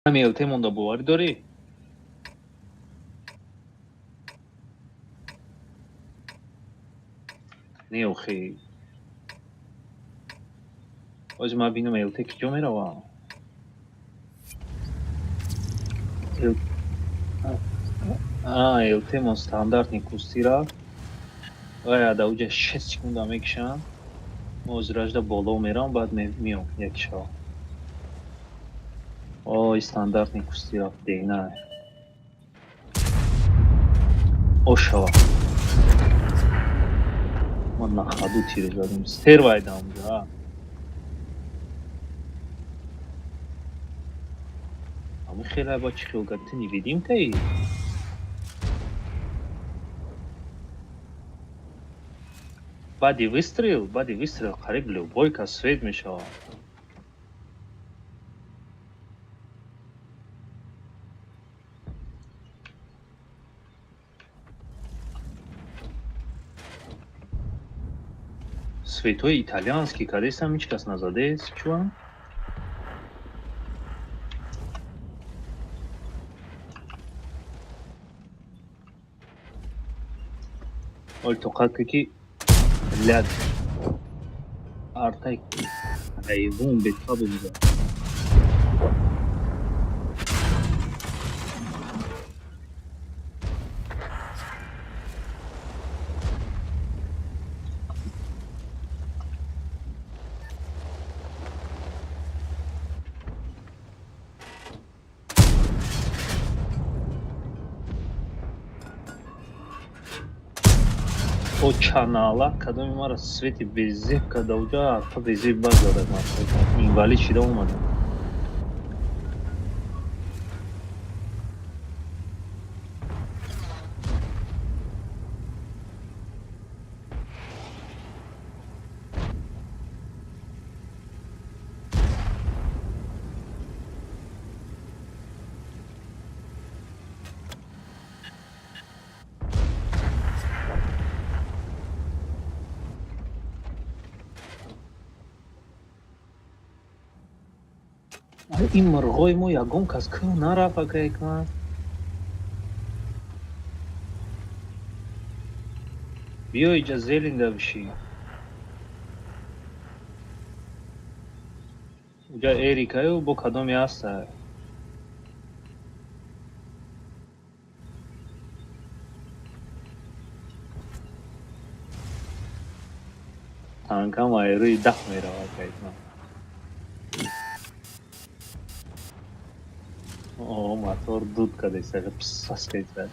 Ҳами ЛТ монда, боварӣ дорӣ? Не, охи. Ҳозир ман бинам, ЛТ ки ҷо меравам? ЛТ мон стандартный кусти рафт. Вай ада уҷа 6 секунда мекишам. Мо ҳозир боло мерам, баъд меом як шава. Ой, стандартный кусти рафт, дена. Ошава. Ман на ходу тир задам. Стервайда унҷа. Ами хеле ба чӣ хел кард? Ты невидимкаи? Баъди выстрел қариб любой кас свет мешавад. Светҳои итальянский кадестам, ҳеҷ кас назадест, чӯам? Оли тоқат ки ки ляд артай ҳайвон бетаб буда. О, чанала кадоми мара свети безеб карда, уҷа арфа безеб баз зада, инвалид шида омадам. Ин мурғои мо ягон кас кӯ нарафт, ака Ҳикмат. Биё иҷа, зелинда бишӣ. Уҷа Эрикаю бо кадоме ҳаста. Танкам айрӯи даҳ меравад, ака Ҳикмат. О, мотор дуд кадеста, псас кайса.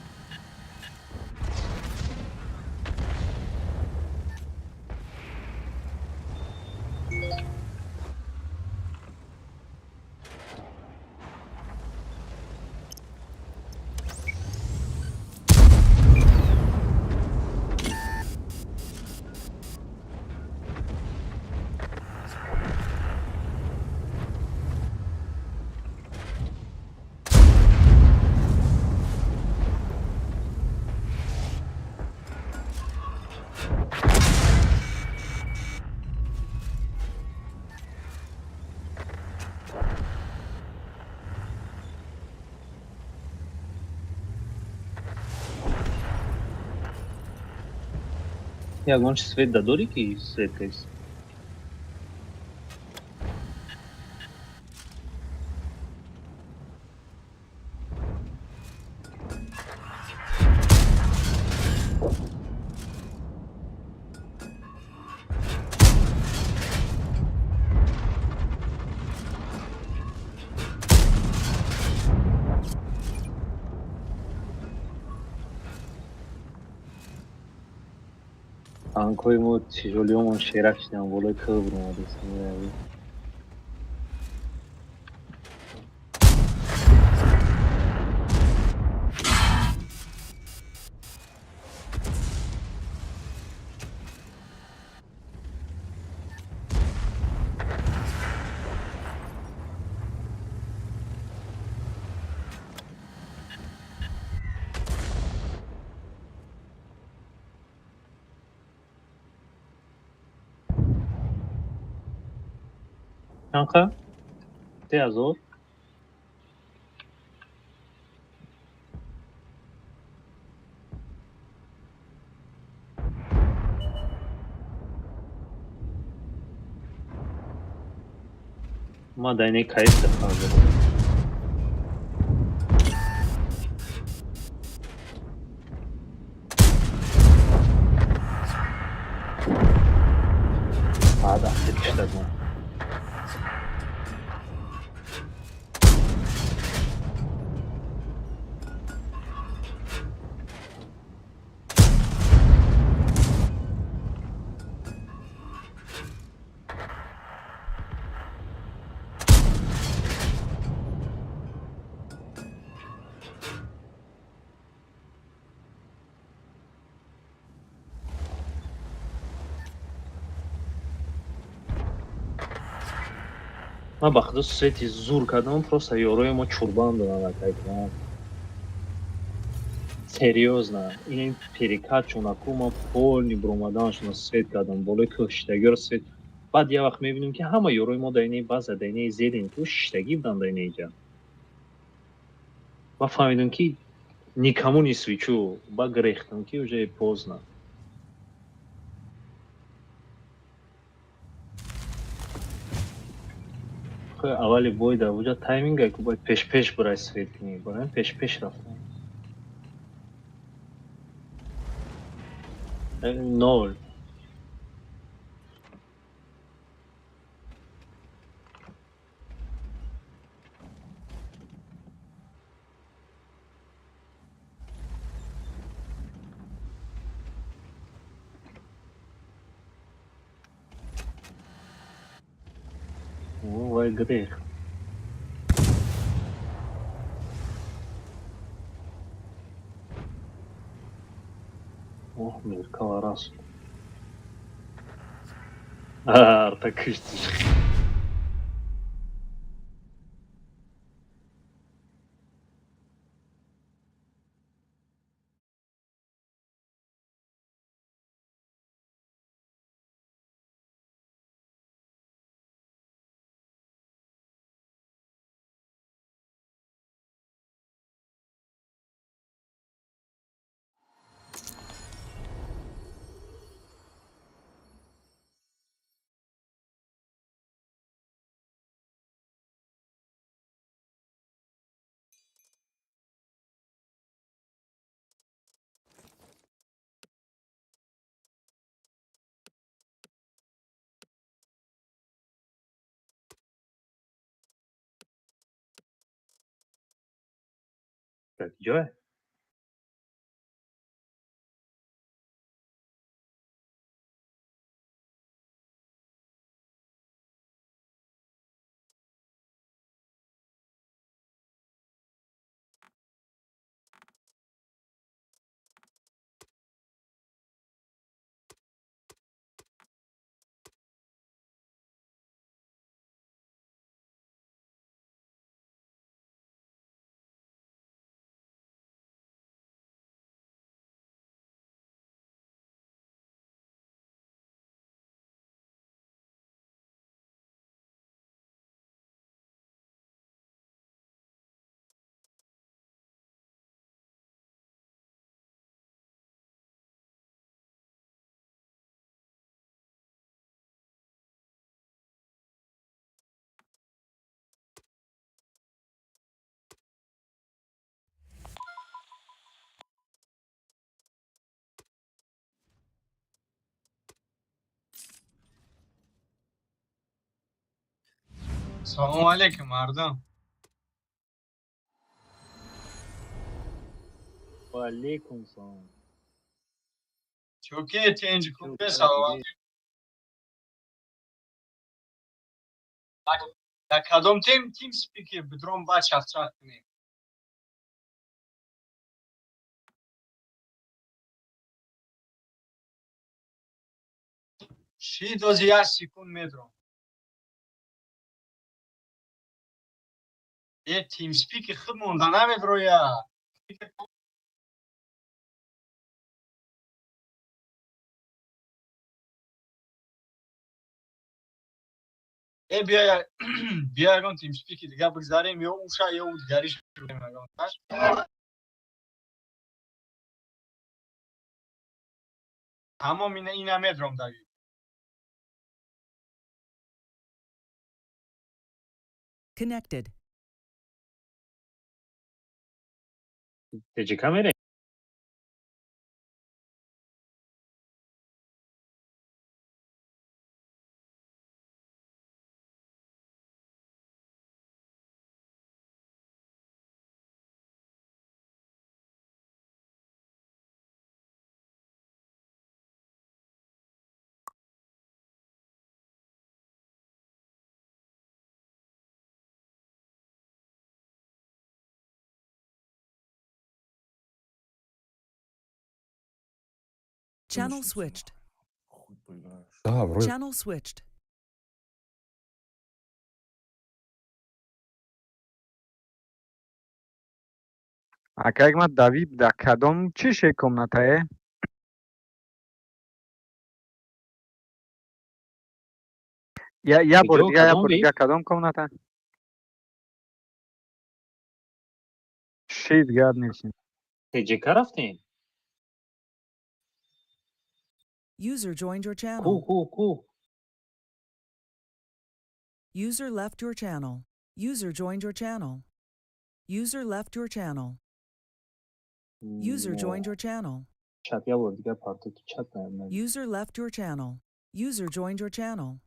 Ягон чи свет да дорӣ, ки свет кайс? Танкҳои мо тяжёлиёмон шерак шидан, болои кӯҳ биромадастем. Чанд қа? 3000? Ма дар инаи кайф қарор. Баъд ахир киштагон. Ман ба худо сети зур кардам, просто ёрои мо чурбан доданд акайкунам. Серьёзно, ин перекат чунаку ман полный буромаданашона свет кардам, болои кӯҳ шиштагиро свет. Баъд як вақт мебинем, ки ҳама ёрои мо дар инаи база, дар инаи зелень ку шиштагӣ буданд дар инаи ҷа. Ман фаҳмидам, ки никому не свечу, баъд гирехтам, ки уже поздно. Аввали бой дар уҷа тайминга ку бояд пеш-пеш бирай свет кунӣ. Барои пеш-пеш рафтам. Ноль. Вай грех. Ох, Меркала раз. Арта киштиш. Ҷое? Салом алейкум, мардум. Ва алейкум салом. Чӯке, тинҷ, хубе, саломат. Дар кадом тим TeamSpeak бидром, баъд чахчах кунем? Ши дози як секунд медром. Э, TeamSpeak худ монда намедроя. Э, биё, биё, ягон TeamSpeak дига бигзарем, ё уша, ё у дигариш ягон. Тамом, ина медром даги. Connected. ТЖК мерем? Channel Конечно, switched. Хуй поиграешь. Да, вроде Channel switched. Ака, ма Давид да кадом чише комнатае? Я бор Куҷо, дига, я кадом бор вип? дига, кадом комната? Шит, гап несин. ТЖК рафтем? User joined your Ку, channel. ку, ку. User left your channel. User joined your channel. User left your channel. User joined your channel. Чат, я бор дига парту чат наям. User left your channel. User joined your channel.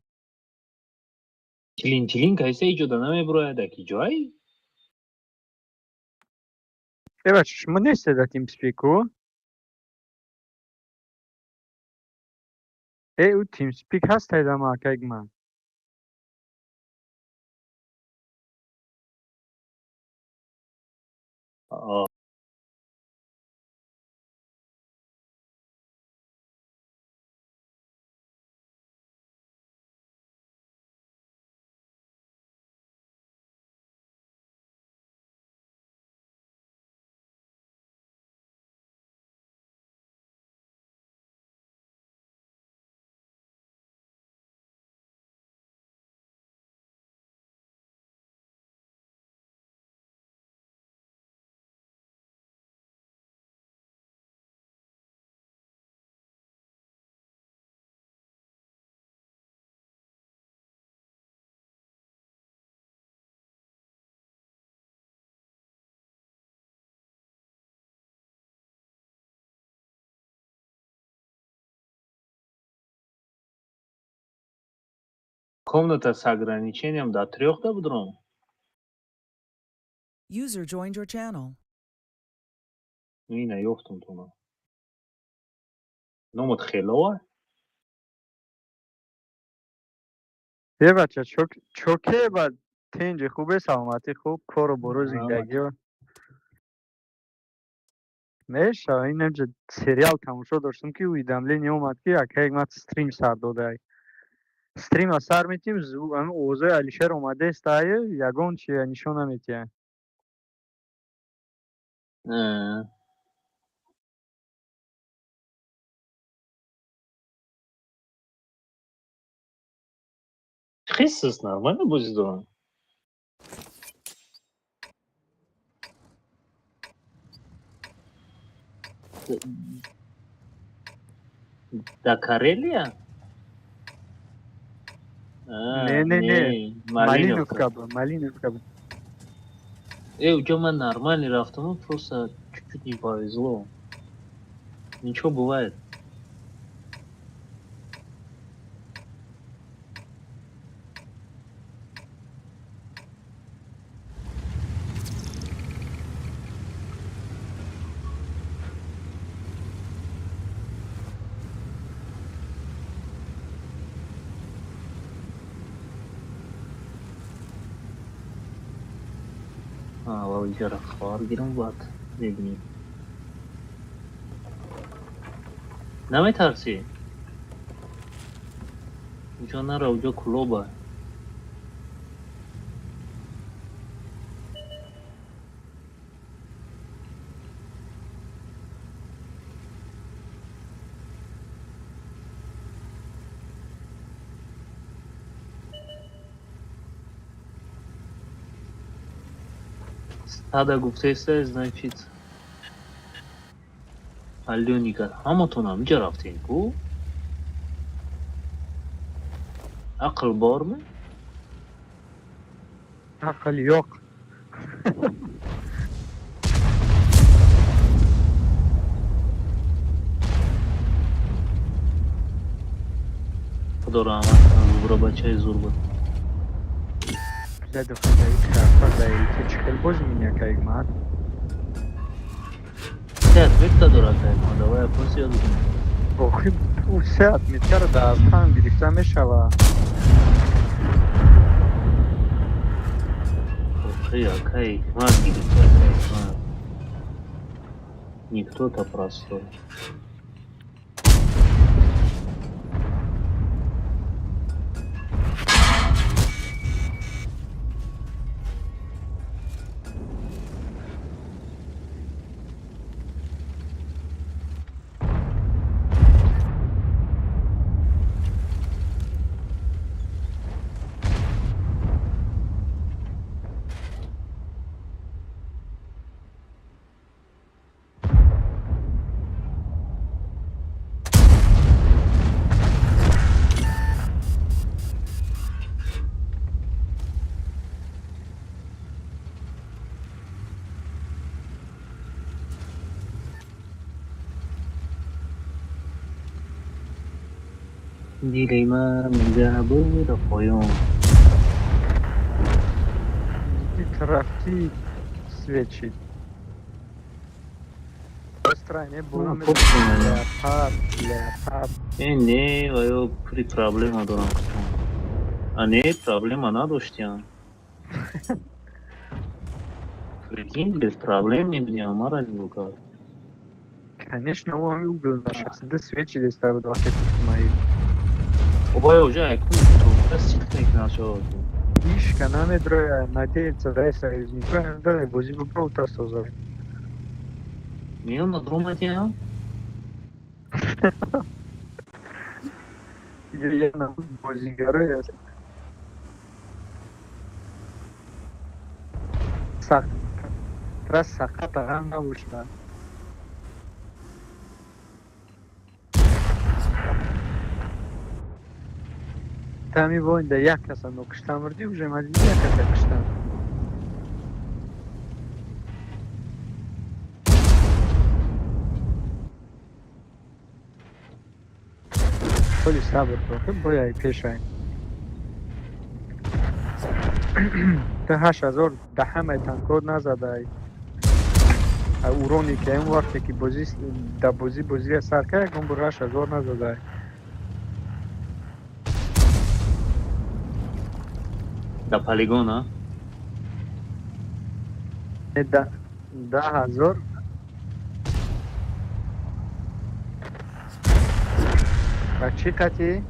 Чилин чилин кайса иҷода намебурояд, аки ҷой? Э, бача, шумо нестед дар TeamSpeak-у? Э, ӯ TeamSpeak ҳастед, ама акаи ман. Комната с ограничением до трёх да будром? User joined your channel. Ина ёфтум туна. Номат хелова? Э, бача, чоке ба тинҷи хубе, саломатӣ хуб, кору бору, зиндагио. Мешава, инамҷа сериал тамошо доштам, ки уведомление омад, ки акаи ман стрим сар додай. Стрима сар метим, овозои Алишер омадест, ай ягон чи нишон наметиҳад. Хисс нормально бозӣ дорам. Да Карелия? Не, не, не. Малиновка. Малиновка бу, Малиновка бу. Э, уҷо ман нормально рафтам, просто чуть-чуть не повезло. Ничего, бывает. Аввал иҷара хор гирам, баъд мебинем. Наметарсӣ? Уҷо нара, уҷо клуба. Стада гуфтеста, значит, Алёника, ҳаматон ҳамиҷа рафтем ку? Ақл борме? Ақл yo'q. Худо раҳмат кунад, Зубра бачаи зур буд. Заду хатаи карта даи чӣ хел бозӣ миняка Ҳикмат? Се отметка дорад Ҳикмат, давай опрос ёд бигирем. Охи, ӯ се отметкаро дар танк гирифта мешавад. Охи, акай Ҳикмат гирифта, акай Ҳикмат. Не кто-то простой. Дили ман мега поён. Рафти свечи. Стране боло Ну, попсу мене. леопард, леопард. Э, не, ва ё пури проблема дорам кутам. А не, проблема надоштиям. Прикинь, без проблем не будем, мара нигоҳ кард. Конечно, ӯ ҳами угол нашаста свечи деста буд вақте мои. Обая уже айкун ту сит мекунад шо. Ишка намедроя, надеется, дай союзнику, дай бозӣ бибро тасоза. Меён надромадиям? Я на бозигароя. Сақ. Трас сақат ағам набошад. Тами войнда як каса нокушта мурдӣ, уже ма диди як каса куштам. Холи сабр кун, бояй пешай. Ту 8000 да ҳамаи танкҳо назадай. Уроне ки он вақте ки бозӣ да бозӣ бозия сар кард, ягон бор 8000 назадай. Да полигон, а? Не, да 10,000 ба чӣ қатӣ?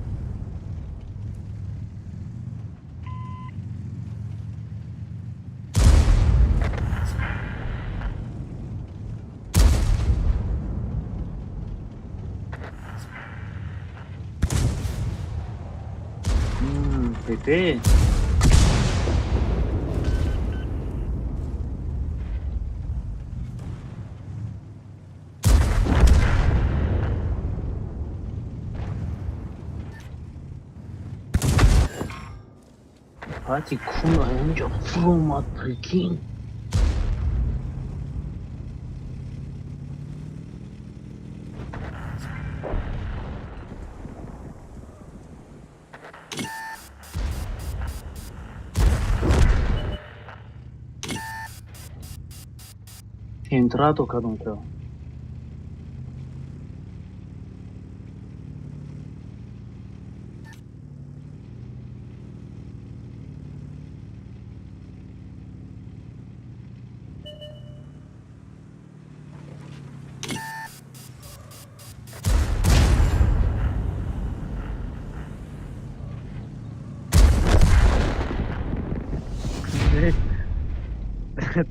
ПП. Пати кун онҷо фуромад, прикинь. Entrato кадом кар.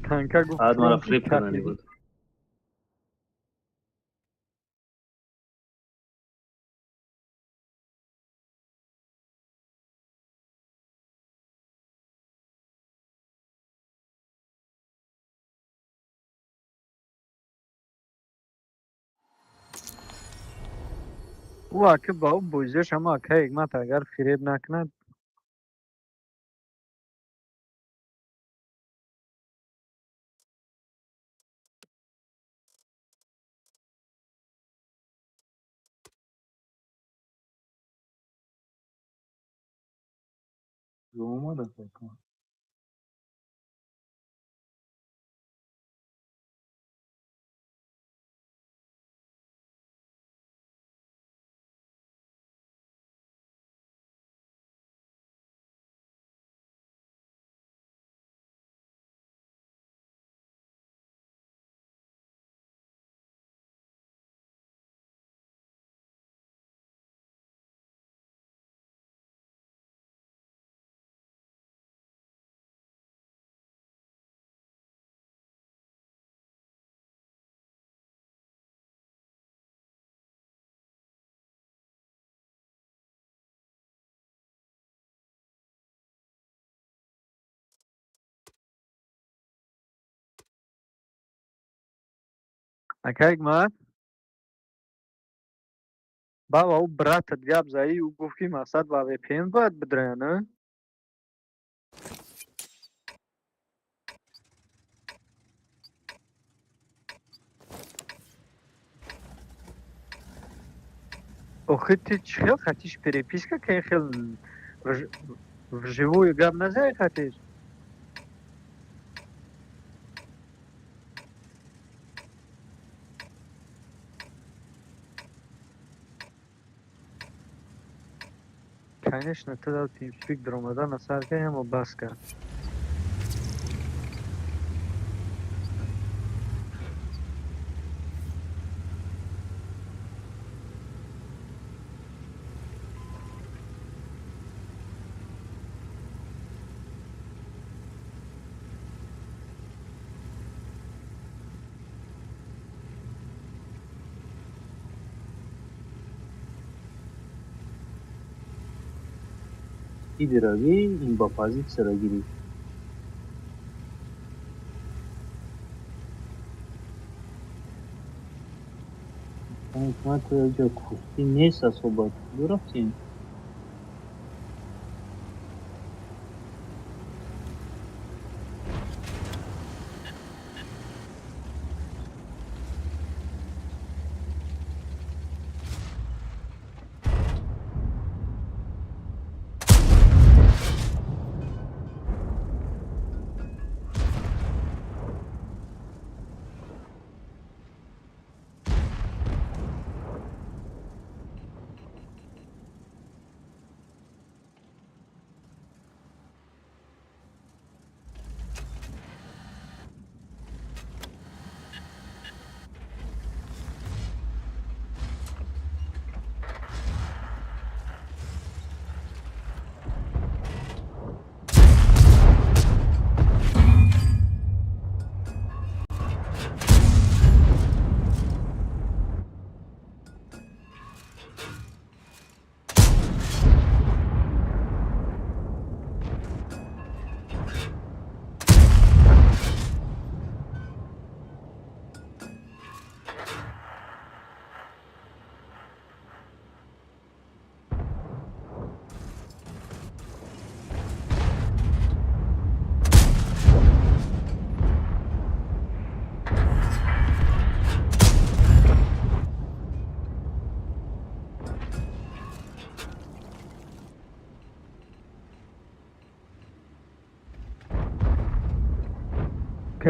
Танка гуфт. Баъд мара флип кардани буд. Ӯ аки ба ӯ бозиёш ҳама ака Ҳикмат агар фиреб накунад. Омада фикр. Ака Ҳикмат, баба, ӯ братат гап заи, ӯ гуфт, ки мақсад ба VPN бояд бидрая, на? Охи, ти чӣ хел хатиш переписка ка, хел вживую гап назаи хатиш? Конечно, ту дар TeamSpeak даромада насар кай, ҳамо бас кард. Иди равӣ, ин ба позитсияро гирифт. Ҳикмат, ҷо кӯфтӣ нест особо. Куҷо рафтем?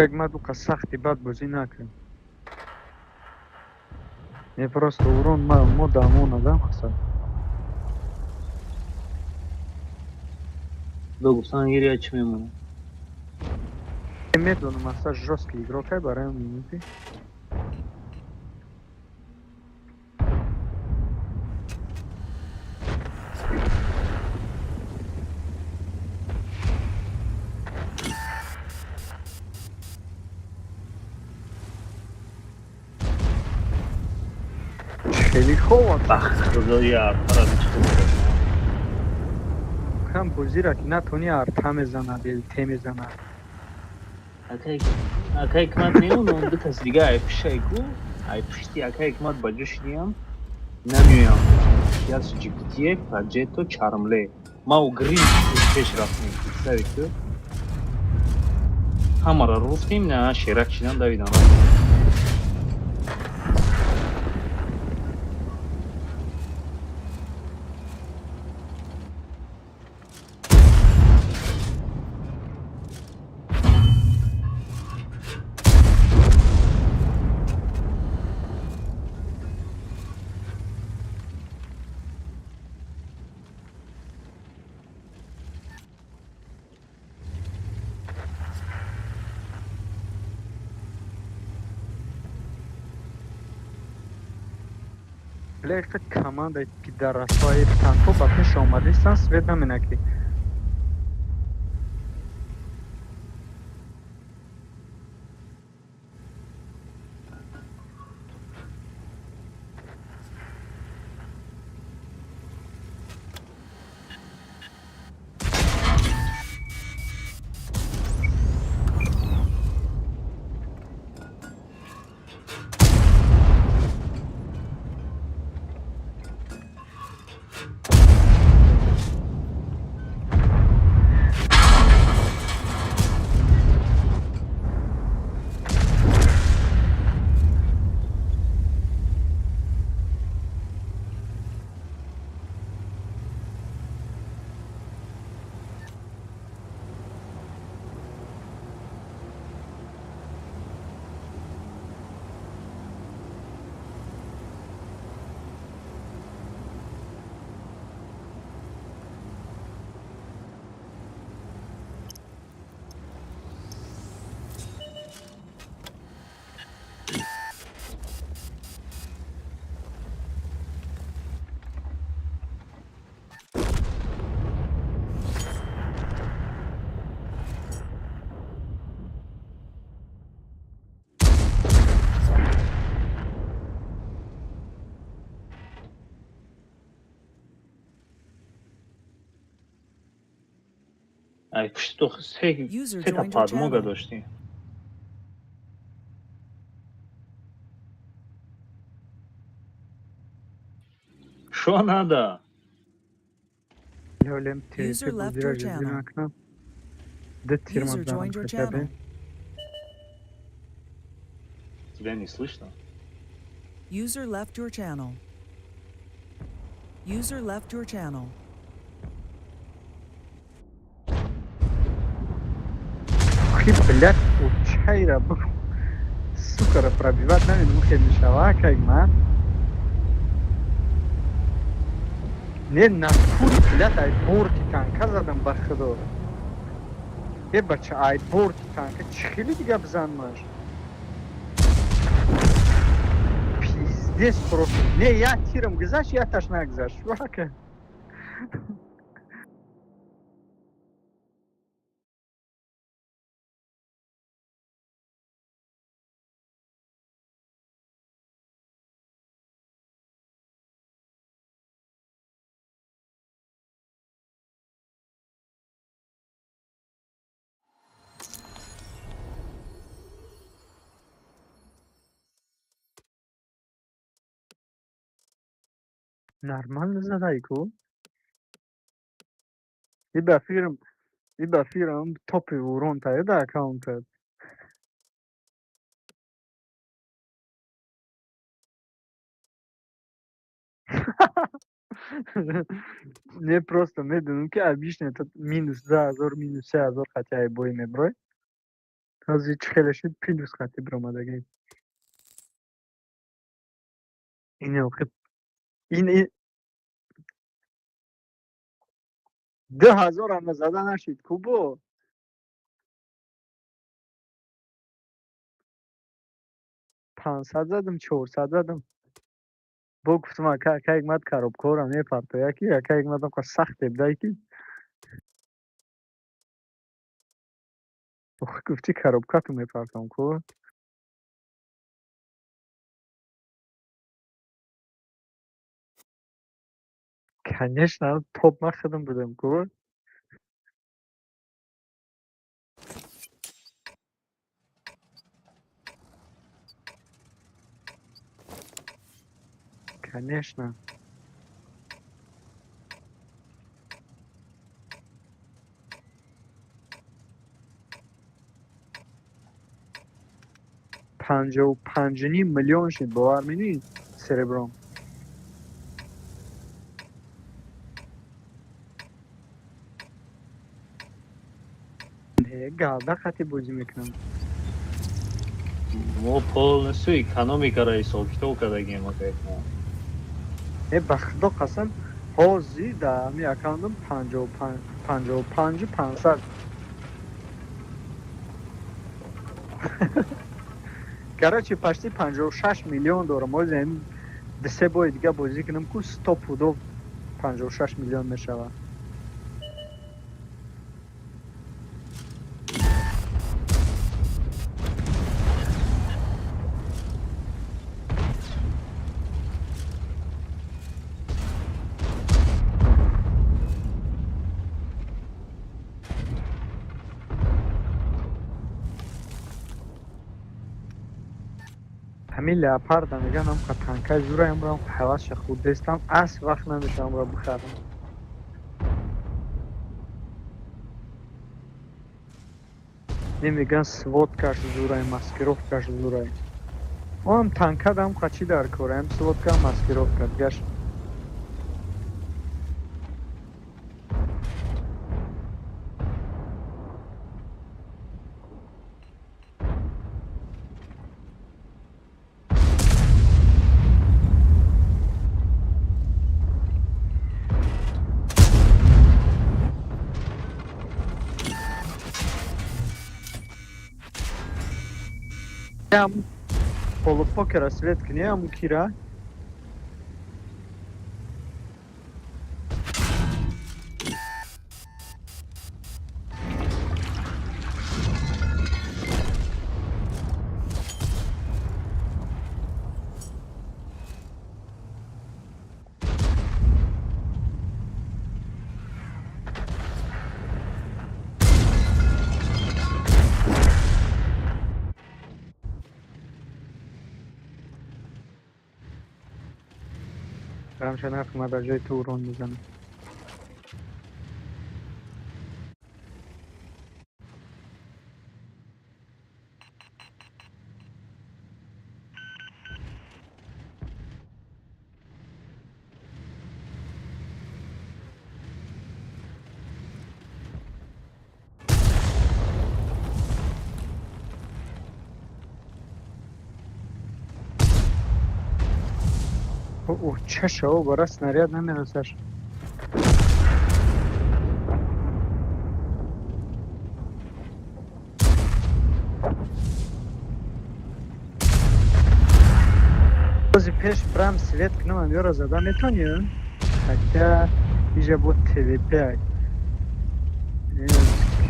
Ҳикмат, уқа сахти бад бозӣ накун. Не, просто урон мо дамона да мақсад. Худо гуфтан гиря, чӣ мемонад? Медонам, мақсад жёсткий игрок ай, барои мегӯям, ки хеле хоб. Ба худои арпара чӣ. Кам бозира ки натони, арта мезанад, ЛТ мезанад. Акай Ҳикмат, меонам, ду каси дига ай пишай ку, ай пишти акай Ҳикмат ба ҷо шидиям, намеоям. Яс ҷипитие праҷето чармле ма у грин пеш рафтем, представи ку, ҳамаро руфтем, на шерак шидан давидан рафтем. Бля, командаи пидарасои танко ба пеш омадистан, свет намена ки. Ай пушти то се User сета joined your подмога channel. доштӣ. Шо надо? Лёлем User ТВП left бозиро your ҷиддӣ channel. накунам. Ду тир User мазанам joined your хотя бы. channel. Тебя не слышно? User left your channel. User left your channel. Охи, блядь, чайра сука ра пробивать намедум, хел мешава, как ман. Не натури, блядь, ай борти танка задам, ба худо. Е, бача, ай борти танка чӣ хели дига бизанмаш? Пиздец просто. Не, я тирам гузашт, я таш нагузашт. Вака. Нормально задай ку. И ба фирм, и ба фирм топи урон та да аккаунтат. Не, просто медонам, ки обычно это минус 2000, минус 3000 хотя и бой меброй. Ҳозир чӣ хеле шуд, плюс хати биромадагӣ. Ин охи ин 2000 ам зада нашид кубо. 500 задам, 400 задам. Бо гуфтам, ака, ака ҳикмат коробкора мепартоя ки, ака ҳикмат оқа сахт ебдай ки. Ох, гуфти коробкату мепартом ку. Конечно, топ ман худам будам ку. Конечно. 55.5 миллион шид, бовар менӣ, серебром. Не, галда хати бозӣ мекунам. Мо полностью экономикаро ҳисоб-китоб кардагем, ака ҳикмат. Э, ба худо қасам, ҳозир дар ҳамин аккаунтам 55, 55 500. Короче, почти 56 миллион дорам. Ҳозир ҳамин Ду-се бои дига бозӣ кунам, ку стопудов 56 миллион мешавад. Ҳамин леопарда меган, ҳамқа танкаи зура, амрам ҳавасша хурдестам, асп вақт намешавам амро бихарам. Не, меган, сводкаш зурай, маскировкаш зурай. Оам танкада ҳамқа чӣ дар кора? Ҳам сводка, маскировка дигаш. Ям полупокера свет кни, аму кира. Рамша нарх ма дар ҷои ту урон мезанам. О, чаша, о, бара снаряд намерасаш. Бози пеш брам свет кунам, ёра зада метонӣ? Хотя иҷа бо ТВП ай.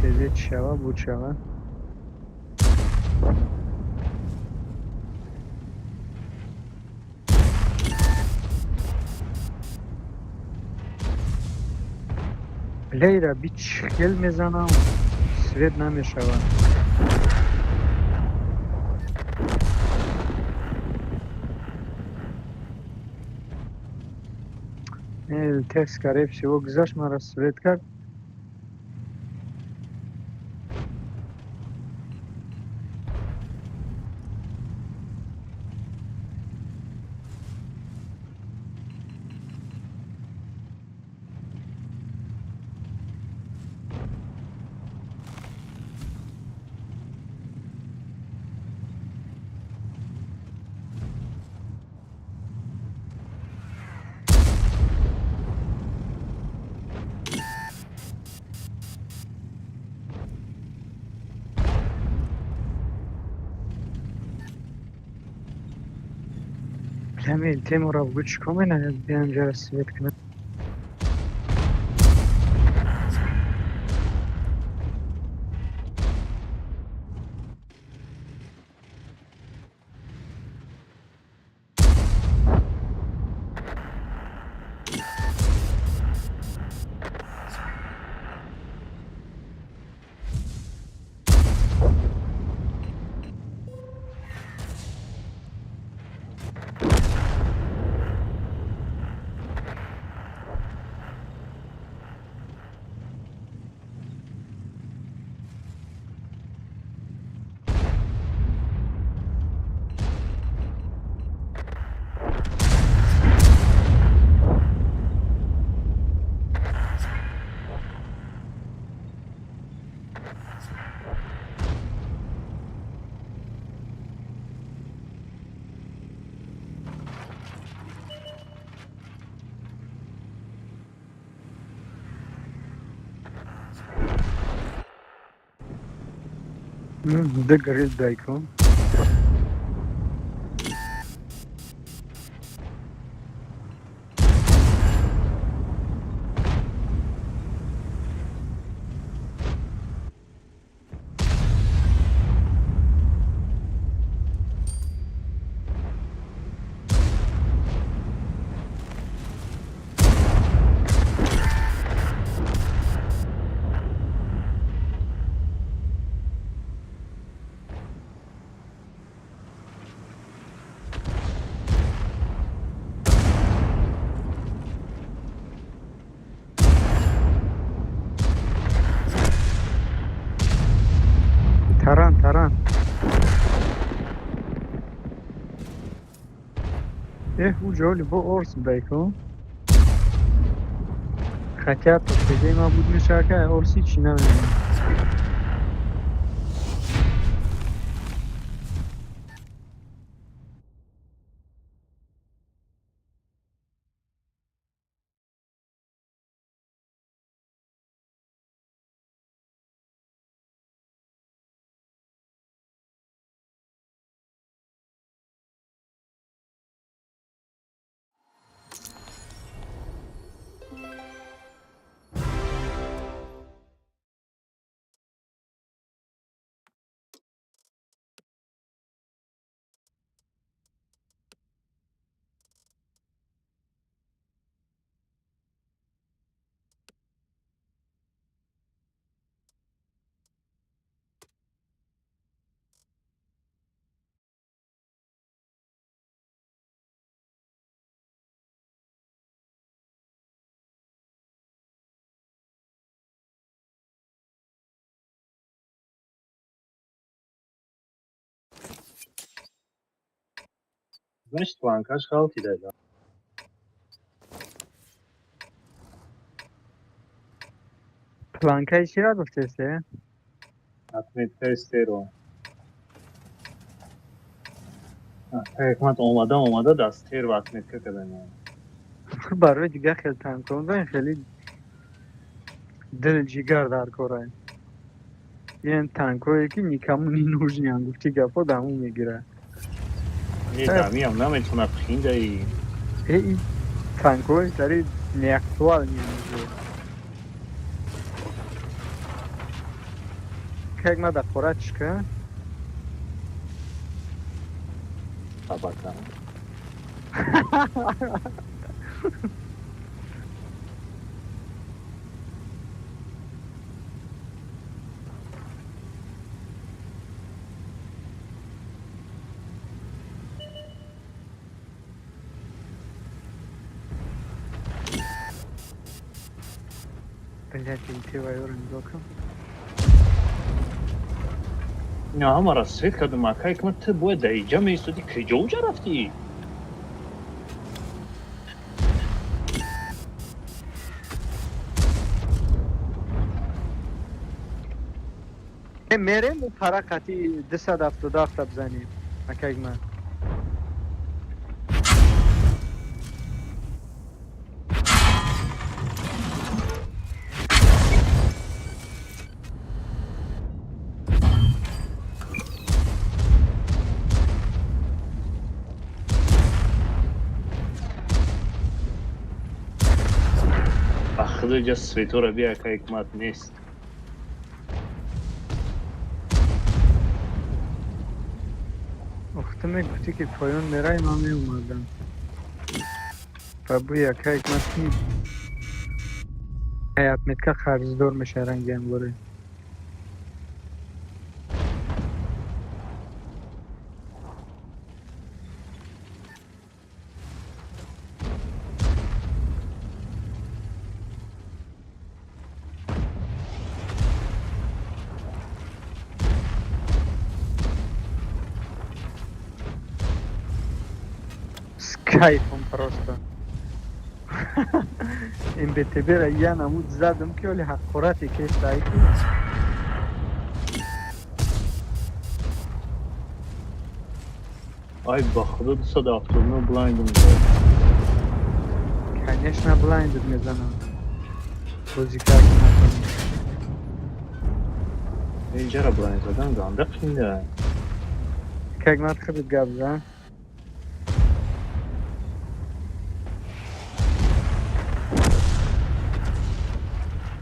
Кезе чава бу чава. Лейра би хел мезанам, свет намешавад. Тех, скорее всего, гузашт, мара свет кард. Ҳамин темура бугӯ, чӣ кор менамояд, биям ҷара свет кунам. Д горит дайку. Эҳ, ӯ ҷоли бо орс будай-ку. Хотя то педеи ма буд мешава, ка орси чӣ намедонам. Значит, планкаш ғалтида. Планкаи чира гуфтесе? Отметкаи стеро. Ҳикмат омада омада дар стеро отметка кардам. Барои дигар хел танкон хеле дил ҷигар дар кора. Ин танкое ки никому не нужны, гуфти гапо даму мегирад. Не, дамиам наметавонад хиндаи. Э, ин танкои тари неактуальный уже. Как надо аккуратненько. Собака. Блять, интива нигоҳ. Не, ҳамара свет кардам, ака ҳикмат, ту бояд дар иҷа меистоди, киҷо уҷа рафтӣ? Мерем у пара қати 277 бизанем, акай ман. Ба худо, иҷа светора би, ака ҳикмат, нест. Ох, ту мегуфтӣ, ки поён мерай, ман меомадам. Ба бӯи акай ҳикмат ки отметка қарздор меша ранги амборе. С кайфом просто. МБТБ-ра я намуд задам, ки оли ҳақорате кестай ки. Ай, ба худо, 279 блайндом зад. Конечно, блайндед мезанам. Бозӣ кард натонӣ. Инҷара блайнд задан ганда қинда. Как мад худат гап зан.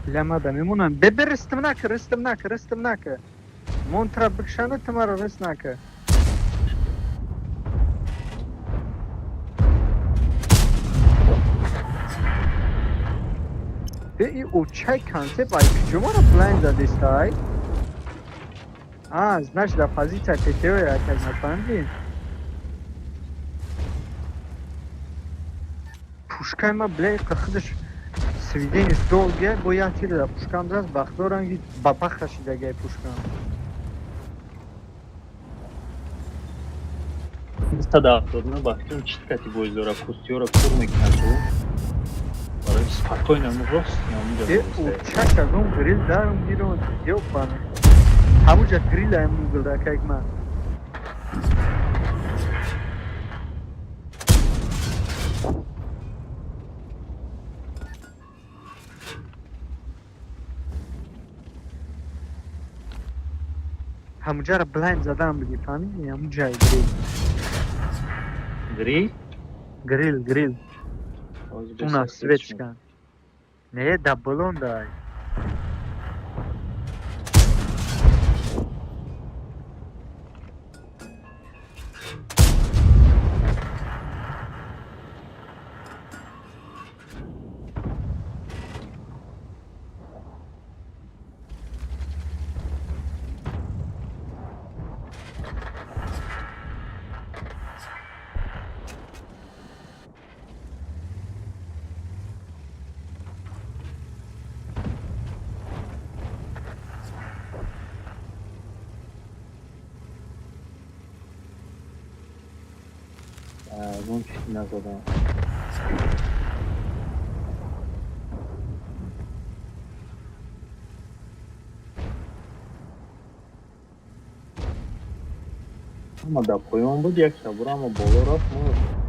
Лямада мемонам. Бебе, рестм нака, рестм нака, рестм нака. Монтра бикшана, тумара рест нака. Бе, и очай концепт ай куҷо блайнд задистай? А, значит, да позиция ТТО яказ нафаҳмидӣ? Пушкаи ма, бля, худаш сведение долгие, бо як тир да пушкам зад, бахдо ранги ба паха шидагай пушкам. 279 ба фикрам чит кати боз дора, кустиёро кур мекунад ту. Барои спокойно мо рост ҳамунҷа. Э, учак агон грил дарм гирон, ёбана. Ҳамуҷа грил ам гугл да акай ҳикмат. Ҳамуҷаро блайнд задан биги, фаҳмидӣ? Ҳамуҷаи грил. Грил? Грил, грил. Уна свечка. Не, да балон дай. Ягон чиз назадам. Ама дар поён буд, як шабура, ама боло рафт, мурд.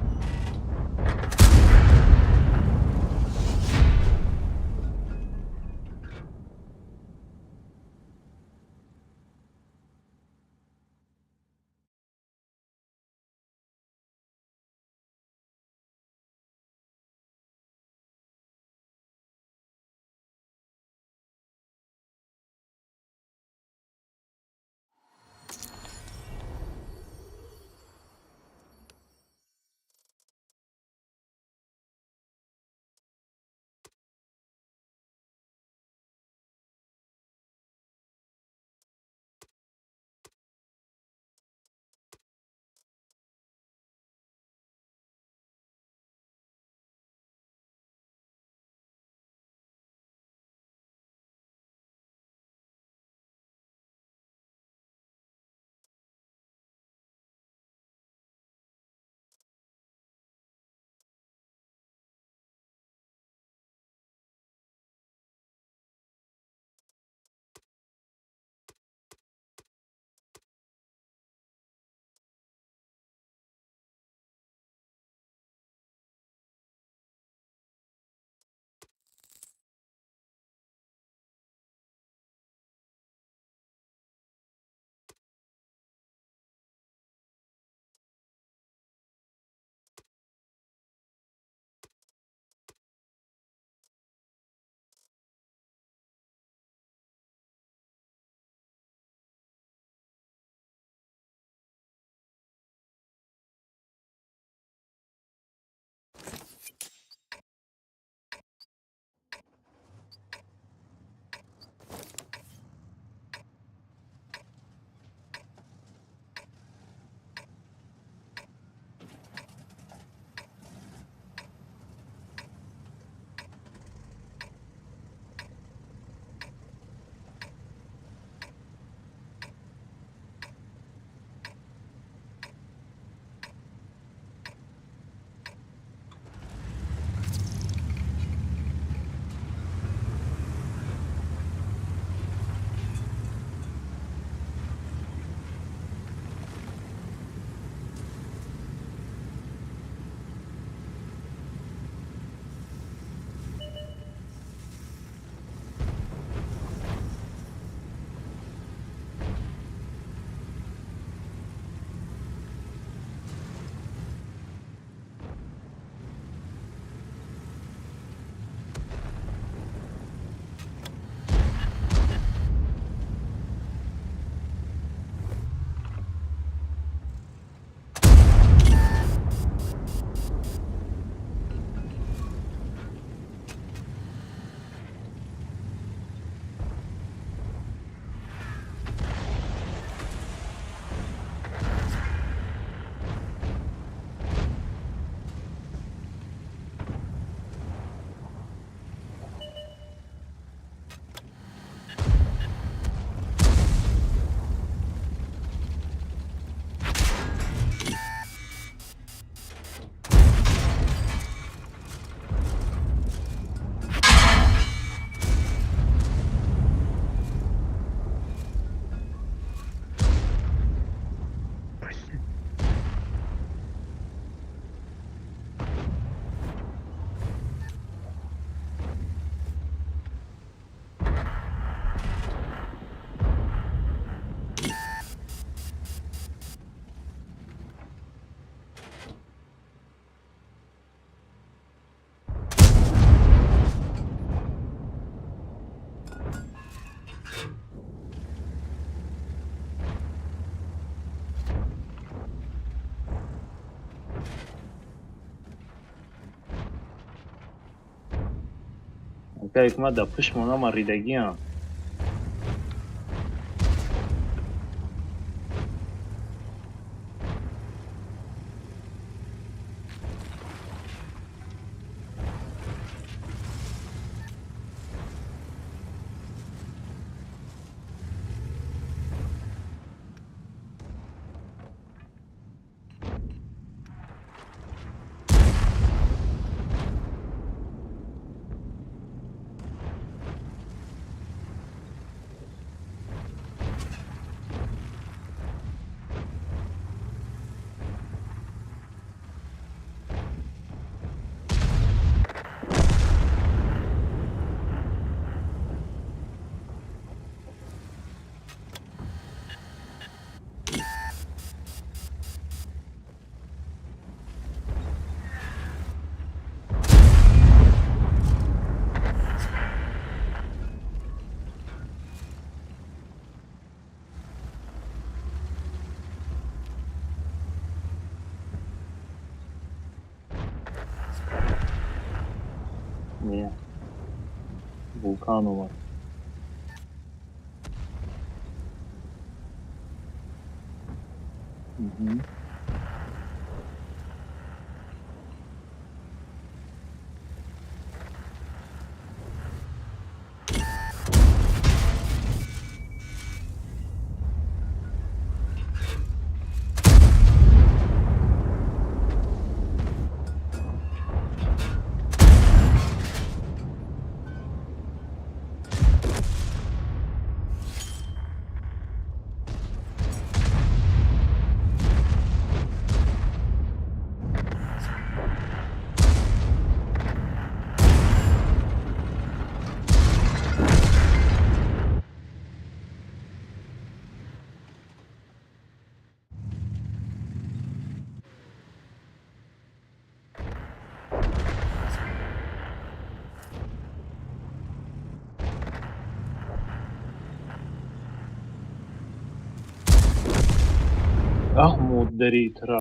Ака Ҳикмат, дар пушт мона ман ридагиам. Не. Вулкан омад. Мгм. Аҳ, модари тра.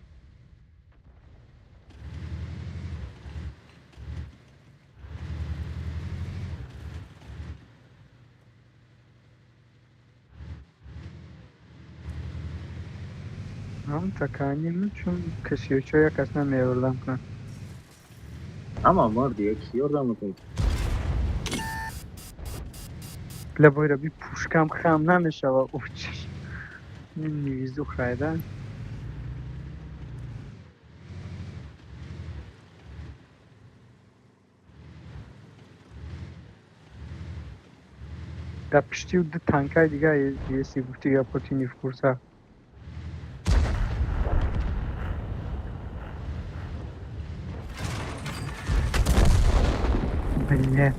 Ҳам таканим, чун касиёчо як кас намеёрдам кунад. Ҳама марди як ёрдам мекунед. Лабойра би пушкам хам намешава. Учиш. Невезуха, да? Дар пиштиу ду танкаи дига, если гуфти гапоти не в курса. Блять.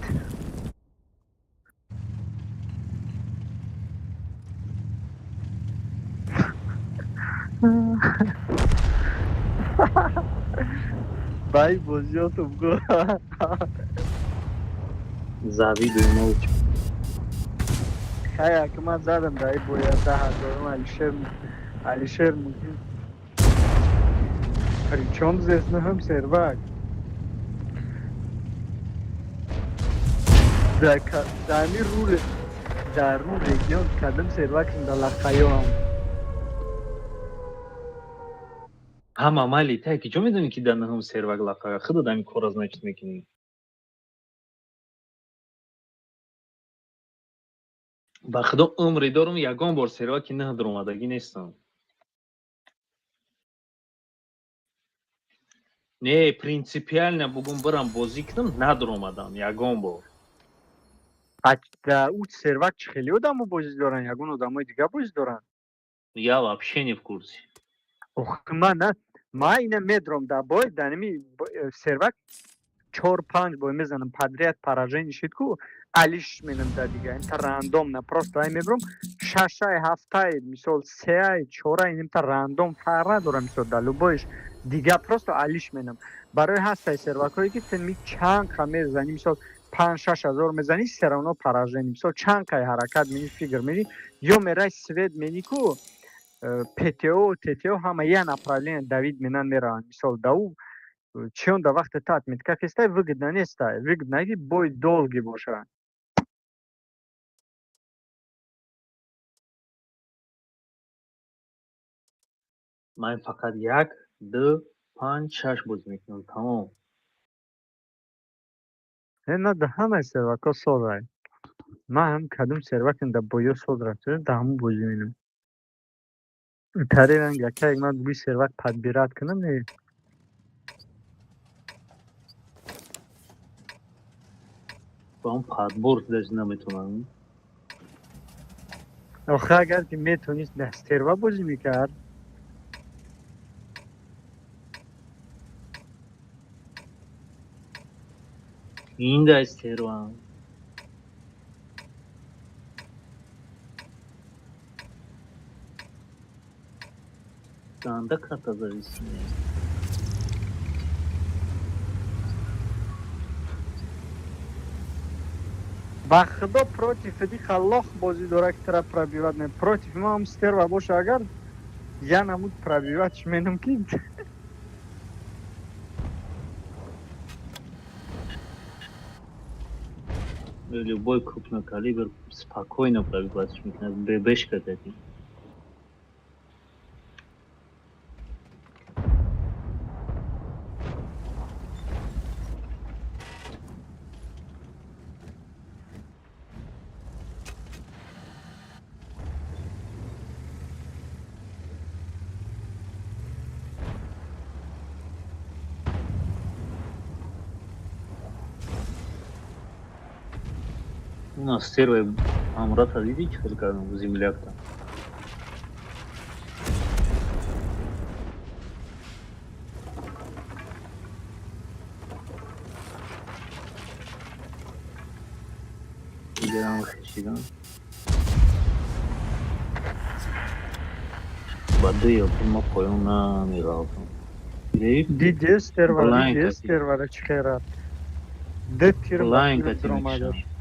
Бай бозиётум го. Завидую молча. Хай, ака, ман задам дай боя 10 0-ум Алишер, Алишер муҳим. Причём здесь нӯҳум сервак? Дар ами руле дар ру регион кадом сервак дар лақаёам? Ҳама майли, тай ки ҷо медонӣ, ки дар нӯҳум сервак лақая? Худат ҳамин корро, значит, мекунӣ. Ба худо, умре дорум, ягон бор серваки нӯҳ дуромадагӣ нестам. Не, принципиально бугум, бирам бозӣ кунам, надуромадам ягон бор. Ӯ сервак чӣ хеле одамо бозӣ доранд? Ягон одамои дига бозӣ доранд? Я вообще не в курсе. Ох, ман на, ма ина медром да бой, да ними сервак чор панҷ бой мезанам подряд, поражение шид ку, алиш менам да дига, инта рандом на, просто ай мебром шашай, ҳафтай, мисол, сеай, чорай, инта рандом фарқ надора, мисол, да любой ш дига просто алиш менам. Барои ҳастай сервакҳое ки тен ми чанд қа мезанӣ, мисол, 5-6 ҳазор мезанӣ, все равно поражение, мисол, чанд қай ҳаракат мени, фигр мени ё мерай свет мени ку, ПТО, ТТО ҳама я направление давид менан мераванд. Мисол, да ӯ чион да вақте та отметка кестай, выгодно нестай, выгодно ки бой долгий боша. Ман фақат як, ду, панҷ, шаш бозӣ мекунам, тамом. На, да ҳамаи сервакҳо созай. Ман ҳам кадом сервакам да боё соз рафта, да ҳамун бозӣ менам. Тари ранг яка ман буи сервак подбирать кунам, не. Ба он подбор даже наметавонам. Охе, агар ки метонист, да стерва бозӣ мекард. Ин да стерва. Ганда карта зависимая. Ба худо, против диха лох бозӣ дора ки тара пробивать ме. Против ма ҳам стерва боша, агар я намуд пробивать менам ки. Любой крупный калибр спокойно пробивать мекунад, ББшка дадим. У нас стервой Амрата видите, чӣ кардам земляк-то? Игарам хешидам. Ба ду ёпи ма поён намеғалтам. Диди стерва, диди стервара чӣ хел рафт. Ду тир ба Блайн тир кати омадаш. мекушам.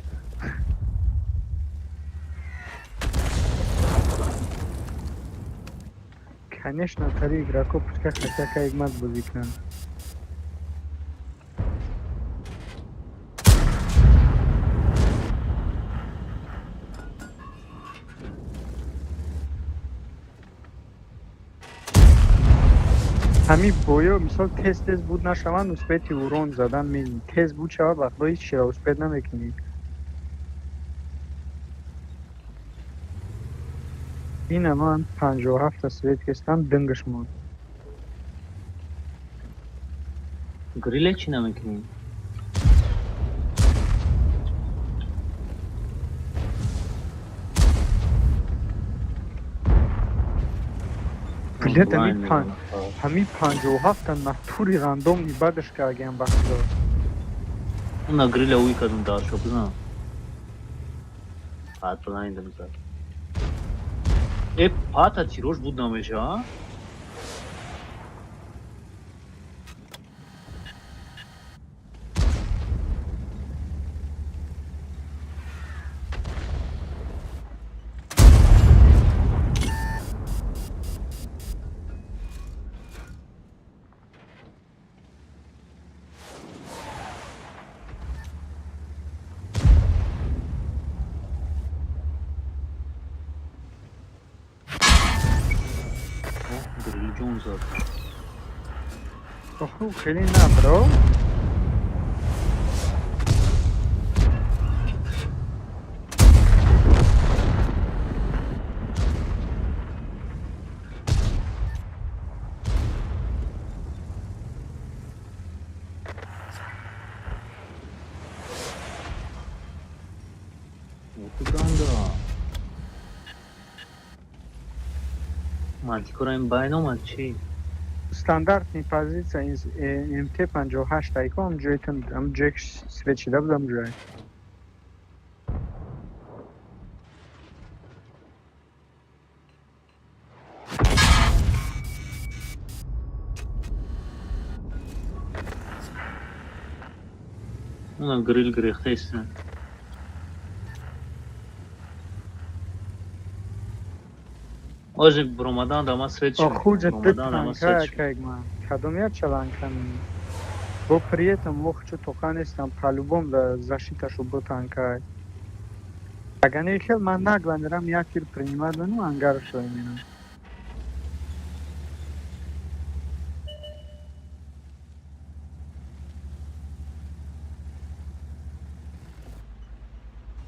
Конечно, тари игроко пускай хотя кайгмат бозӣ кунанд. Ҳамин боё, мисол, тез тез буд нашаванд, успеть и урон задан мезни. Тез буд шавад, вақтҳо ҳеҷ чиро успеть намекунӣ. Ина ман 57-та свет кестам, дынгаш монд. Гриле чӣ намекунӣ? Билет Блайн ҳамин пан мезанам. Ҳамин 57-та натури рандомни бадаш кардагиам, ба худо. Уна гриля уй кардам дар шо бизан. Пат блайндам зад. Э, пата тирош буд намеша, а? О, грил ҷон зад. Оху, хеле на, бро. Оху, ганда. Мантикора ин байн омад чӣ? Стандартный позиция МТ 58 айко ам ҷойтон, ам ҷое ки свет шида буд, ам ҷое. Унам грил гирехтаиста. Ҳозир буромадан да ман свет шуд. Охуҷа ду Буромадан да ман танка свет шуд. акайг ман. Кадом як чаланка мени? Бо при этом мо хчу тоқа нестам, по-любому да защиташу бо танкай. Агар не хел ман нагла мерам, як тир принимать мену ангаршо мерам.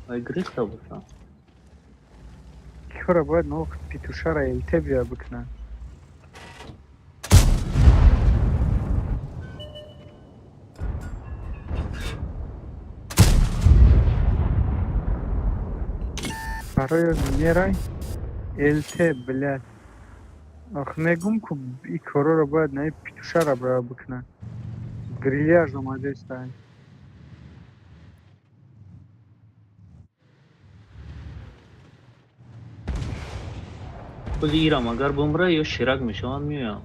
Ай гирехта боша. Кора бояд нох петушара ЛТ бия бикунад. Барои мерай ЛТ, блядь. Ох, мегум ку и короро бояд наи петушара бра бикунад. Грильяж омадестай. Худи ирам агар бумра ё ширак мешаванд, меоям.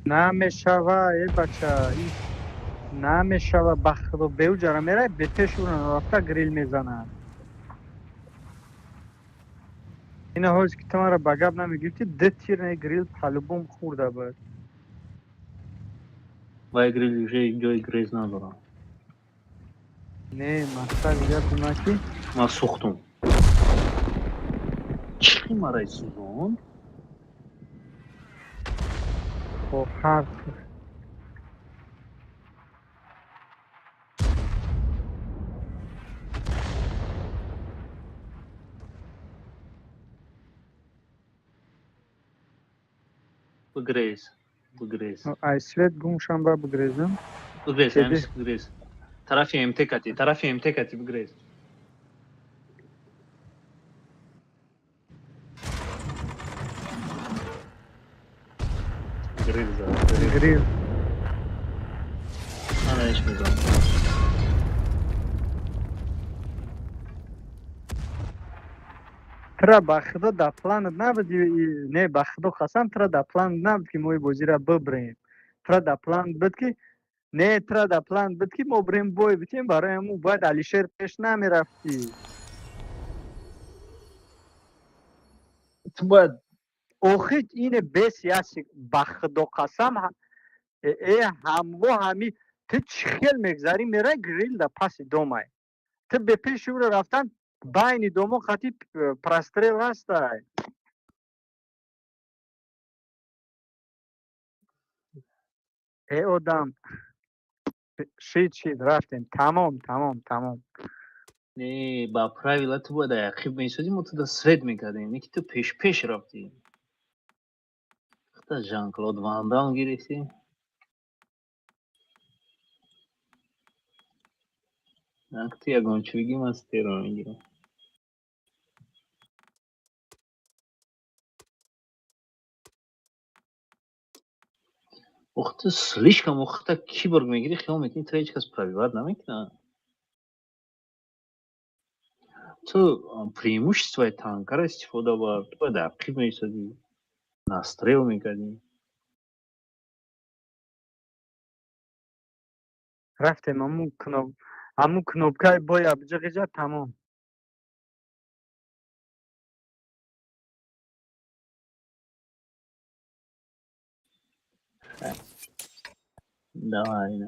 Намешава, э бача, намешава, ба худо, беуҷара мерай, бепеш ура рафта грил мезанад. Ина ҳози ки ту маро ба гап намегирифтӣ, ду тир не грил по-любому хӯрда буд. Вай грил уже ҷои грез надорам. Не, мақсад гапи ман ки Ман сӯхтум. Чӣ марай сӯзон? Бо ҳар Бигрез. Бигрез. Ай свет гум шам, ба бигрезам. Бигрез, Теди. ҳамис бигрез. Тарафи МТ кати, тарафи МТ кати бигрез. Грил зад. Грил. Грил. Ана иш мезанам. Тра ба худо дар планат набуд, не, ба худо қасам, тра дар планат набуд ки мо и бозиро бибирем. Тра дар план буд ки не, тра дар план буд ки мо бирем бой битем, барои ҳамун бояд Алишер пеш намерафтӣ. Ту бояд Охи ине бес яси, ба худо қасам, э ҳамво ҳами ту чӣ хел мегзарӣ, мерай, грил да паси домай. Ту бе пеши ӯро рафтан, байни домо хати прострел ҳастай. Э одам шид, шид, рафтем, тамом, тамом, тамом. Не, ба правила ту бояд ақиб меисодӣ, мо ту да свет мекардем. Не ки ту пеш-пеш рафтӣ. Хата Жан-Клод Ван Дам гирифтӣ. Нак ту ягон чӣ бигӣ, ман стеро мегирам. Ох, ту слишком охта киборг мегирӣ, хиёл мекунӣ ту ҳеҷ кас пробивать намекунад. Ту преимуществои танкаро истифода бар, ту бояд ақиб меисодӣ, настрел мекардӣ. Рафтем, ҳамун кноп, ҳамун кнопкаи боя биҷиғиҷа, тамом. Давай, да.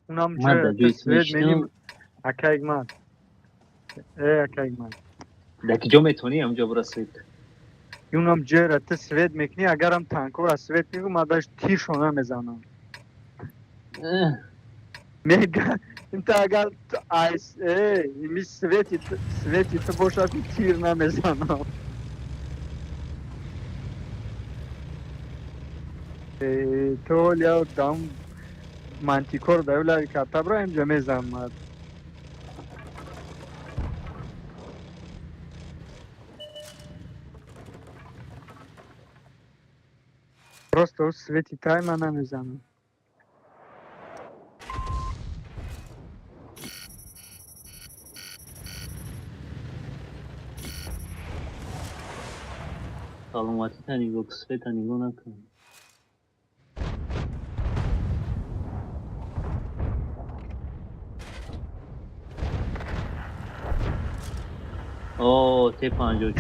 Унам Ман ҷоя дар ту ҷои ту свет мешинам. меним, акайг ман. Э акайг ман. Дар ки ҷо метавонӣ, ҳамҷо бира свет. Унам ҷояра ту свет мекунӣ, агарам танкора свет мекунӣ, ман даш тиршо намезанам. Мега Инта агар айс э ими свети свети ту бошад, тир намезанам. Э, ту ҳолия дам мантикор давлави картабро инҷа мезанмад. Просто свети тайма намезанам. Саломатита нигоҳ, света нигоҳ накун. О, Т-54.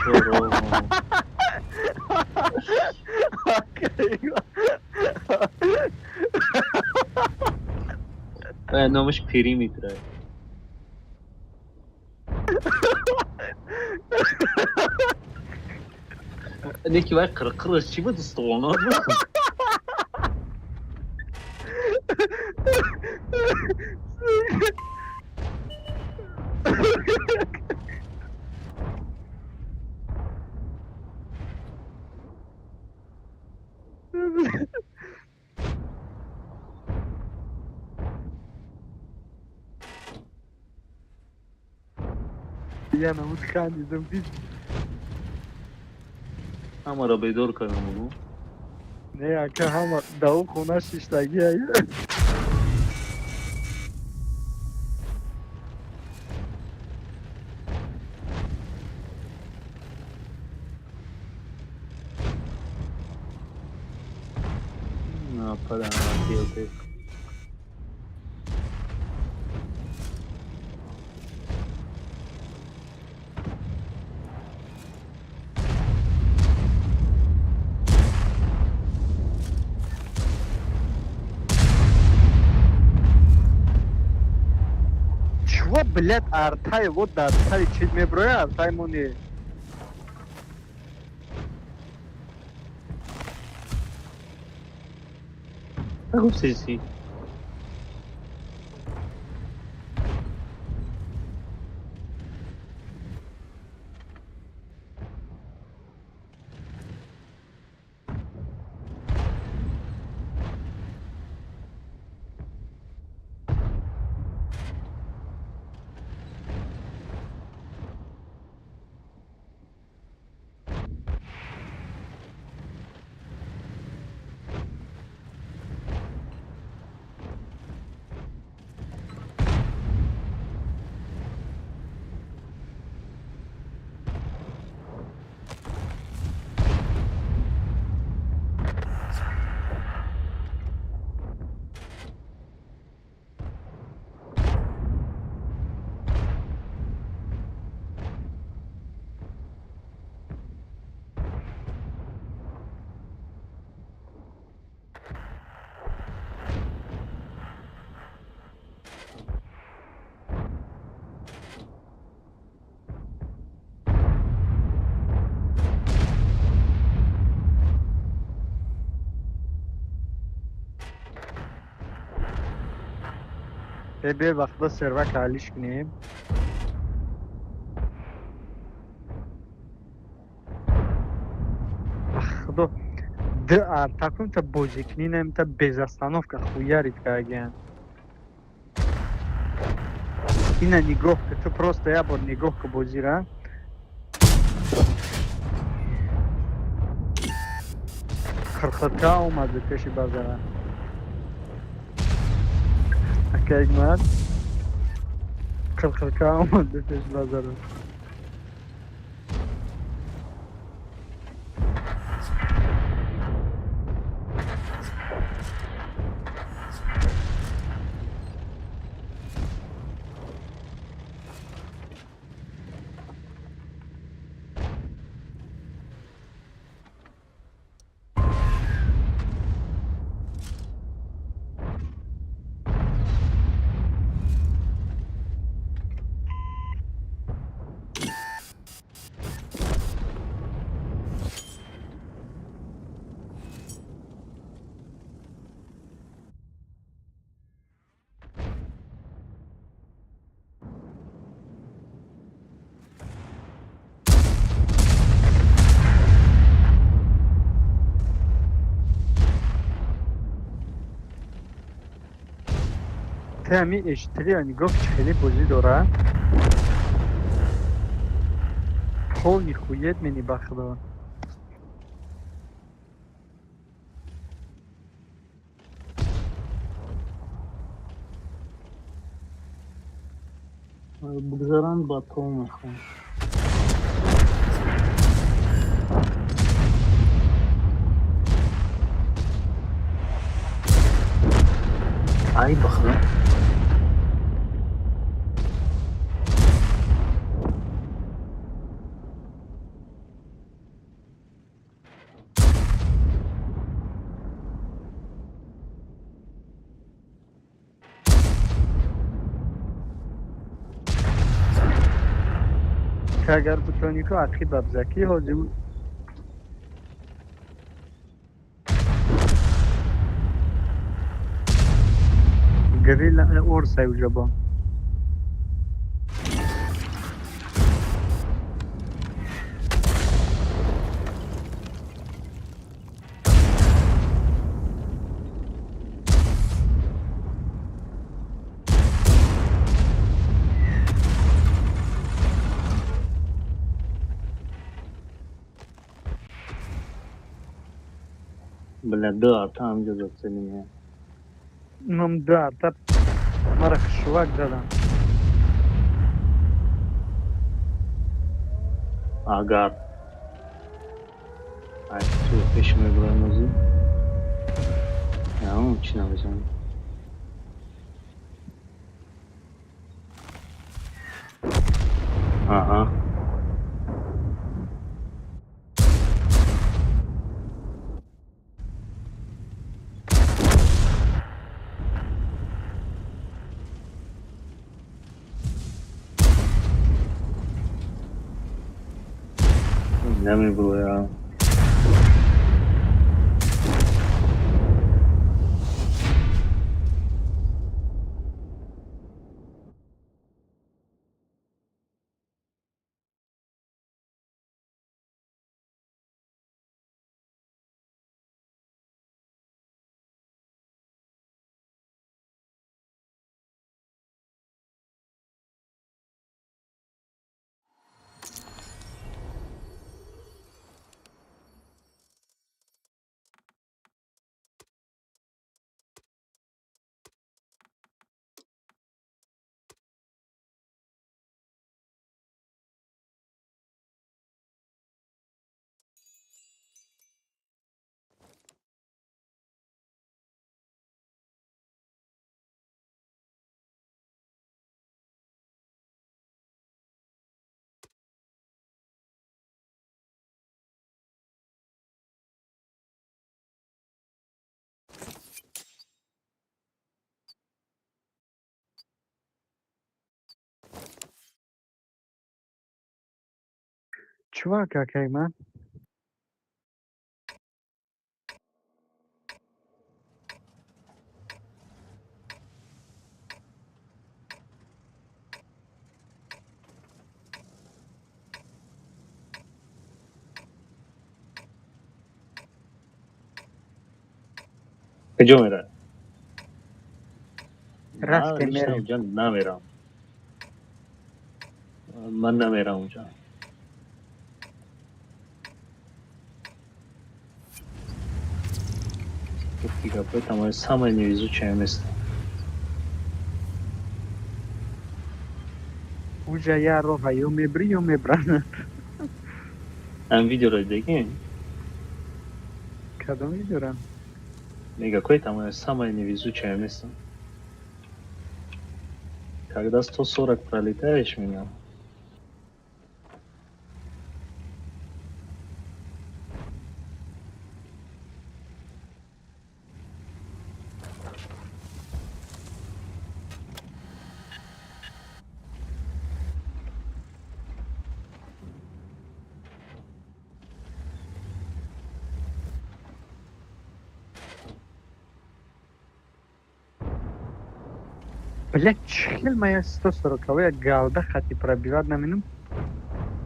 Номаш периметр. Неки вай қирқираш чӣ буд, устухонот буд? Я намуд хандидам. Ҳамаро бедор кардам бугу. Не, ака, ҳама даву хона шиштагия. Окей. Чего, блядь, артай вот дар сари чиз меброя, артай мони. Гуфтеси. Э, бе вақта сервак алиш кунем. Худо, д артакун та бозӣ кунӣ, та без остановка хуярит кагиян. Ина нигоҳ ка, ту просто як бор нигоҳ ка бозира. Қирқирка омад ба пеши базара. Ака Ҳикмат, қирқирка омад ба пеши базара. Ты ами H3 нигоҳ, чӣ хеле бозӣ дора. Полный хует мени, ба худо. Бигзаранд, ба то мехоҳам. Ай, ба худо. Ки агар бутонӣ ку ақиб абзакӣ ҳозир. Грила орсай уже бо. Бля, ду арта ҳамҷо зацелиня. Мам ду арта мара хушувак задам. Агар ай ту пеш мебурам озӣ, ягон чӣ намезанам. Аҳа. Намебуроям. Чувак, акай ман. Куҷо меравад? Рафтем, Лично мерем. Унҷа намерам. Ман намерам унҷа. Гуфти гапҳои тамоми самое невезучее место. Уҷа я роҳа ё мебрӣ, ё мебранад. Ҳам видеоро дидагӣ? Кадом видеора? Мега, какое там самое невезучее место? Когда 140 пролетаешь меня, Блядь, чӣ хел ман я 140 як галда хати пробивать наминум.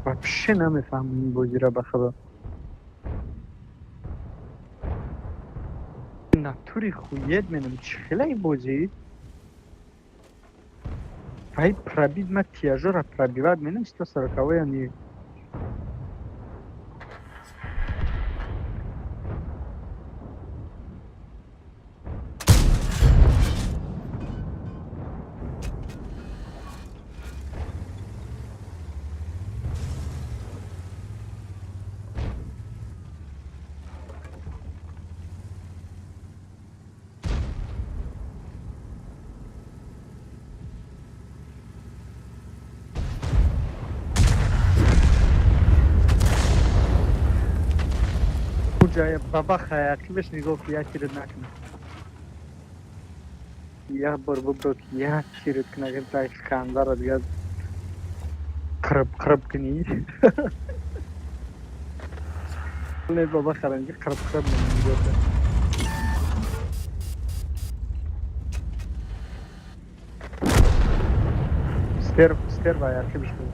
Вообще намефаҳмам ин бозиро, ба худо. Натури хует менам, чӣ хела ин бозӣ? Ай, пробить ма тяжора пробивать менам 140-я не. Ҷая баба хаякибеш нигоҳ ки як тирит накунад. Як бор бубро ки як тирит кунад, ки хандара дига қириб қириб кунӣ. Не, баба харанги қириб қириб нигоҳ кун. Стерва якибеш буд.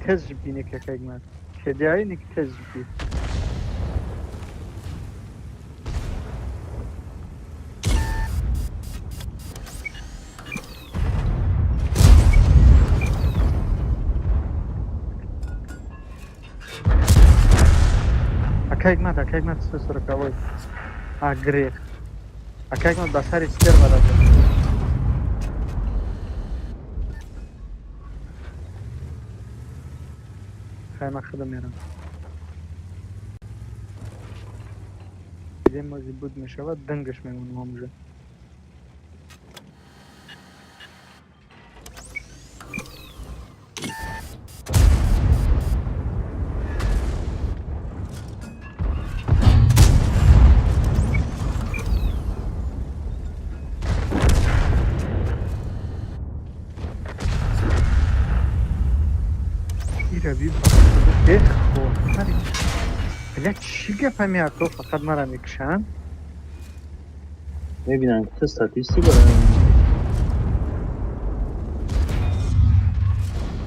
Тез жибине ки кегмад. Кедиаи ник тез жиби. Акайгмат, акайгмат 140-й. А, грех. Акайгмат ба сари стерва рафт. Хай, ман худам мерам. Дидем, мози буд мешавад, дангаш мемонам ҳамужа. Ира би бехо. Бля, чӣ гапа меато, фақат мара мекушанд? Мебинам ки ту статистика дорам.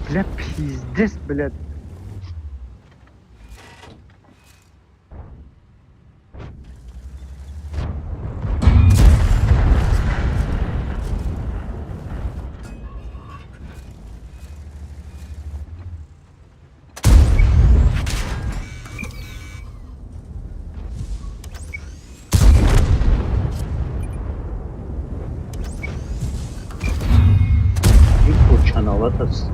Бля, пиздец, блядь. Ин пурчановат аст.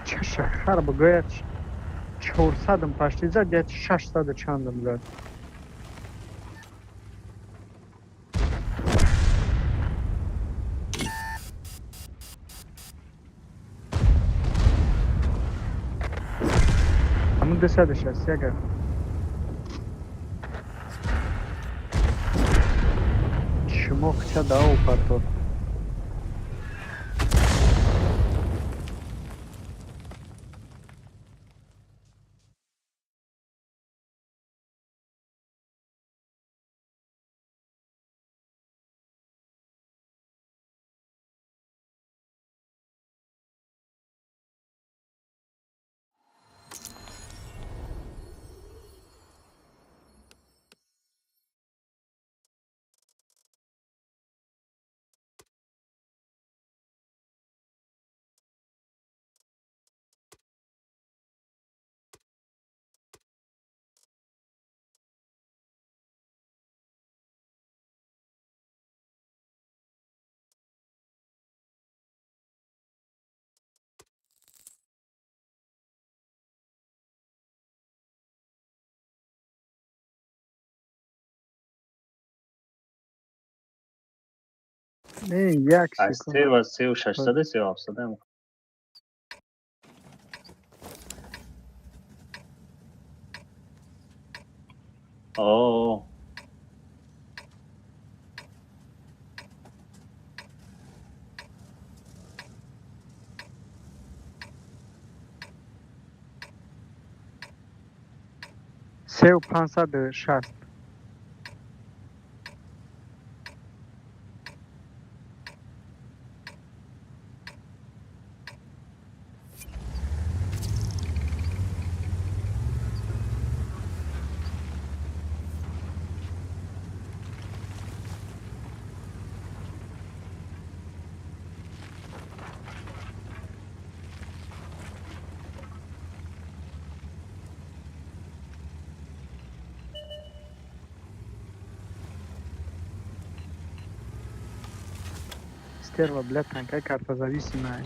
Чаша хар бигӯяд, 400-ам пашти зад, як 600-у чандам зад. Ҳамун 261. Чумоқча дао партофт. Не, як Аз секунд. се ва 3600, 3700. О, 3560. Стерва, бля, танкай картозависимая.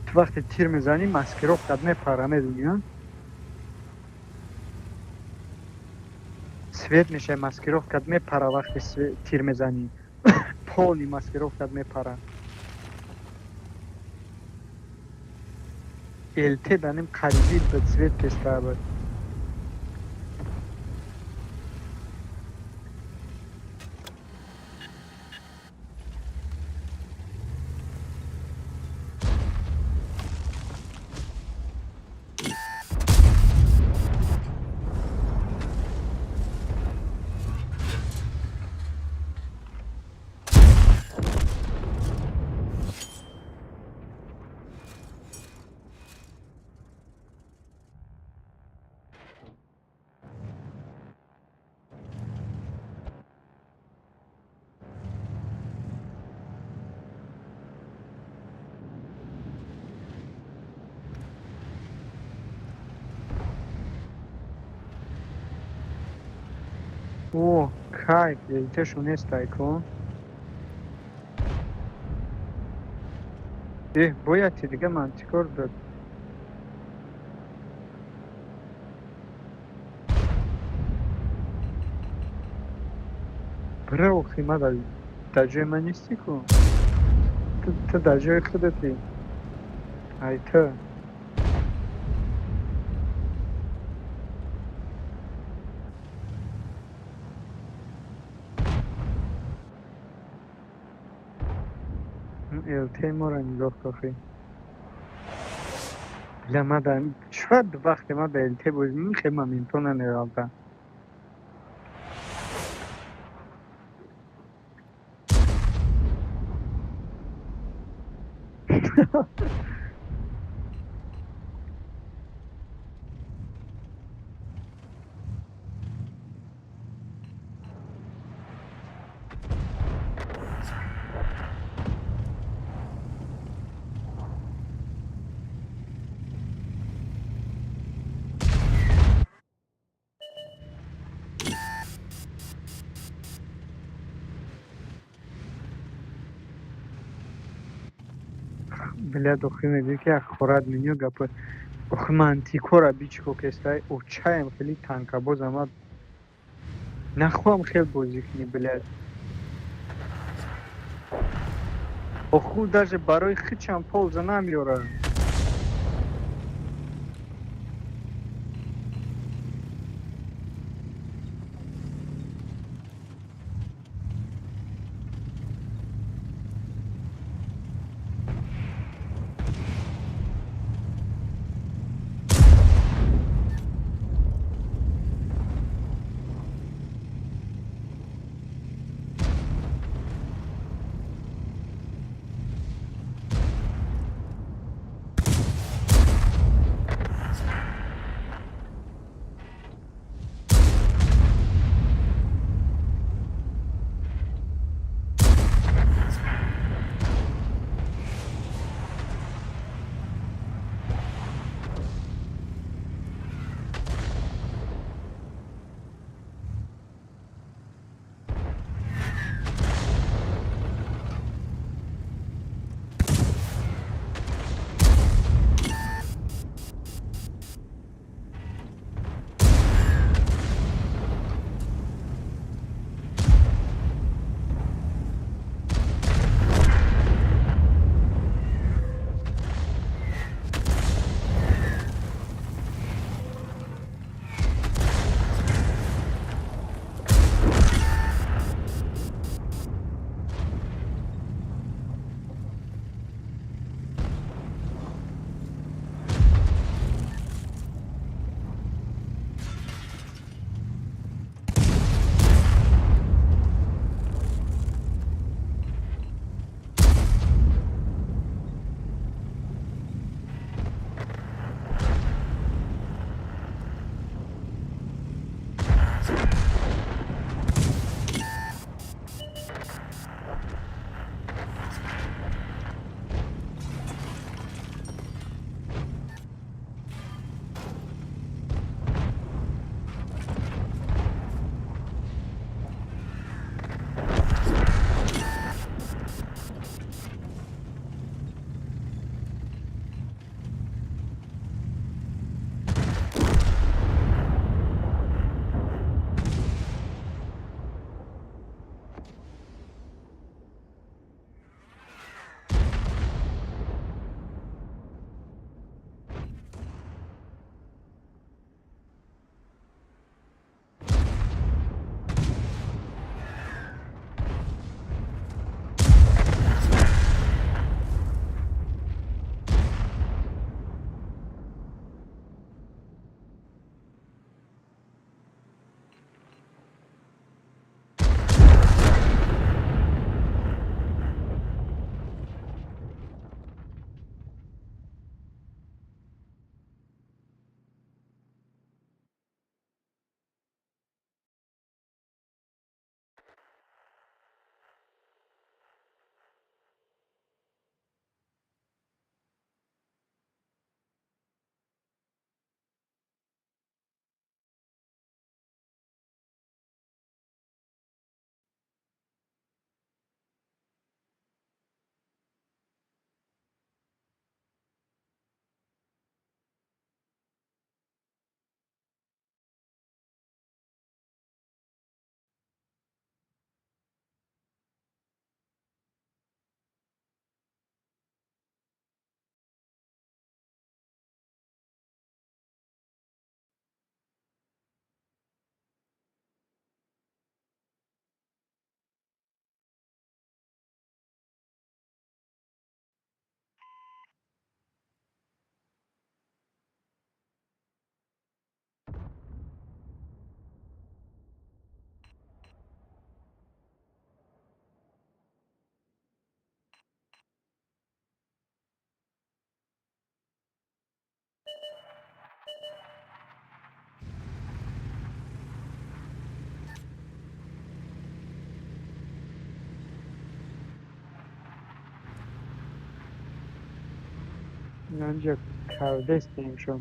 Ту вақте тир мезанӣ, маскировкат мепара, медонӣ, а? Свет мешавӣ, маскировкат мепара, вақте тир мезанӣ. Полный маскировкат мепара. ЛТ данем қариби ба свет тестар буд. О, кайф, ЛТ-шу нестай ку. Эҳ, бояд ти дига ман чӣ кор дод? Бира охи, ма дар ҷои ман нестӣ ку? Ту дар ҷои худатӣ. Ай ту. ЛТ моро нигоҳ кохӣ. Бля, ма дар чӣ вақте ма ба ЛТ бозӣ мехе моментҳо намеғалтам. Бля, дохи мегӯӣ ки як хорат меню гапа. Охи мантикора бичко кестай, очаем хеле танкабоз ама нахоҳам хел бозӣ кунӣ, блядь. Оху даже барои хичам полза намеёрад. Инҷа кардестем шо.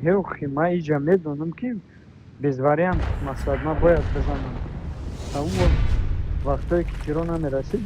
Ҳеохи, ман иҷа медонам, ки без вариант, мақсад, ман бояд бизанам. Ҳамон вақтое ки тиро намерасид.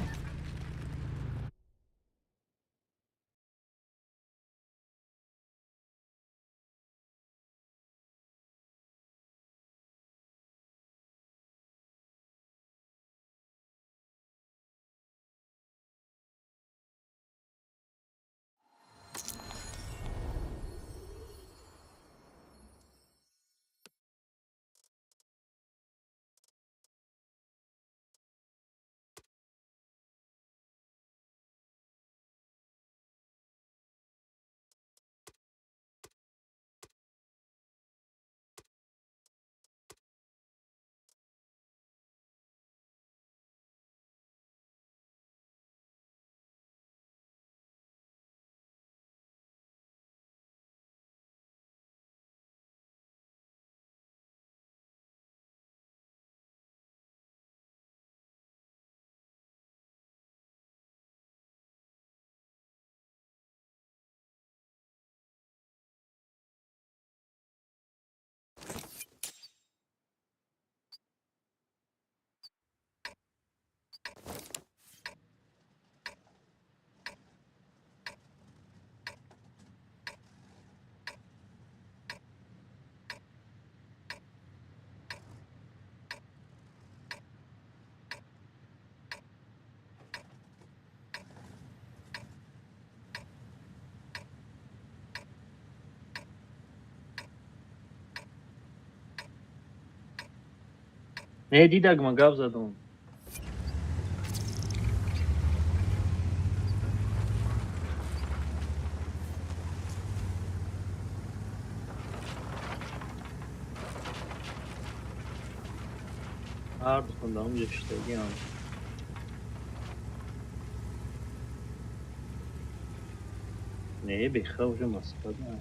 Не, дидак, ма гап задум. Ҳар духонда ҳамҷо шиштагиам. Не, беха уже Москва да.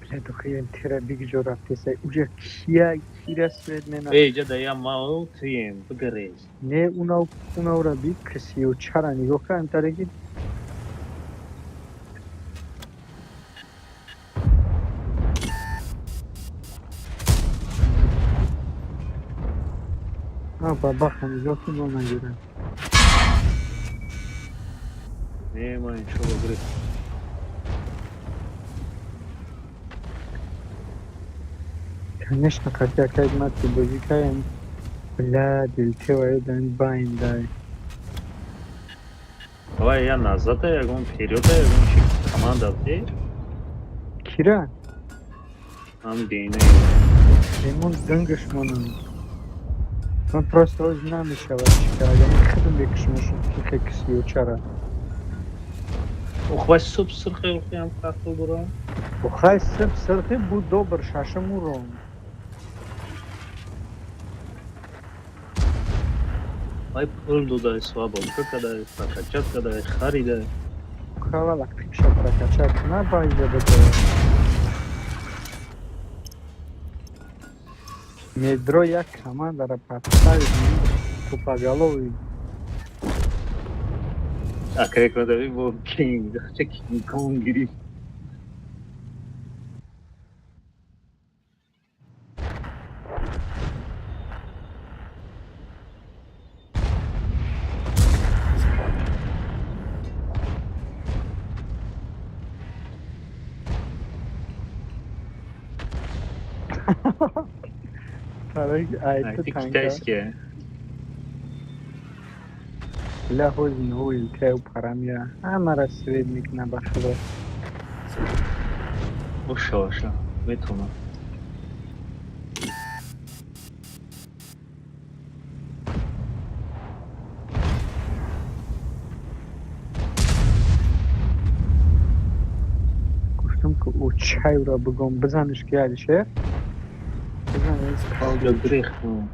Блядь, охи, тира бигҷо рафтеса. Уҷа кия кира свет мена. Э, иҷа да я мао туем, бигарез. Не, унав унавра би кисиё чара нигоҳ кардам тареки. А, бабаха нигоҳ кун, бо нагирам. Не, ма иншолло гирифт. Конечно, хотя как мати бозӣ кардем. Бля, дилтева едан байн дай. Давай я назада, ягон вперёда, ягон чи команда бде. Кира? Ҳам дейна. Эмон дангаш монам. Ман просто оз намешавад чӣ кард. Яъне худам бекушмошум ки кисиё чара. Охвай суб сирхе охиам қақл дорам. Охай сирф сирхи буд добр шашам урон. Вай пул додай, свободка кадай, прокачать кадай, харидай. Хавал активша прокачать на байза бедо. Медро як командара подставить тупоголовый. Акай кадави бо кинг, ча кинг конг гирифт. Тарик айты Айти танка. китайские. Бля, ҳозин ҳоил теу парамя. Ҳамара свет мекуна ба худо. Оша, оша, метавонам. Чайра бигом, бизаниш ки, Алишер, бизан. Я грехну.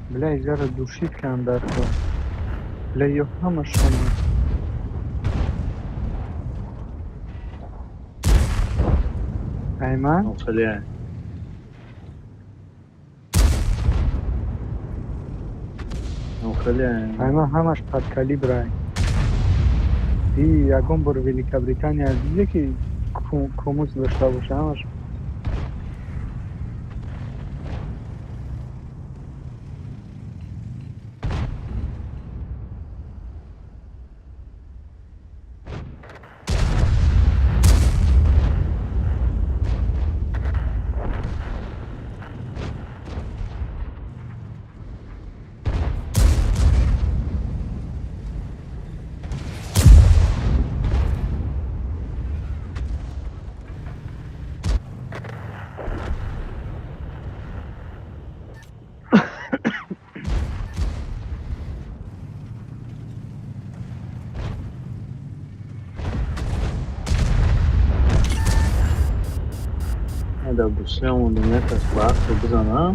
Бля, иҷара душид кан дар кор. Бля, ё ҳамашона. Айман. Хеле. Хеле. Айман, ҳамаш под калибрай. И ягон бор Великобритания диде ки комуз дошта боша, ҳамаш. Да, буслям мондам, як аз баҳсо бизанам.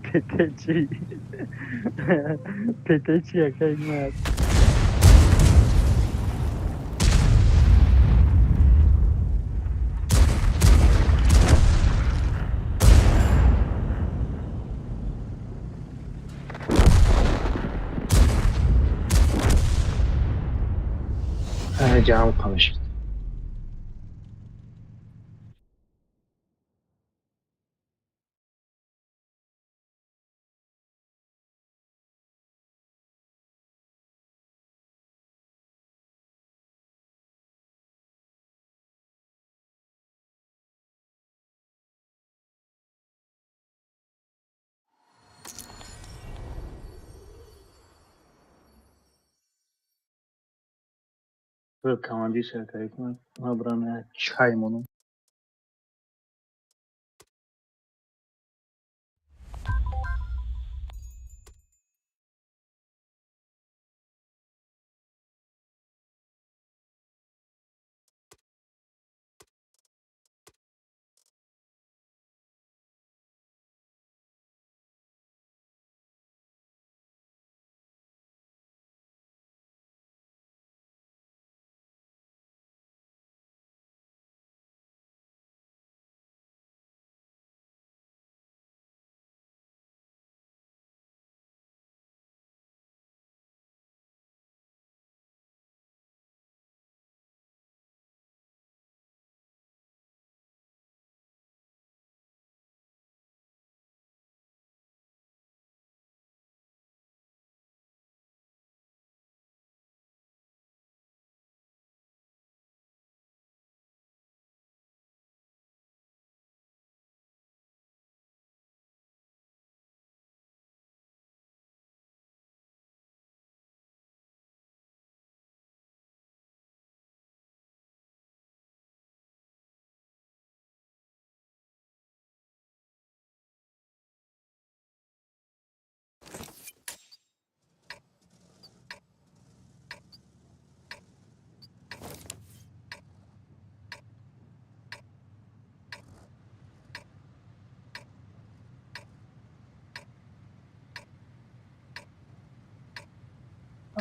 ПТ чӣ? ПТ чӣ, ака Ҳикмат? Ҷамъ қамишд. Командир шака Ҳикмат, ман брам як чай монам.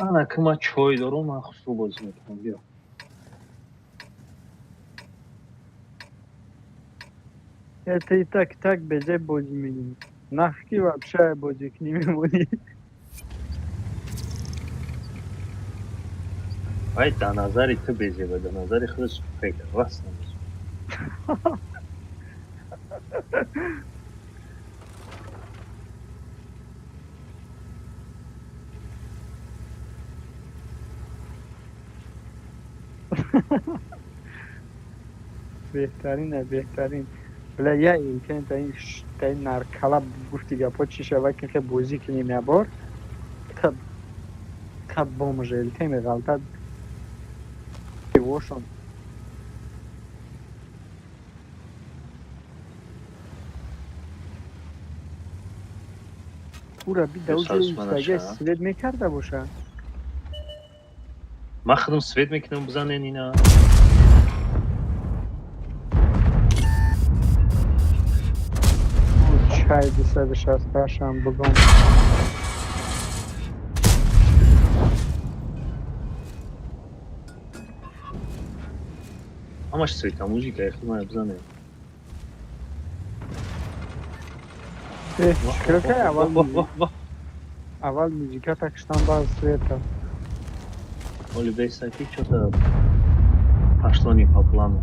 Ана ки ман чой дорам, ман хусрӯ бозӣ мекунам, биё. Это и так, так безеб бозӣ мекунӣ. Нах ки вообще бозӣ кунӣ мемонӣ. Вай, дар назари ту безеба, дар назари худаш прекрасно. Беҳтарин, беҳтарин. Бля, я имкон та ин та ин наркала гуфти гапо чӣ шава ки хе бозӣ кунем ябор. Та бомж элте меғалтад. Вошон. Ура бида уҷо истага свет мекарда боша. Ман худам свет мекунам, бизанен ина. Чай 268-ам бугум. Ҳамаш света музика худмая бизанен. Чикрока аввал аввал музика такштан, баъд света. Оли бесаки чё-то пошло не по плану.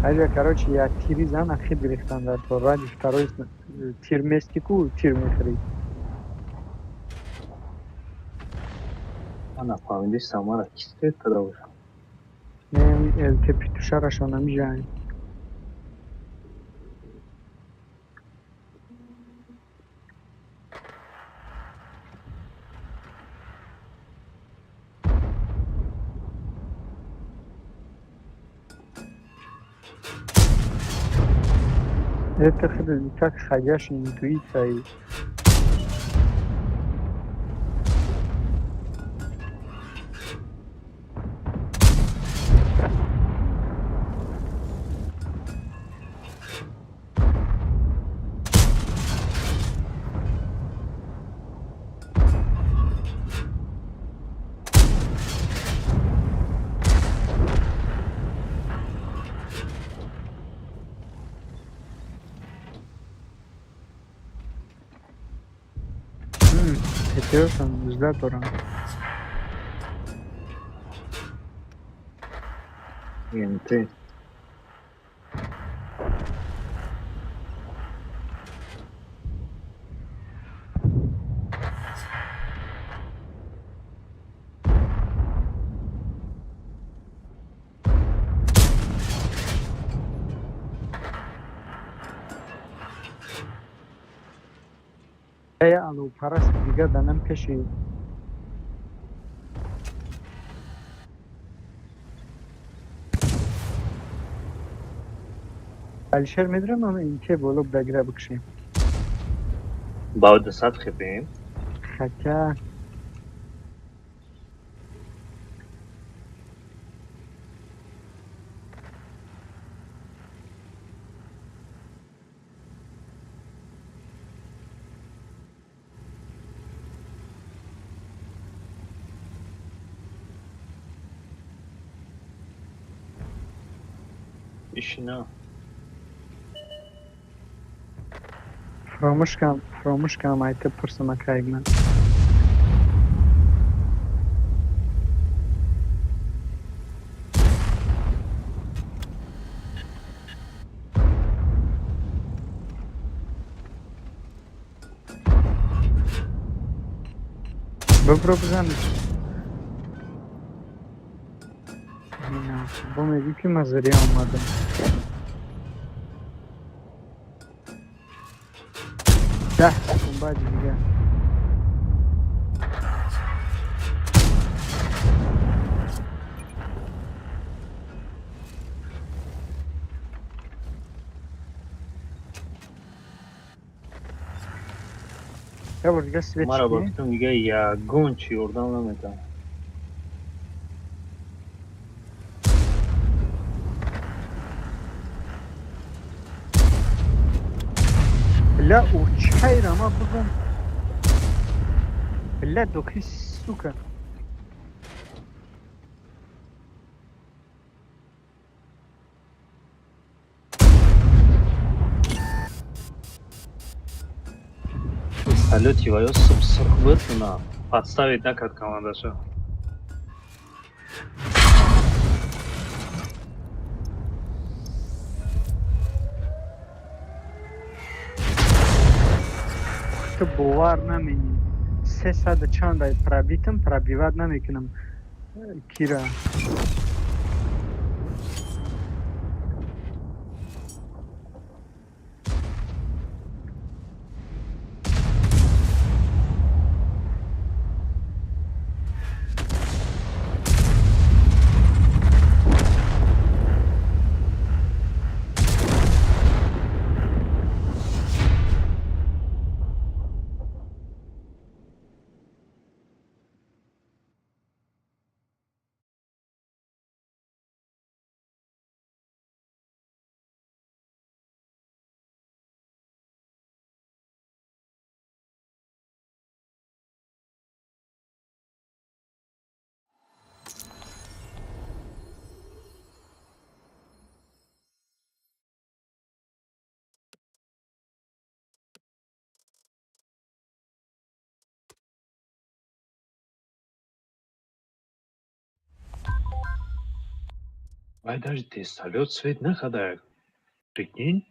Аҷа, короче, як тири зан ахид гирифтан дар то ради второй тир мести ку тир мехӯрӣ. Ман нафаҳмиди самара ки свет када бошам. Не, ЛТ петушарашон намижаем. Это хеле так ходящая интуиция. И Петершон зда дорам. МТ. Я алупараст дига данам пеши. Алишер медонам, ама инке боло дагира бикшем. Ба 200 хепем. Хотя Ишина. Фаромӯш кардам, фаромӯш кардам, айта пурсам акайгман. Бибро, бизаниш. Бо мегӯ ки ман зря омадам. 10 секунд баъди дига. Я бор дига свет Мара шидӣ? Ба фикрам, дига ягон чи ёрдам наметавонам. Бля, чайра ма бугум. Бля, дохи, сука. Салюти ва ё суб сурх буд, на подставить накард командаша. Ту бовар наменӣ. 300 чанд ай пробитым, пробивать намекунам. Кира. Вай даже тесталёт свет накарда. Прикинь?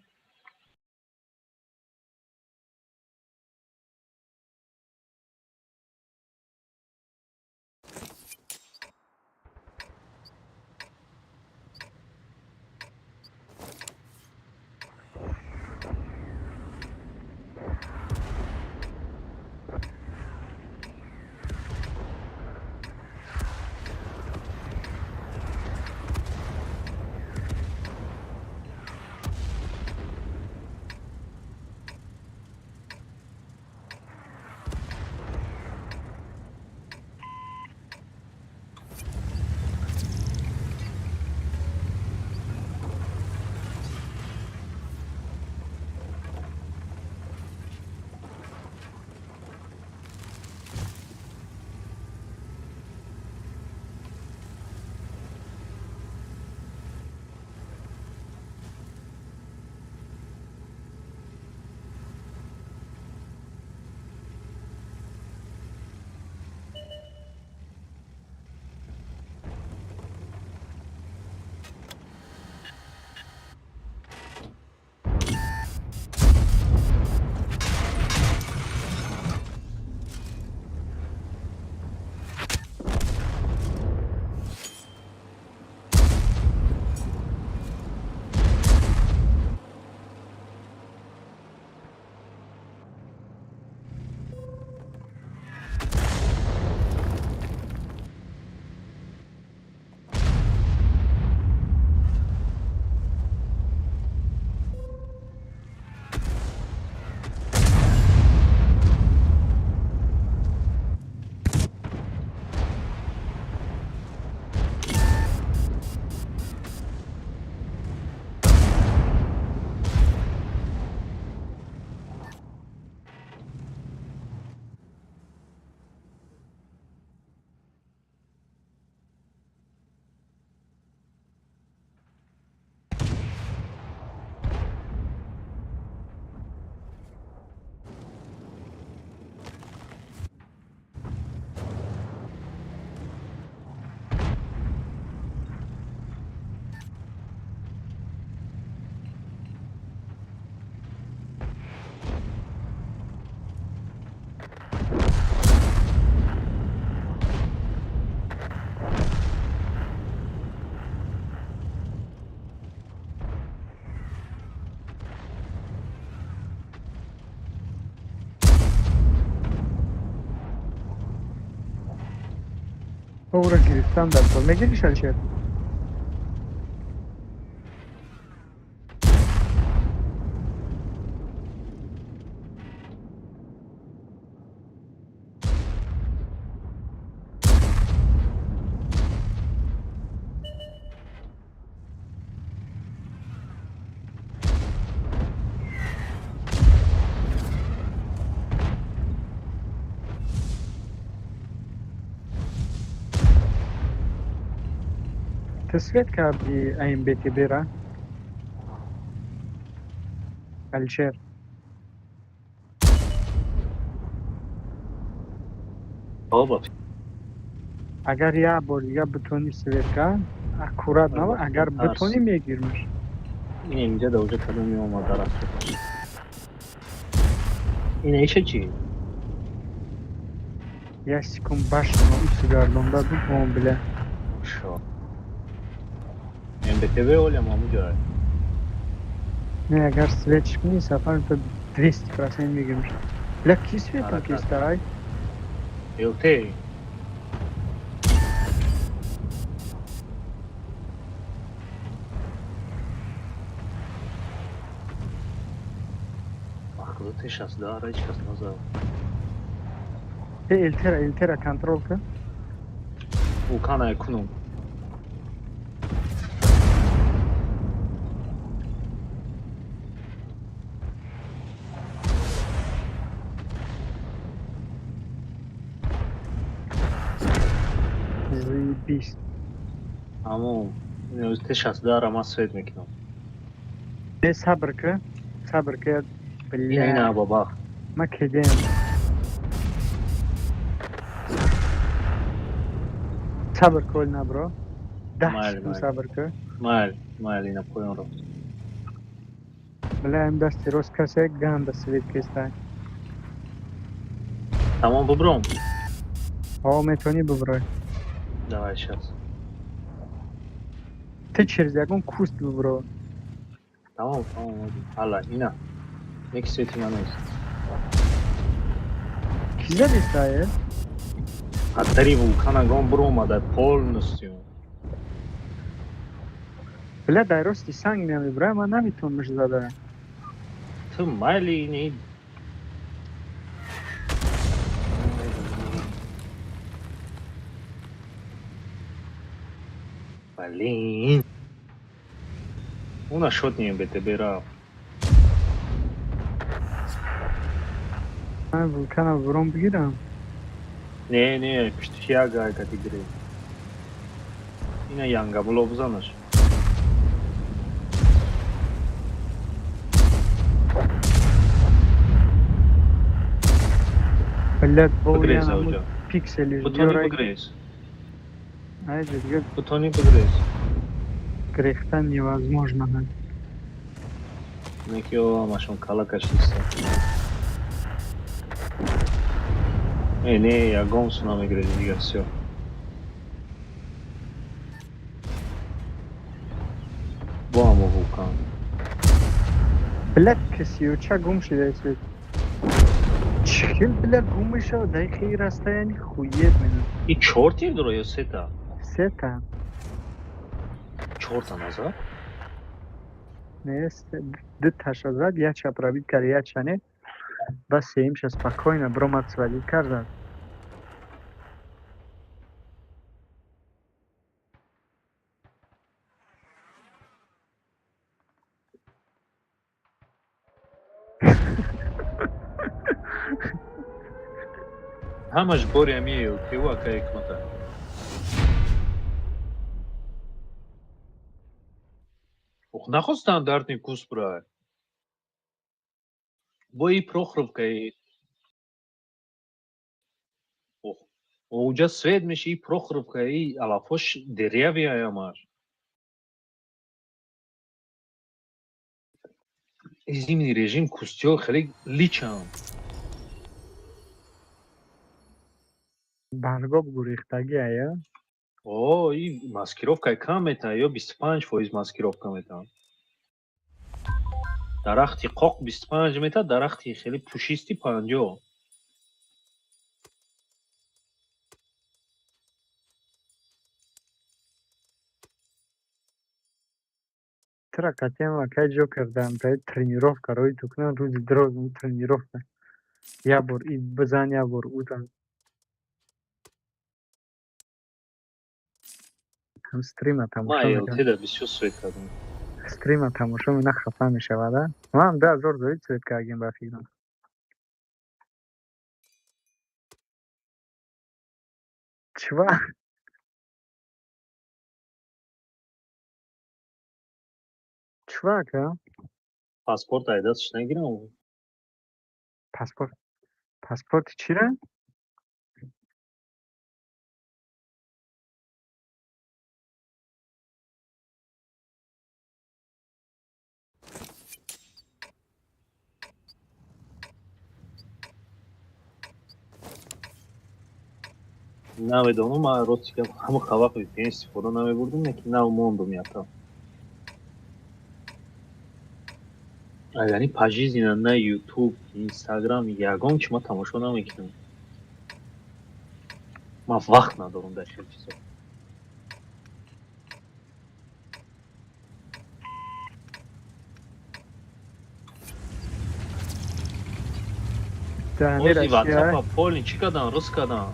Ӯро гирифтам дар кор. Мегириш, Алишер? Ту свет кардӣ АМБТБ-ра, Алишер? Оба. Агар як бор дига битонӣ свет кард, аккурат нава, агар битонӣ, мегирмаш. Ин инҷа да уже кадом меомад дар атрофаш. Ина иша чӣ? Як секунд, башно усу гардонда буд, о, бля. Шо. МБТВ олям ҳамуҷо. Не, агар свет кунӣ, сафар то 200% мегирмаш. Бля, ки светом Ҳаракат. Кистай? ЛТ. Худо, Т62 ҳеҷ кас назад. Э, Элтера, Элтера контрол кун. Вулкана кунум. Заебись. Амо Т62 ман свет мекунам. Не, сабр кун. Сабр кун. Ина, ина. Бля. Бабах. Ма кедем. Сабр кун, набро. 10 Майли, секунд майли. сабр кун. Майли, майли, ина поён рафт. Бля, им дасти рост касе ганда свет кестай. Тамом, бубром. О, метавонӣ буброй. Давай, щас. Ты через ягон куст бубро. Тамом, тамом. Ала, ина. Неки свети ма нест. Ки задистае? Аттари вулкана гон буромада полностью. Бля, дар рости санг намебурай, ман наметавонам зада. Ту майли не. Блин. Уна шотнием БТБ рафт. Ман вулкана буром бигирам. Не, не, пиштиш як гайкати гире. Ина янгабуло бизанаш. Бля, Бигрез бояна ауҷа. пиксели Бутони бигрез. Айда, дига Бутони бигрез. грехтан невозможно. Неки о ҳамашон кала кашиста. Не, не, ягон су намегирези дига, всё. Бо ҳамо вулкан. Бля, кисиюча гум шида свет. Чӣ хел, бля, гум мешавад дар хели расстояние, хует мена. И чор тир дора ё сета? Сета. Чорта назад? Не, ду таша зад, як пробить кард, як не. Ба сеюмша спокойно бромад, свалить кард. Ҳамаш бори ами кеу ака ҳикмата. Ох, нахост стандартный куст брай. Бо и Прохоровка и ох, оҷа свет меши, и Прохоровка и алафош деревья ҳамаш. И зимний режим кустиҳо хеле личанд. Баргоб гурехтагӣ ая. О, и маскировкаи кам метаҳад ё 25% маскировка метаҳад. Дарахти қоқ 25 метаҳад, дарахти хеле пушисти 50. Тура қатъиян акай ҷо кардам, тай тренировка рои ту кунам, рӯзи дроз тренировка. Як бор ид бизан, як бор ӯ ҳам стрима тамошо Ман мекунам. ЛТ-да бисёр свет кардам. Стрима тамошо мена, хафа мешавад, а? Ман 2000 зоид свет кардем, ба фикрам. Чва? Чва, ака? Паспорт ай дасташ нагирам. Паспорт. Паспорти чира? Намедонам, ман рости гап ҳама вақт VPN истифода намебурдум, лекин нав мондум якам. Яъни пожизненно на YouTube, Instagram ягон чи ман тамошо намекунам. Ман вақт надорам дар хел чизо. Даҳани Ози Россия. WhatsApp полный чӣ кардан, рӯз кардан.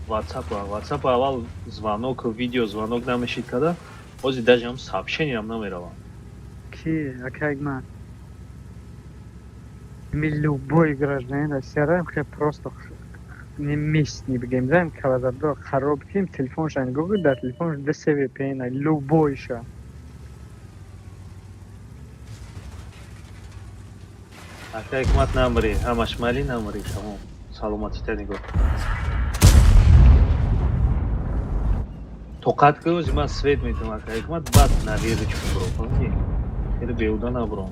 WhatsApp, WhatsApp аввал звонок, видео звонок намешид карда, ози даже ҳам сообщение ам намераванд. Ки, акай ман. Ми любой гражданин Россияра хеле просто не местный бигем, даем калазабдо хароб ким телефонша нигоҳ кун, дар телефонш ду се VPN любойша. Ака ҳикмат, намрӣ, ҳамаш майли, намрӣ, тамом. Саломатита нигоҳ. Тоқат кун, ози ман свет метавам, ака Ҳикмат, баъд наведочку бро, фаҳмидӣ? Хеле беҳуда набуром.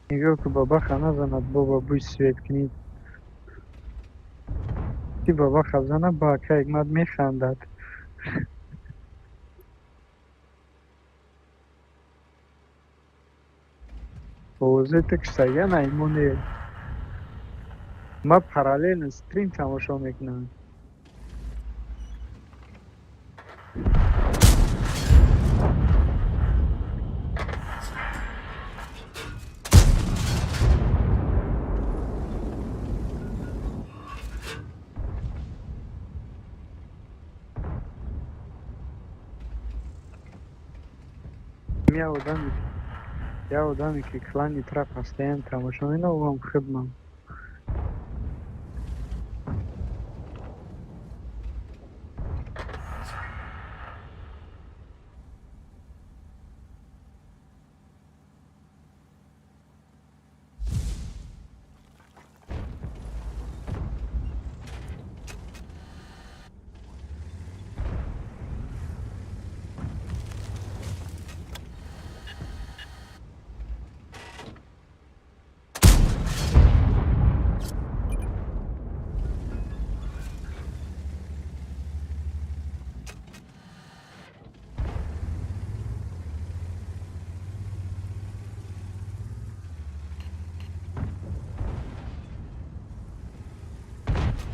Нигоҳ ку, бабаха назанад, боба, бӯй свет кунӣ. Ки бабаха зана, ба ака Ҳикмат механдад. Овозои ту киштагия наймоне. Ма параллельно стрим тамошо мекунам. Я одаме, я одаме, ки клани тра постоянно тамошо менавам хидмам.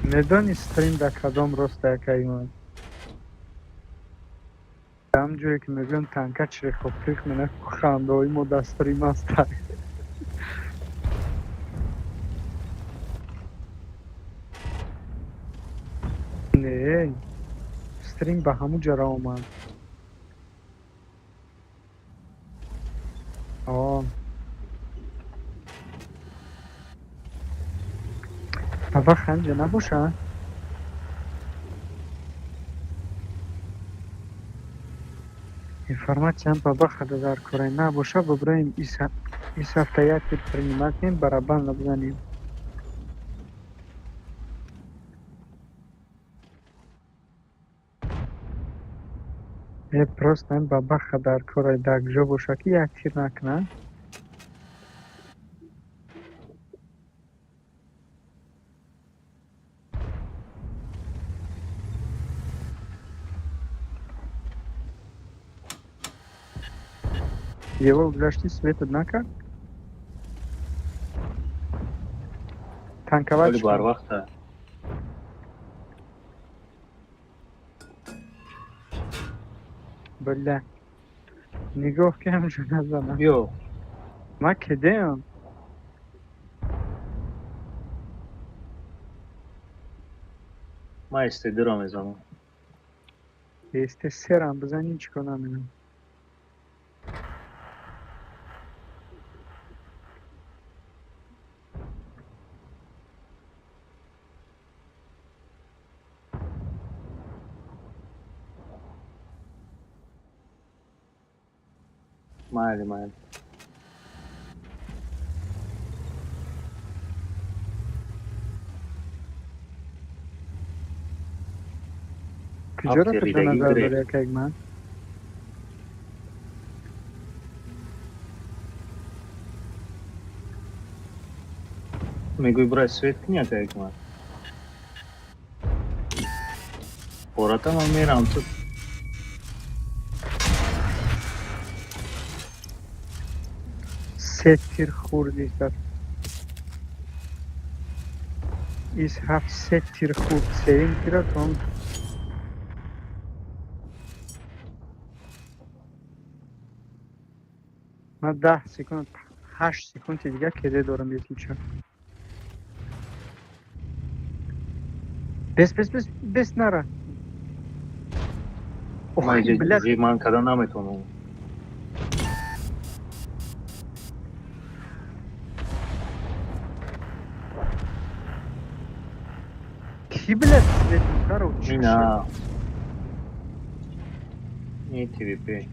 Медони, стрим дар кадом роста, ака Ҳикмат? Ҳам ҷое ки мегӯям, танка чирихоприх мена, хандаҳои мо дар стрим аста. Не, стрим ба ҳамун ҷара омад. О. Бабаха ҳамҷа набоша? Информатсиям бабаха дар кора набоша, бибироем, ис ҳафта як тир принимать кунем, барабан набзанем. Э, просто ин бабаха дар кора дар куҷо боша, ки як тир накунад? Ево гузашти, светат накард? Танковать Ҳоли шуд. барвақта. Бля. Нигоҳ ки ҳамҷо назанам. Биё. Ман кедеам? Ман СТД-ро мезанам. СТ серам бизан, ҳеҷ кор намекунам. Майли, майли. Куҷоро Ҳафти ту ба ридагӣ назар гирефт. дорӣ, ака Ҳикмат? Мегӯй, брат, свет кунӣ, ака Ҳикмат? Пората ман мерам, ту Се тир хӯрди зад. Ис ҳафт се тир хӯрд. Сеюм тира то он ман 10 секунд, 8 секунди дига кеде дорам, если чо. Бес, бес, бес, бес, нара. Ман Охи, иҷа блядь. ман карда наметавонам. Ки, блядь, свет мекаро чӣ? Ина. И ТВП.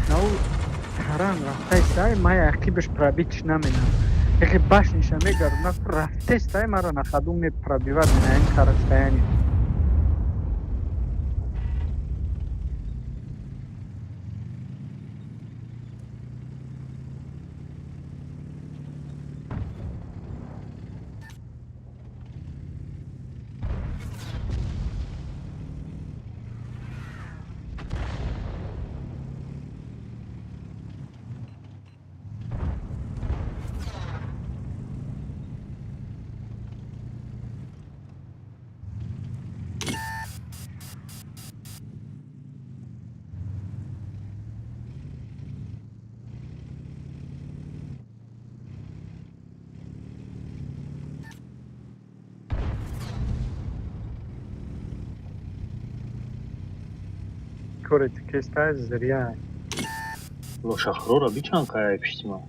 Нау таран рафтаистай, ман ақибаш пробить наменам. Яхе башниша мегардона, рафтестай, мара на ходу мепробивад мена ин расстояние. Коре тикестай зря. Лошахрора бичан кая пиштима.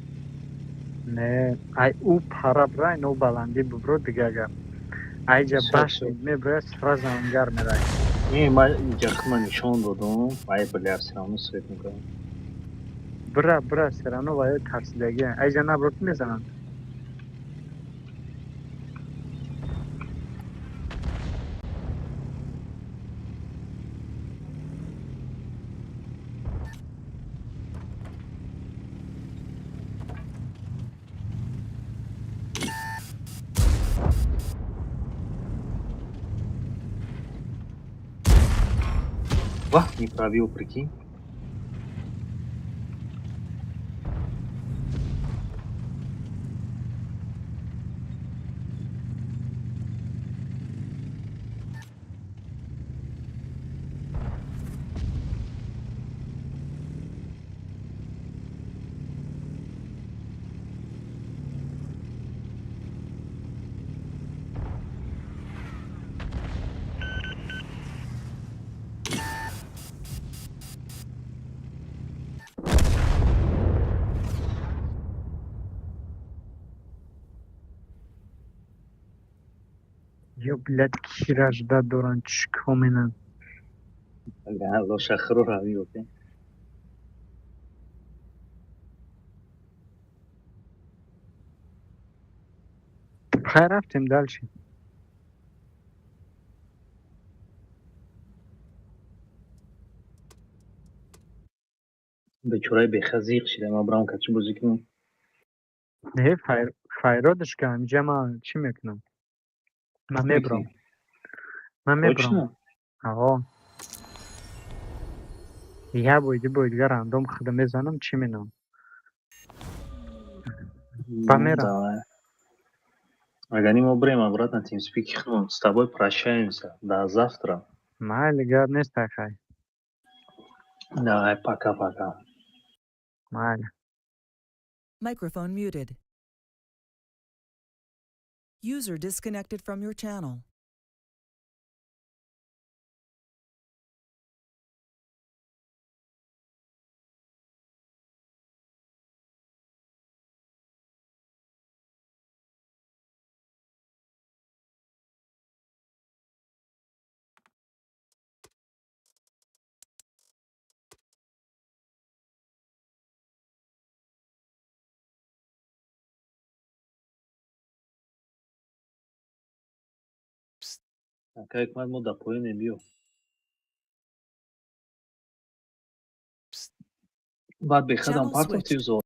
Не, ай ӯ пара брай, но баландӣ бубро, дига гап. Айҷа Всё, башни всё. меброяд, сразу ангар мерай. Не, ма иҷа хма нишон додум. Ай, бля, всё равно свет мекунам. Бира, бира, всё равно ваё тарсидагӣ. Айҷа наброт мезананд. Вах, не пробил, прикинь. Ё, блядь, кира ждать доранд, чӣ кор менанд? Бля, лошахрора биёте. Хай, рафтем дальше. Бечораи бехазиқ шида, ма брам качи бозӣ кунам. Не, файродаш ка, инҷа ман чӣ мекунам? Ман мебрам. Ман мебрам. Точно? Аҳо. Я бой, ду бой дигар рандом худа мезанам, чӣ менам? Ну, мерам. давай. Агани мо брем обратно TeamSpeak худмон. С тобой прощаемся. До завтра. Майли, гап нест, хай. Давай, пока-пока. Майли. Microphone muted. User disconnected from your channel. Ака Ҳикмат, мо дар поёнем, биё. Баъд бехадам Channel партофти switched. зо.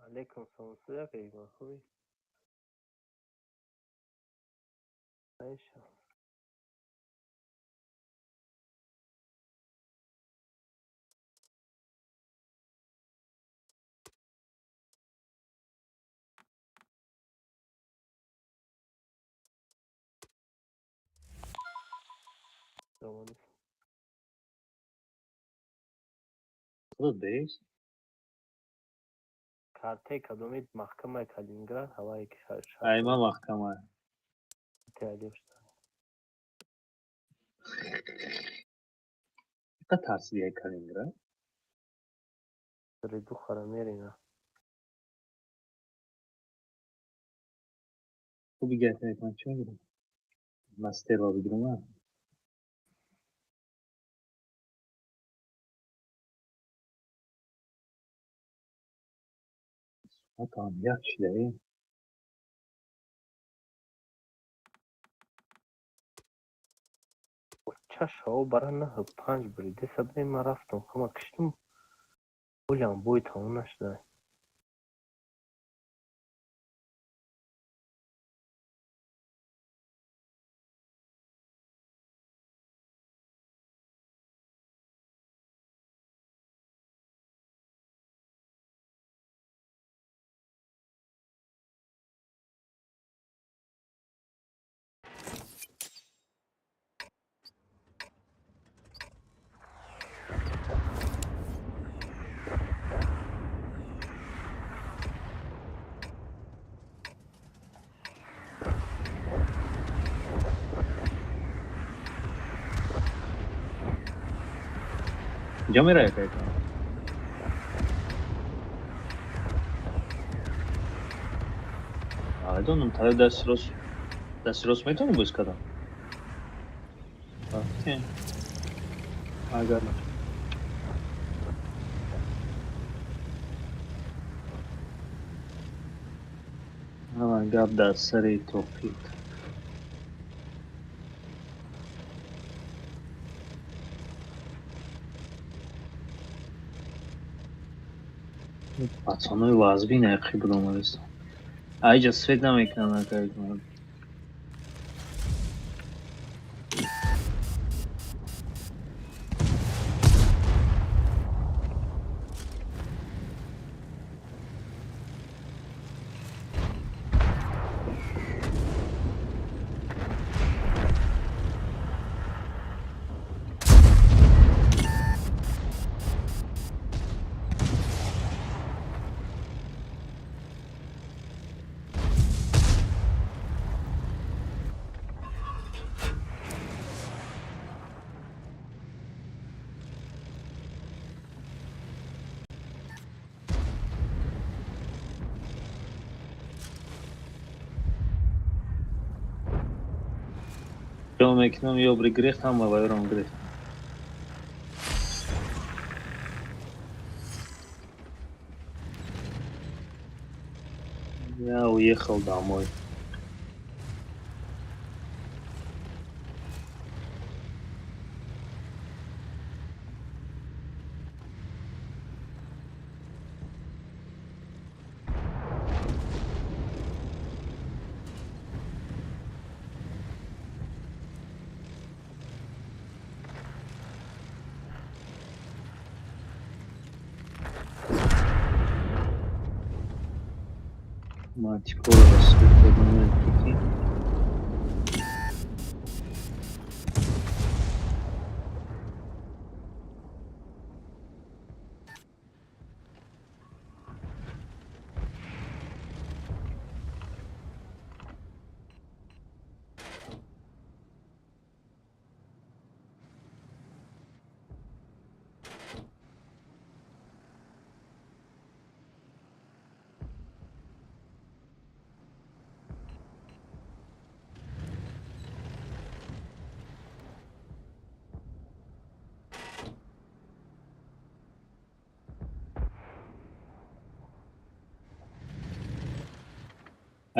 Алейкум салом, суяка Игор, хубӣ? Айша. Салом алейкум. Худат бес. Картаи кадоми маҳкамаи Калининград ҳавае ки Айма маҳкама. Шартаалиф. Чӣ тарсиди ай Калининград? Редухара мерина. Хуб, гап, ман чӣ мегирам? Ман стерва бигирам, а? Соатам як шида е. Чашао бара наҳу панҷ буриде сабаби ман рафтам, ҳама киштум, ҳолиам бой тамом нашуда. Куҷо меравед, акам? Намедонам, тарафи дасти рост, дасти рост метавонӣ боз кардам? Рафтем. Агар ҳама гап дар сари тоқит. Пацанои вазбин яқи буд омадастам. Айҷа свет намекунанд, акай. Ҷо мекунам, ёбри гирехт, ҳама вайрон гирехт. Я уехал домой. Мантикора рассвет. Прикинь.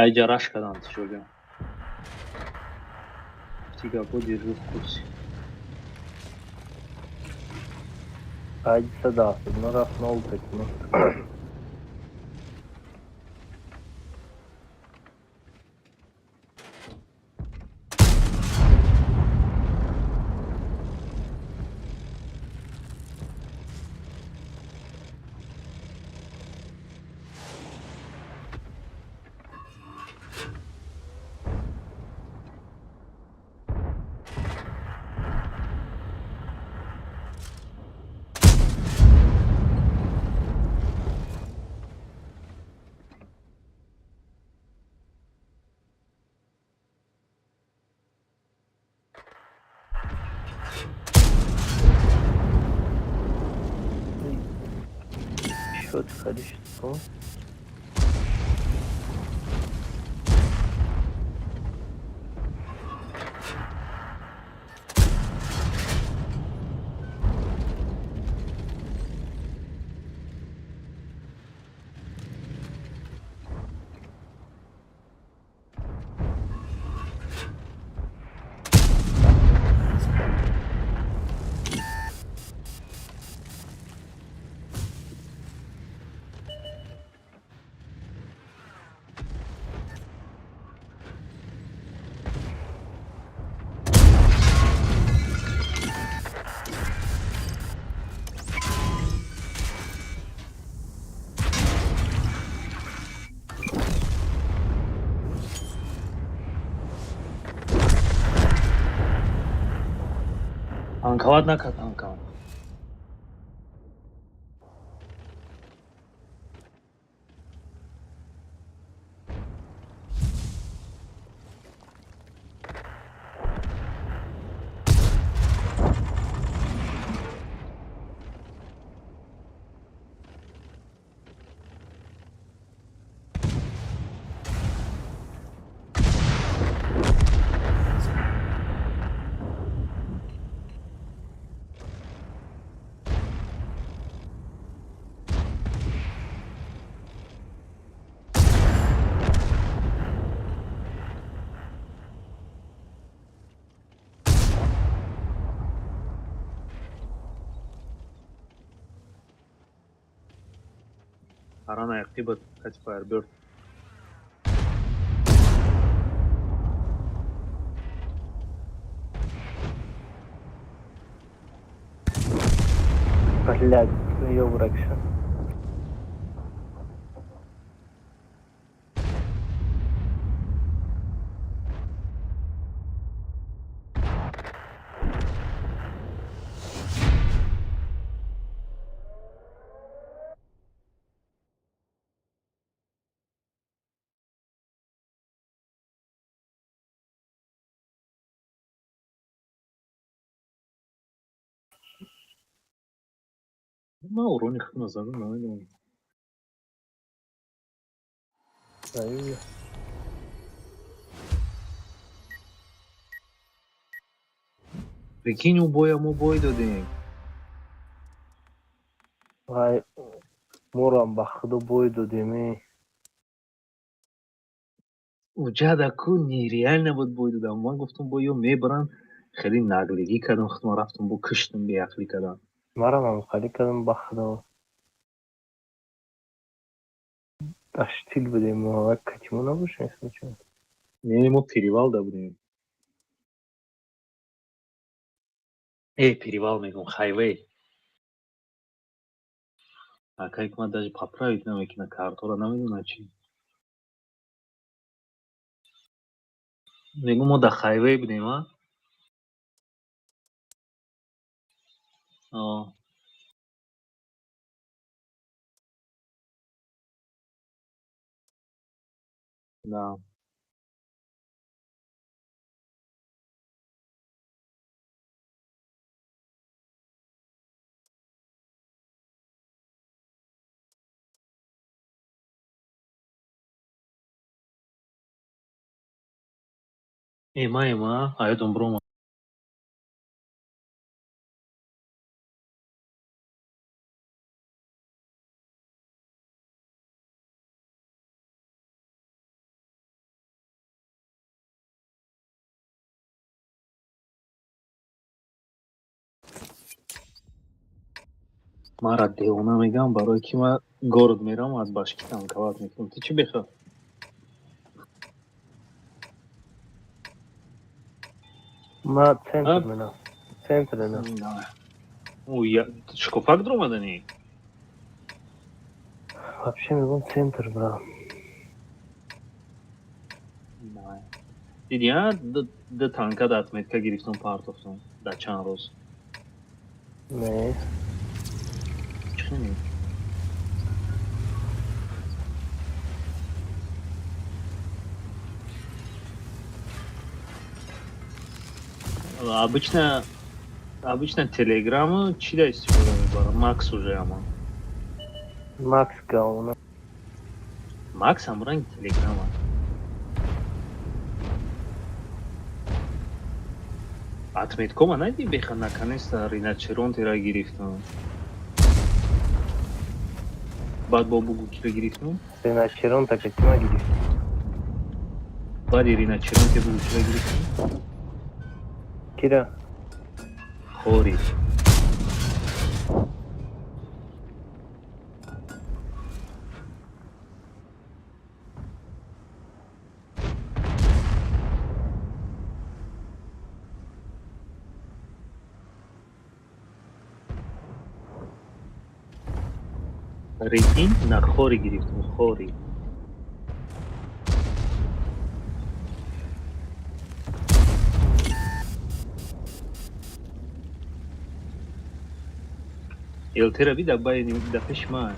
Айҷа раш кардам, тишоҷон. Гапо держу в курсе. Айдиса дафт, рафт нол пекуна. Чё ты ходишь? Танковать накард танкам. Арана яқибат кати Firebird. Блядь, ёбракша. Ман урони худро задам, намедонам. Ай, Прикинь, ӯ боя мо бой додем. Вай, морам ба худо бой додем, э. Уҷада ку нереально буд бой додам. Ман гуфтам, бо ё мебаранд, хеле наглигӣ кардам, худман рафтам, бо киштам, беақлӣ кардам. Марам ҳамхалӣ кардам, ба худо. Даштил будем, мо катимо набошем, случайно. Не, мо перевалда будем. Э, перевал мегум, хайвей. Акай ки ман даже поправить намекунад картора, намедонад чи. Мегум, мо дар хайвей будем, а? О. Да. Эма, эма, аёдом брома. Мара девона мегам, барои ки ман город мерам, аз башки танковать мекунам. Ту чӣ бехо? Ма центр А? мена. Центр мена. Шкофак дромаданӣ? Вообще мегум центр, бра. Диди, а? Д танка да отметка гирифтам, партофтам дар чанд рӯз. Не. Чӣ не? Обычно телеграмму чида истифода мебарам? Макс уже ама. Макс гаона. Макс ҳамранги Телеграма. Отметкома найди беха, наконец-то риночеронтера гирифтам. Баъд бо бугу киро гирифтам? Риночеронта катима гирифтӣ? Баъди риночеронте бугу киро гирифтам? Кира? Хори. Прикинь, на хори гирифтам, хори. Элтера би да байни да пеши ман.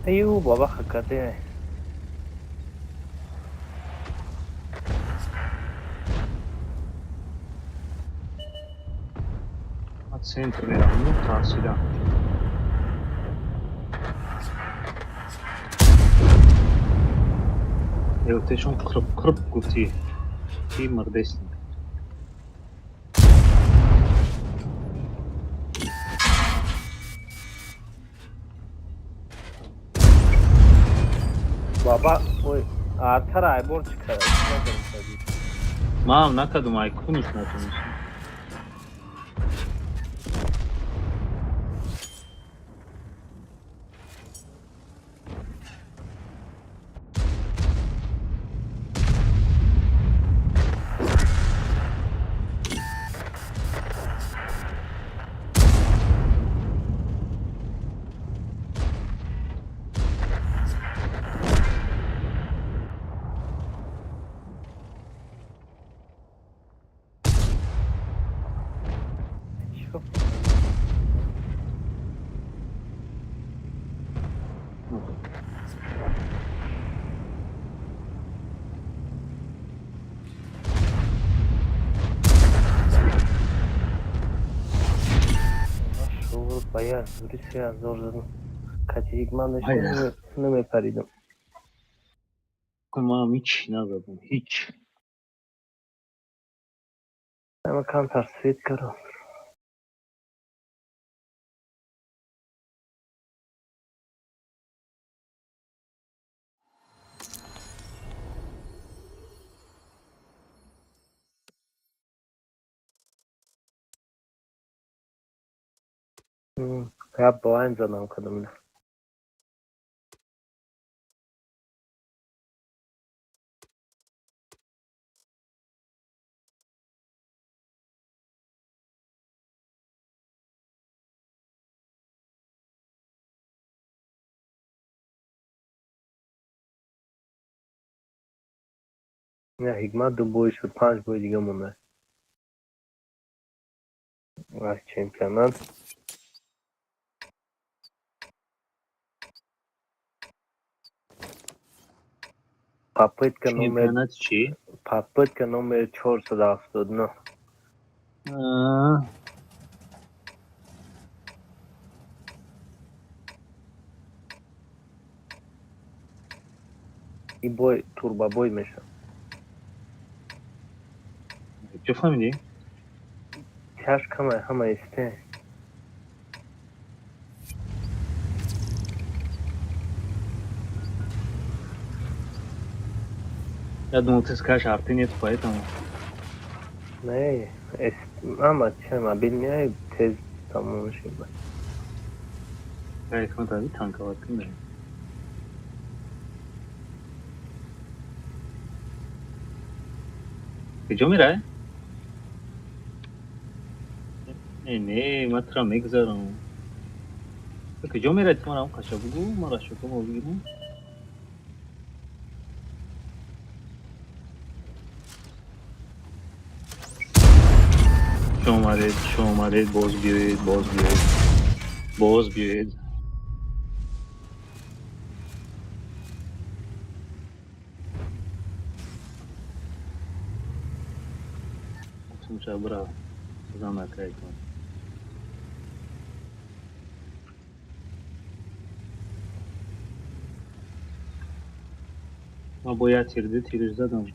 Аю баба хакате. Ман центр меравам, ну тарсидам. Элтешон қирп қирп гуфтӣ. Ки мирдестем. Баба ой артара айбор чӣ кара? Ман накардум, ай куниш натонистам. Чӣ? Шуғл ба як зури 3000 задам. Кати ҳикмат Ая. намепаридам. Ман ҳеч назадам, ҳеч. Ама камтар свет кардам. Я блайнд задам кардам. Не, ҳикмат ду бой шуд, панҷ бой дига монда. Аз чемпионат. Попытка номер Чемпионати чӣ? Попытка номер 479. Аа, И бой турбобой мешавад. Чӣ фаҳмидӣ? Чаш кама ҳама исте. Я думал, ты скажешь, арты нет, поэтому. Не, ама чи мобильный тез тамом мешавад. Ҳикмат аби танковать кунем. Куҷо мерай? Э, не, ман тура мегузарам. Ту куҷо мерай? Ту маро ҳам қаша бугӯ, ман расчётамо бигирам. Хуш омадед, хуш омадед, боз биёед, боз биёед, боз биёед. Гуфтам бира зан акай кун. Ман бо як тир, ду тирш задам.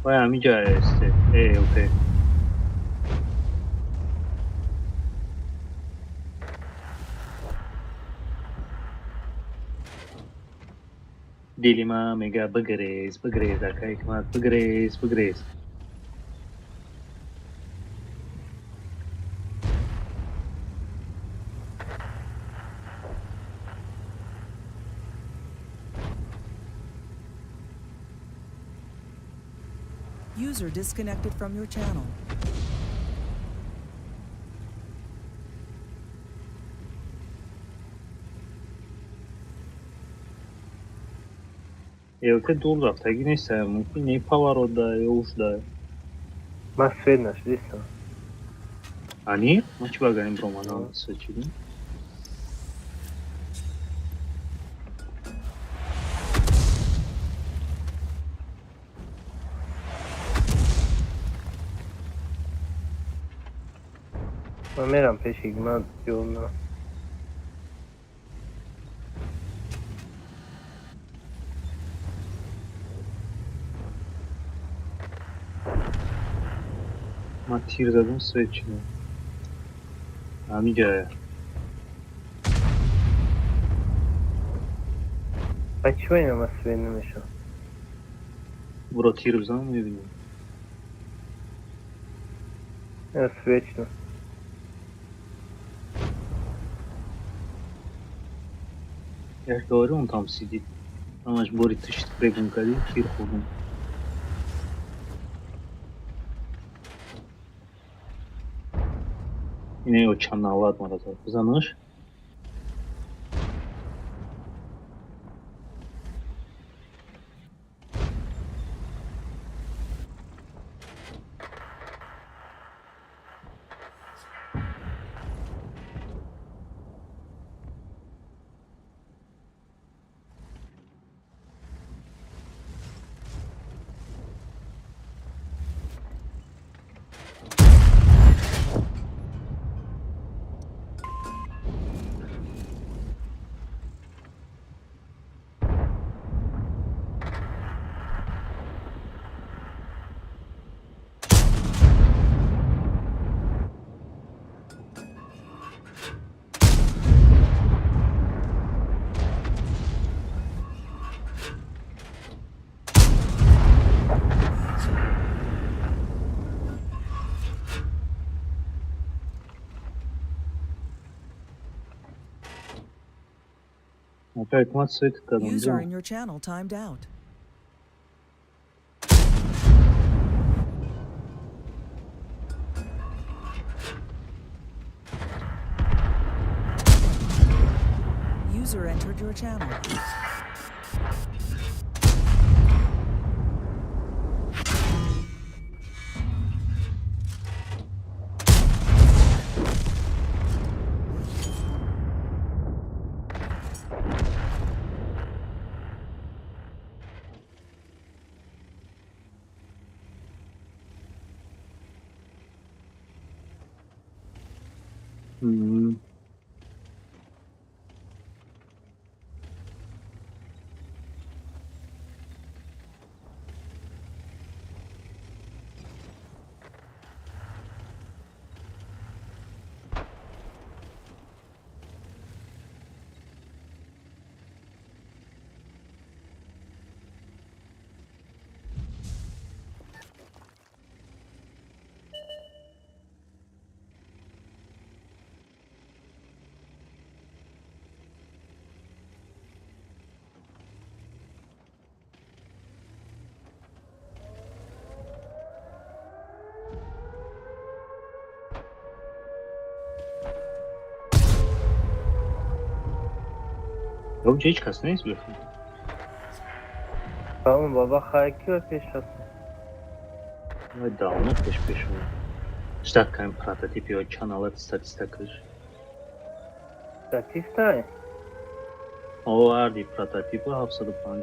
Вай ҳамиҷа эсте. Э, окей. Дили ман мега бигрез, бигрез, ака Ҳикмат, бигрез, бигрез. User disconnected from your channel. ЭЛТ дур рафтагӣ неста, мумкин не поворот да ё уш да. Ман свет нашудистам. Ани? Ман чӣ багарем броманам сочидим? Ман мерам пеши ман ёл на. Ман тир задам, свет шидам. Ҳамиҷая. Ба чӣ вайна ман свет намешавам? Буро тир бизанам, мебинем. Свет шудам. Я ж говорю, он там сидит. Там аж бори тышт прегун кардӣ, тир хӯрдум. Ине ё чанд навбат мара зад. Бизанаш? Ака Ҳикмат, свет кардам. User in your channel timed out. User entered your channel. Онҷа ҳеҷ кас нест бихӯ. Тамом баба, хай, ки пеш аст? Ой, давно пеш пешо. Ждать кардем прототипи ё чанд ҳолати статиста каш. Статиста? Оварди прототипа 757.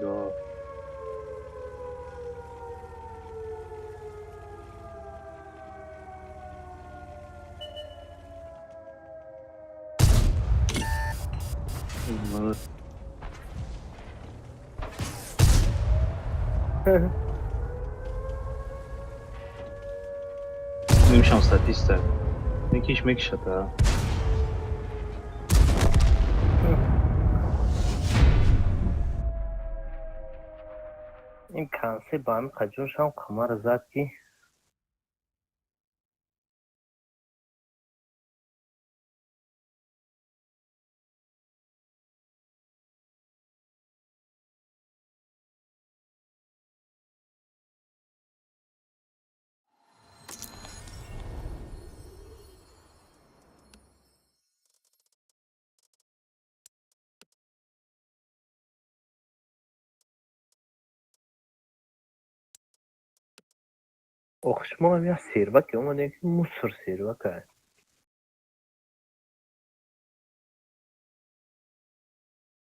Немишам статиста. Мекиш мекишата. Ин кансе ба ҳами қаҷоншам қамара зад, ки ох, шумоам як серваке омадем, ки мусор сервака.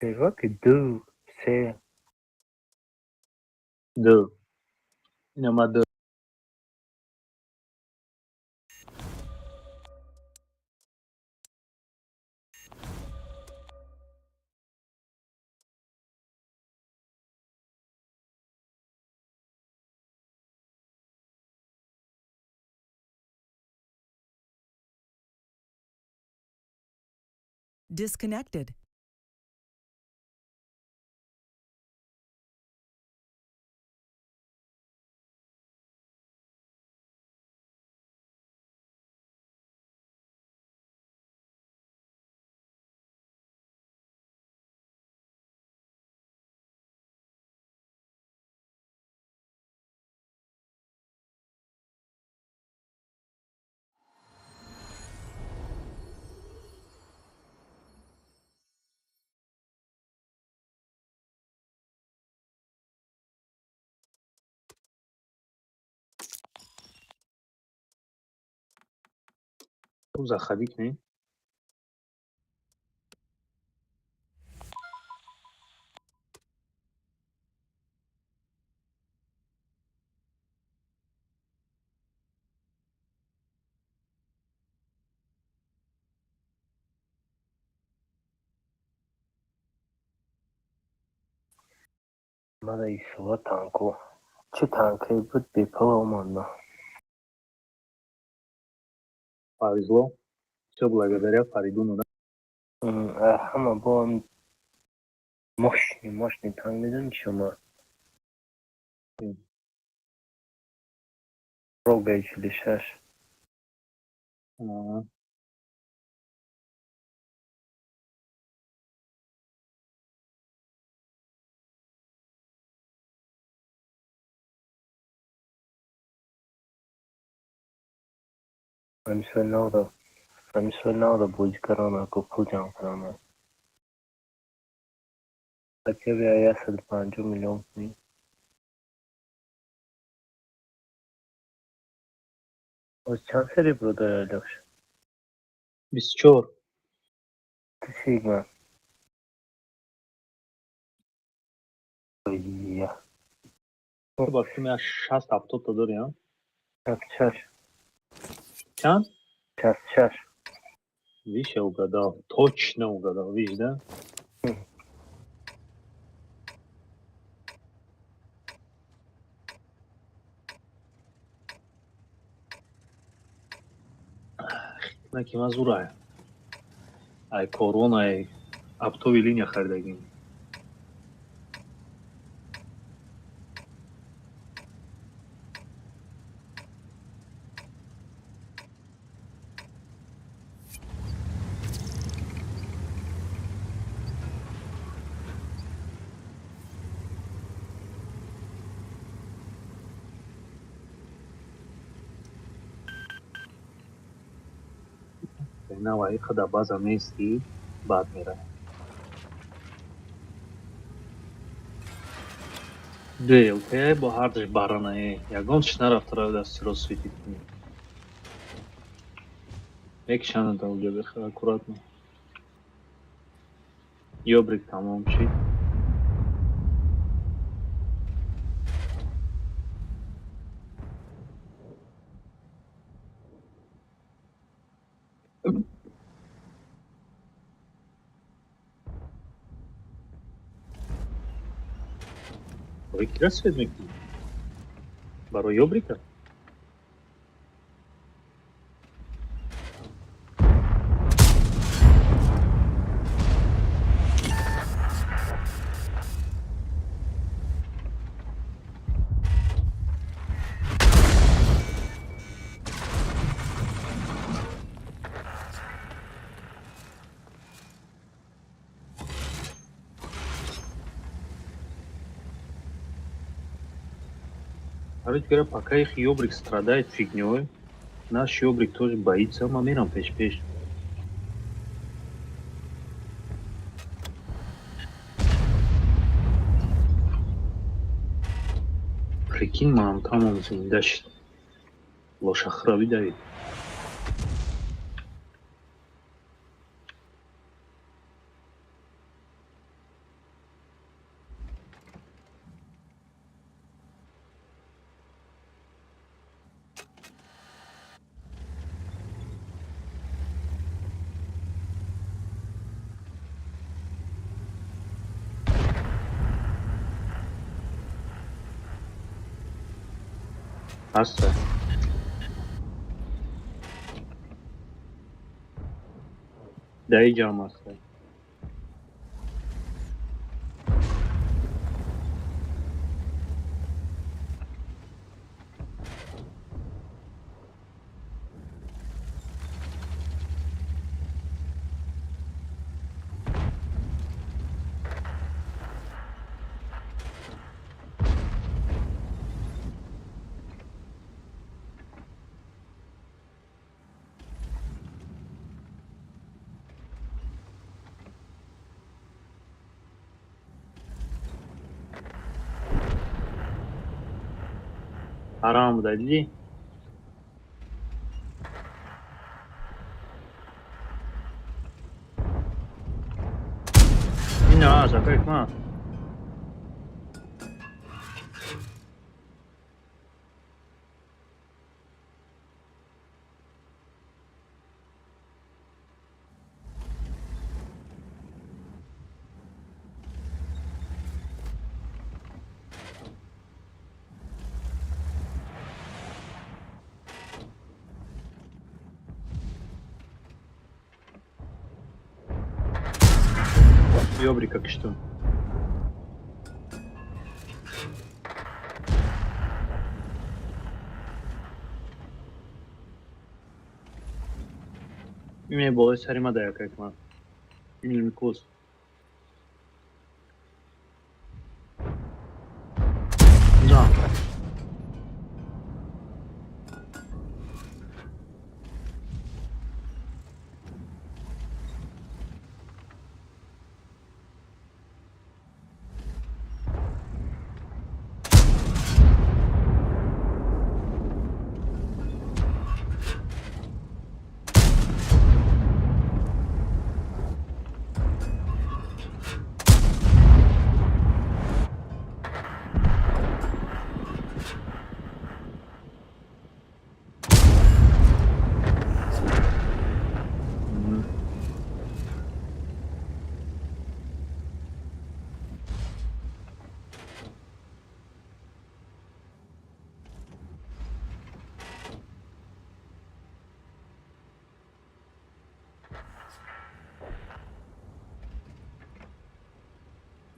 Серваки ду, се. Ду. Инама ду. Disconnected. Заходить не? Мада исова танку. Чӣ танкае буд, бепала омадна. Повезло. Все благодаря Фаридуну, да? Ҳама бо мощный, мощный танк, медонӣ чӣ омад? Рогаи 46. А. Ҳамисоли навда бозӣ кардам, ко пул ҷамъ кардам. Хотя бы 150 миллион кунӣ. Боз чанд серебро дорӣ, Алёш? 24. Ту сигма. Ия. Ту ба фикрам як 60 70-та дорӣ, а? 66. Чанд? 66. Видишь, я угадал. Точно угадал, видишь, да? Наки мазурая. Ай корона, ай оптовый линия харидагим. Наваи худа база нести, баъд меравем. Ду ЛТ бо ҳардуш баранае. Ягон чиз нарафта равад аз сиро светить кунӣ. Мекишанд онҷо аккуратно. Ёбрик тамом шид. Барои кира свет мекунӣ? Барои ёбрика? Короче говоря, пока их ёбрик страдает фигней, наш ёбрик тоже боится, ма мерам пеш-пеш. Прикинь, мам, там он зинда шид. Лошахра видавид. Ҳаста. Дар ҷамъ ҳаста. Ҳарам буда, дидӣ? Ина аст, акай кма. Ёбрика киштум. Име болои сари ма да акай кма. Ин кус. Да.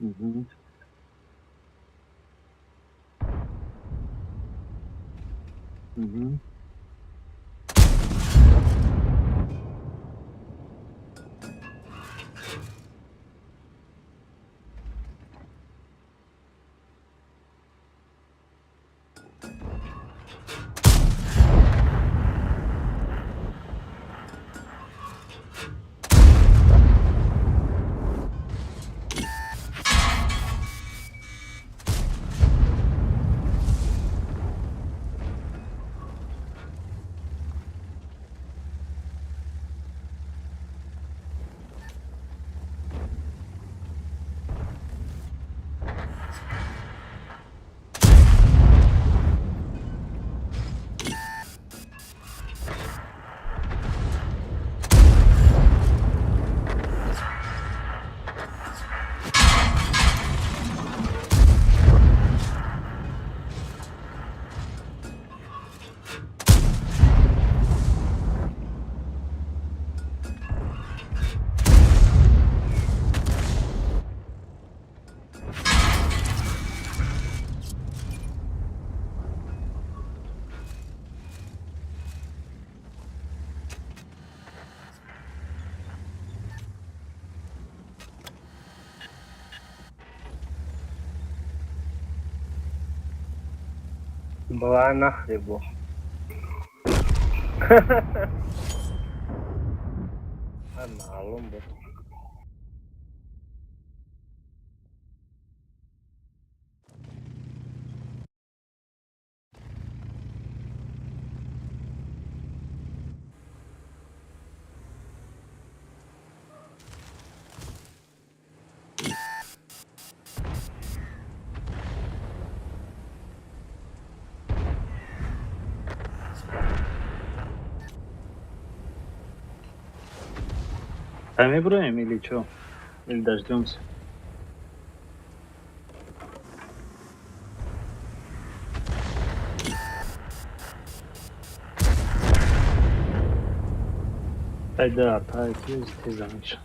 Угу. Угу. Была нахребу. Маълум буд. А мы броем или что? Или дождемся? Айда, тай, тез, тез амиша.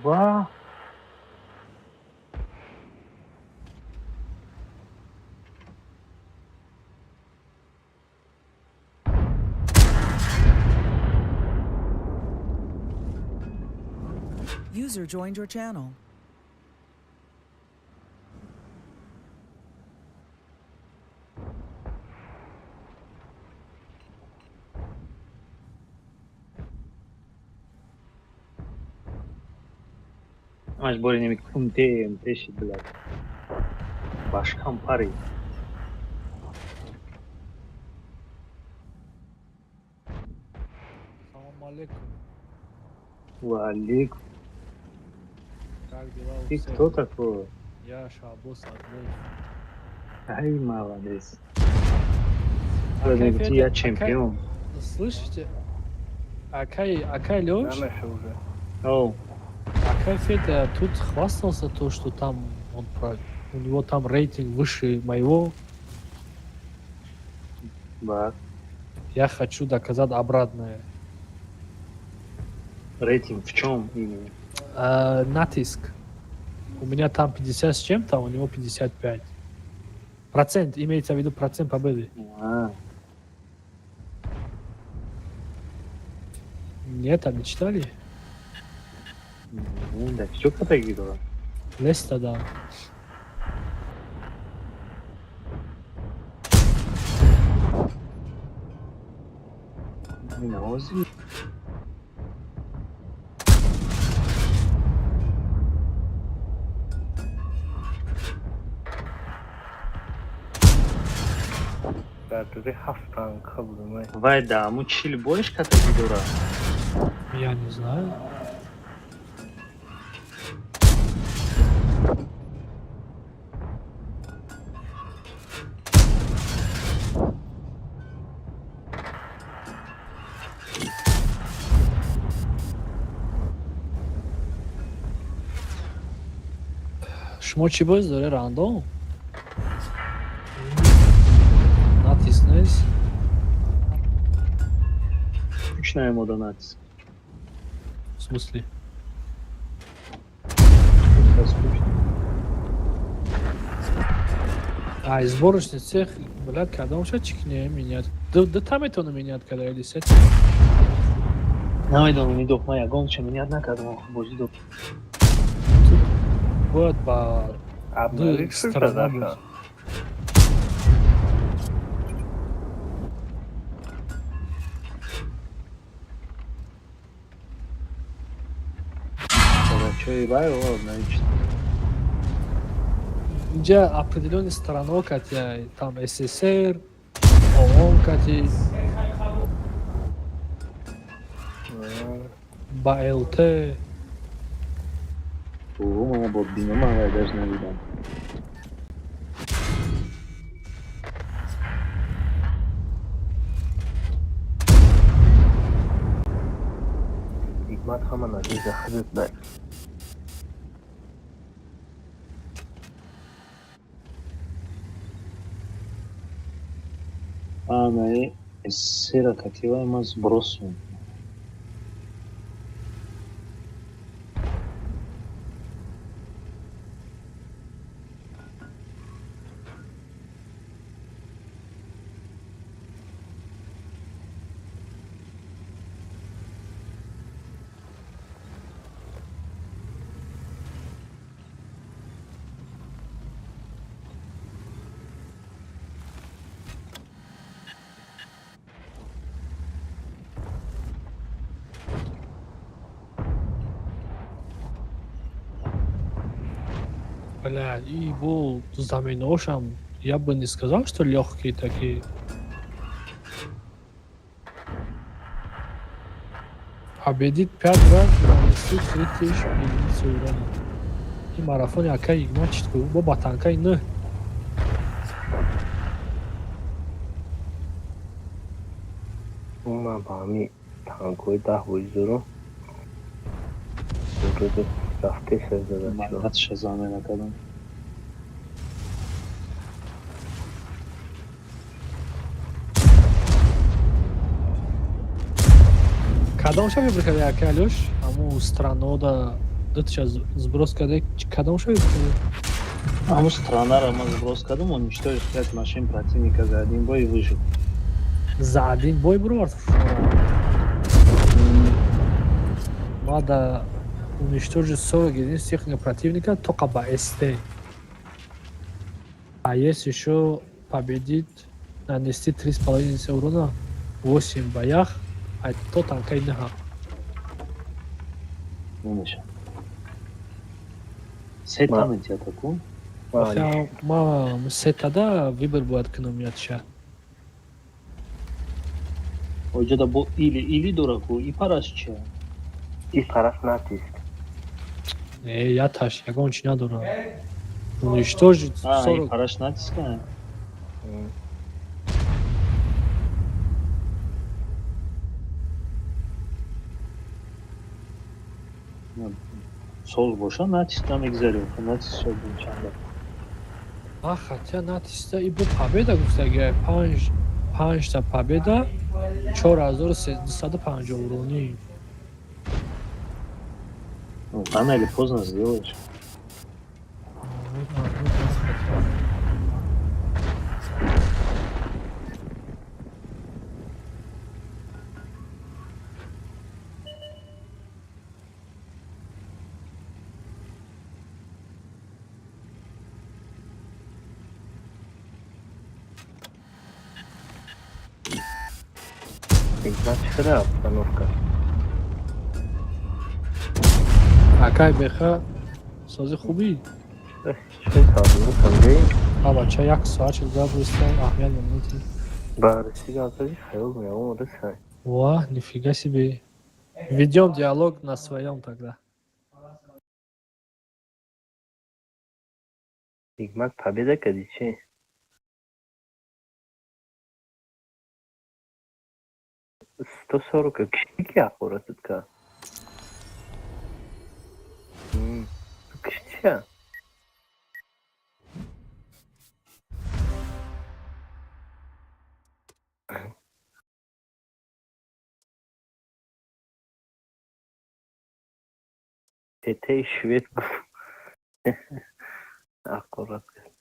Ва. User joined your channel. Ҳамаш бори неми кунте мтеши, блядь. Башкам пари. Салам алейкум. Ва алейкум. Как дела у Ты всех? кто такой? Я Шабос Адлеев. Ай, молодец. Акай Ты я Федя, чемпион. Слышите? Акай, Акай Лёш, Намеша уже. Оу. Акай Федя тут хвастался то, что там он у него там рейтинг выше моего. Ба. Я хочу доказать обратное. Рейтинг в чем именно? А, натиск. У меня там 50 с чем-то, а у него 55. Процент, имеется в виду процент победы. А, Нет, там не читали? ну, да, все катаги дора. Леста, да. Навози. Дар дури ҳафт танка будум. Ай. Вай да, аму чил боиш катаги дора. Я не знаю. Шумо чӣ боз доре, рандом? Натиск нест? Скучная мода натиск. В смысле? Это скучно. А, и сборочный цех, блядь, когда он чик не менять. Да, да там это он менять, когда или сет. Намедонам, нидох, ма ягон че менять накардам, бозӣ дод. Тут бояд ба Обновить ду сторона шуда. буд. Бачаи вай, о, значит. Инҷа определённый страна катя, там СССР, ООН кати, ба ЛТ. О, мана бо бином, вай даже надидам. Ҳикмат ҳама надежда худат дай. А, на СССР кати вай ма сброс мекунам. Бля, и бо заминошам, я бы не сказал, что легкие такие. Победить 5 раз, нанести 3000 единиц урона. И марафони акай игма читку, бо ба танкай не. Ман ба ҳами танкҳои 10 бозӣ дорам. Вроде рафтеса зада Ман чо. ҳатша заме накардам. Кадом ша выбор карди, акай Алёш? Аму странода Дуташа сброс карда, кадом шоид? Ҳамун странаро ман сброс кардам, уничтожить пять машин противника за один бой и выжил. За один бой бировард? Надо уничтожить 40 единиц техники противника только по СТ. А есть еще победить, нанести 3,5 единицы урона 8 боях, а то танкай неха. Намеша. Се Ма- та метиҳад аку? Охи, ма сетада выбор бояд кунам ятша. Оҷода бо или или дораку, и параш чия? И параш натиск. Не, яташ, ягон чи надорам. Уничтожить А, и 40. параш натиска? Соз боша, натиск намегзари, натиск шоди чанда. А, хотя натиста и бо победа гуфтаги, панҷ панҷта победа, 4250 урони. Ну, рано или поздно сделаешь. Значит, хера обстановка. Акай беха, сози хубӣ? Чӣ сабр кардӣ? А бача, як соат шуд гап бистам, аҳамият намедиҳӣ. Баррасӣ газади хаёл меомада сай. Ва, нифига себе. Ведем диалог на своем тогда. Ҳикмат, победа кардӣ чӣ? 140 кишти ки ақоратат кард? Ту киштия? Тетаи швед гуфт. Ақорат кард.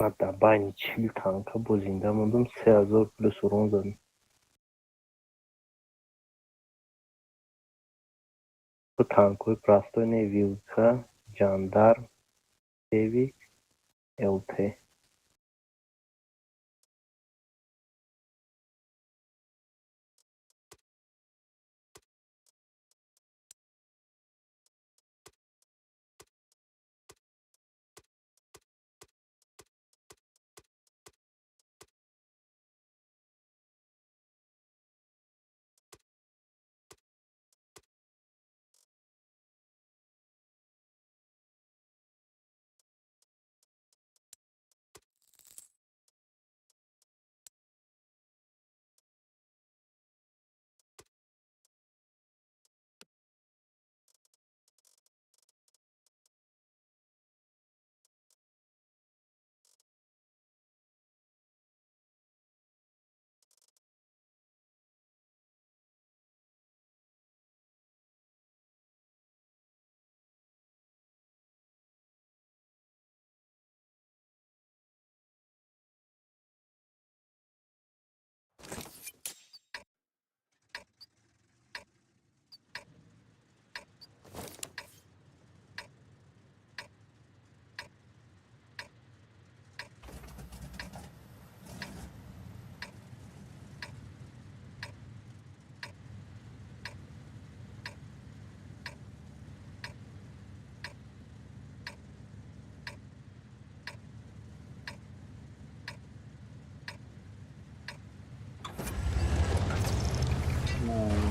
Ман дар байни 40 танка бо зинда мондам, 3000 плюс урон задам. Бо танкҳои простой не, вилка, ҷандарм, тевик, лт.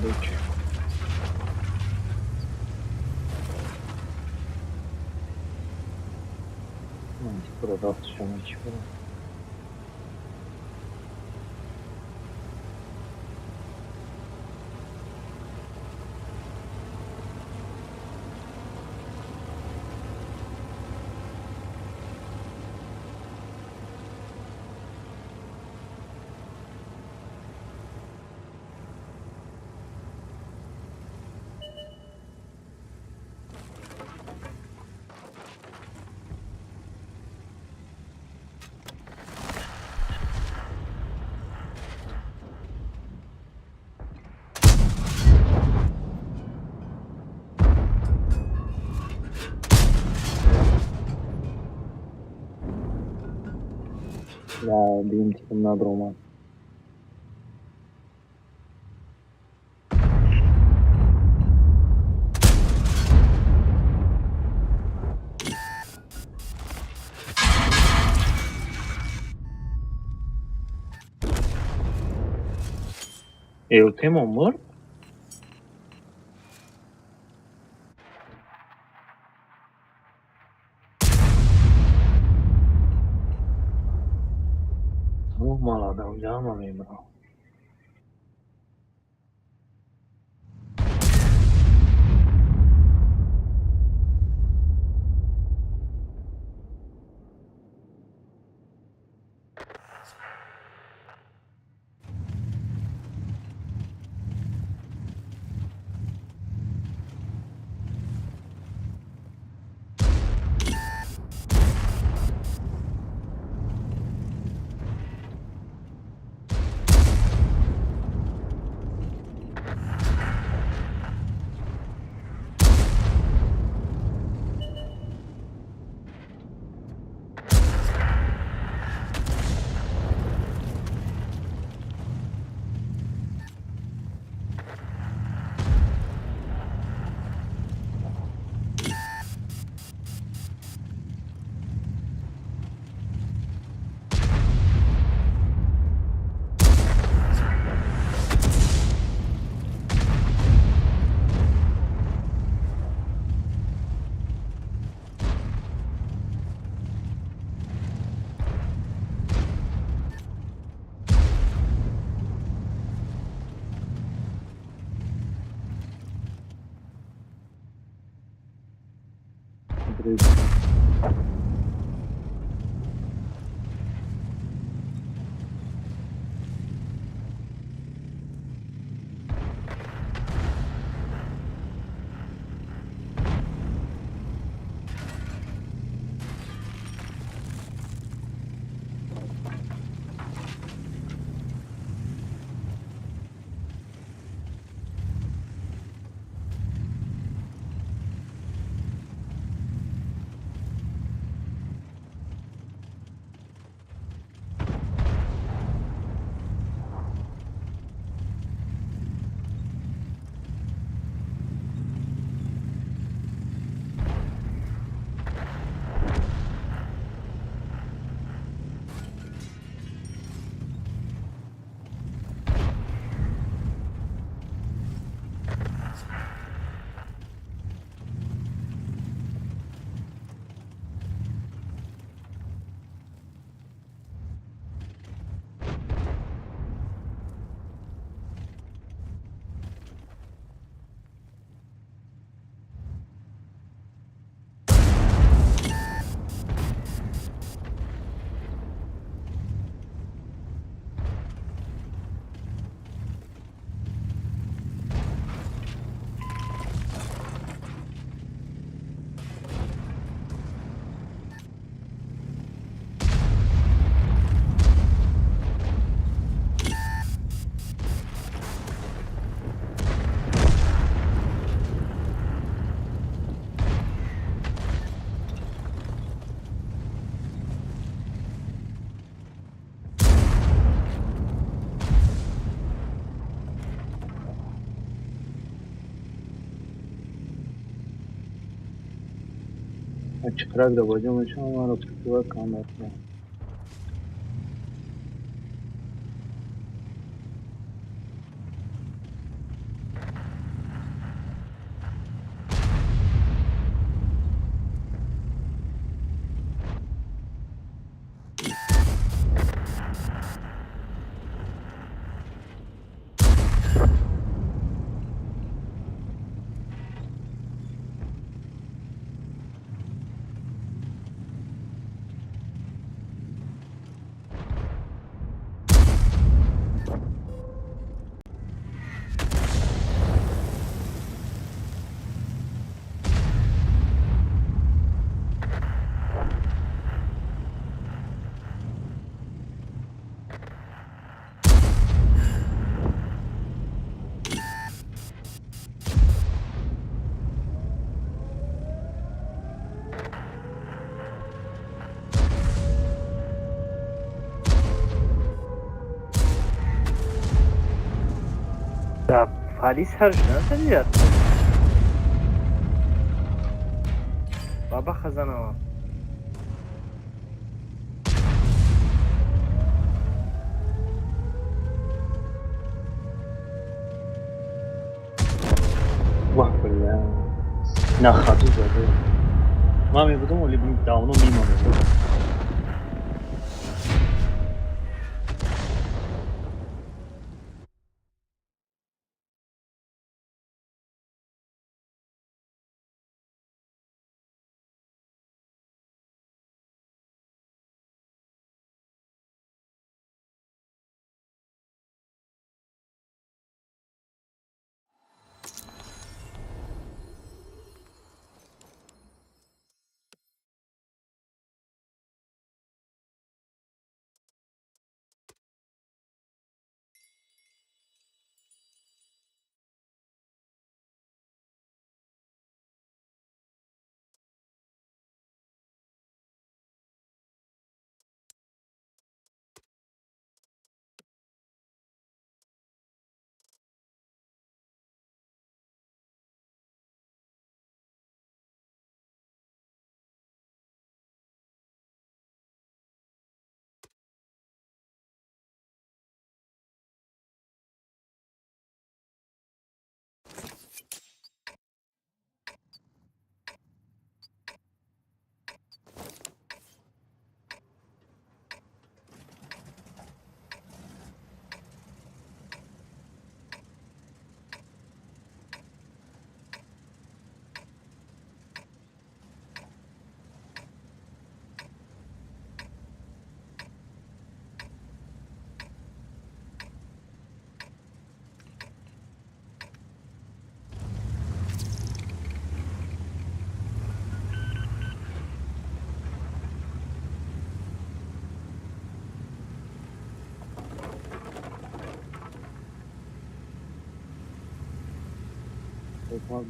Дочь. Да, дигим тикум набромад. Элтемо мурд? Мала да уҷа мемирам. Чиқирак да боҷо мешавам, маро прикрывать кунам рафтам. Фали сар назади. Баба хазанава. Вах, бля. На ходу забыл. Маме выдумали, давно мимо меня.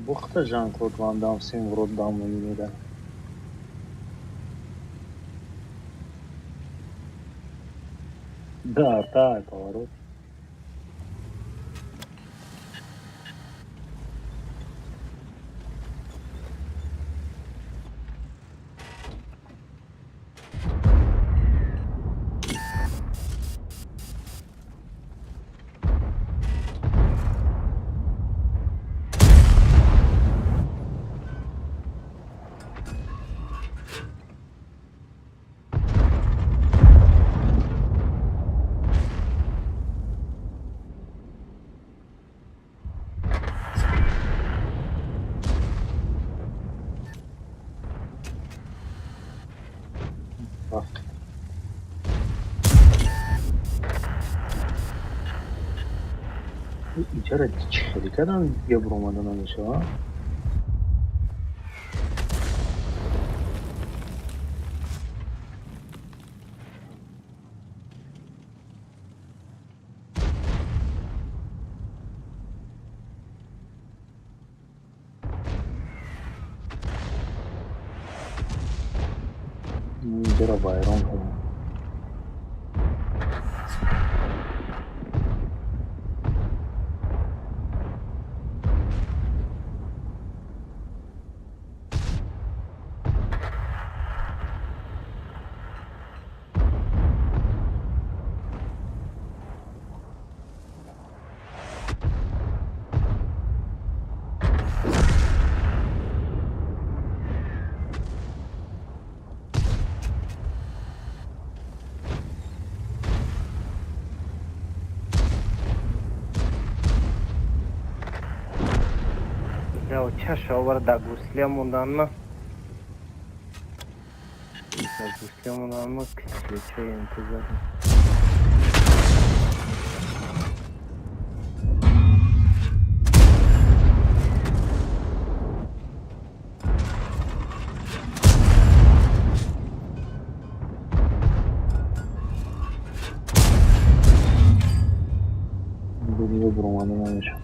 Бухта Жан-Клод Ван Дам всем в рот дам да. Да, да, поворот. Иҷара чӣ хеле кардам, я буромада намешава. Иҷара вайрон кардам. Чаша овар дар гуслия монданма. Дар гуслия монданма кислечаи интизор. Дунё буромада намешава.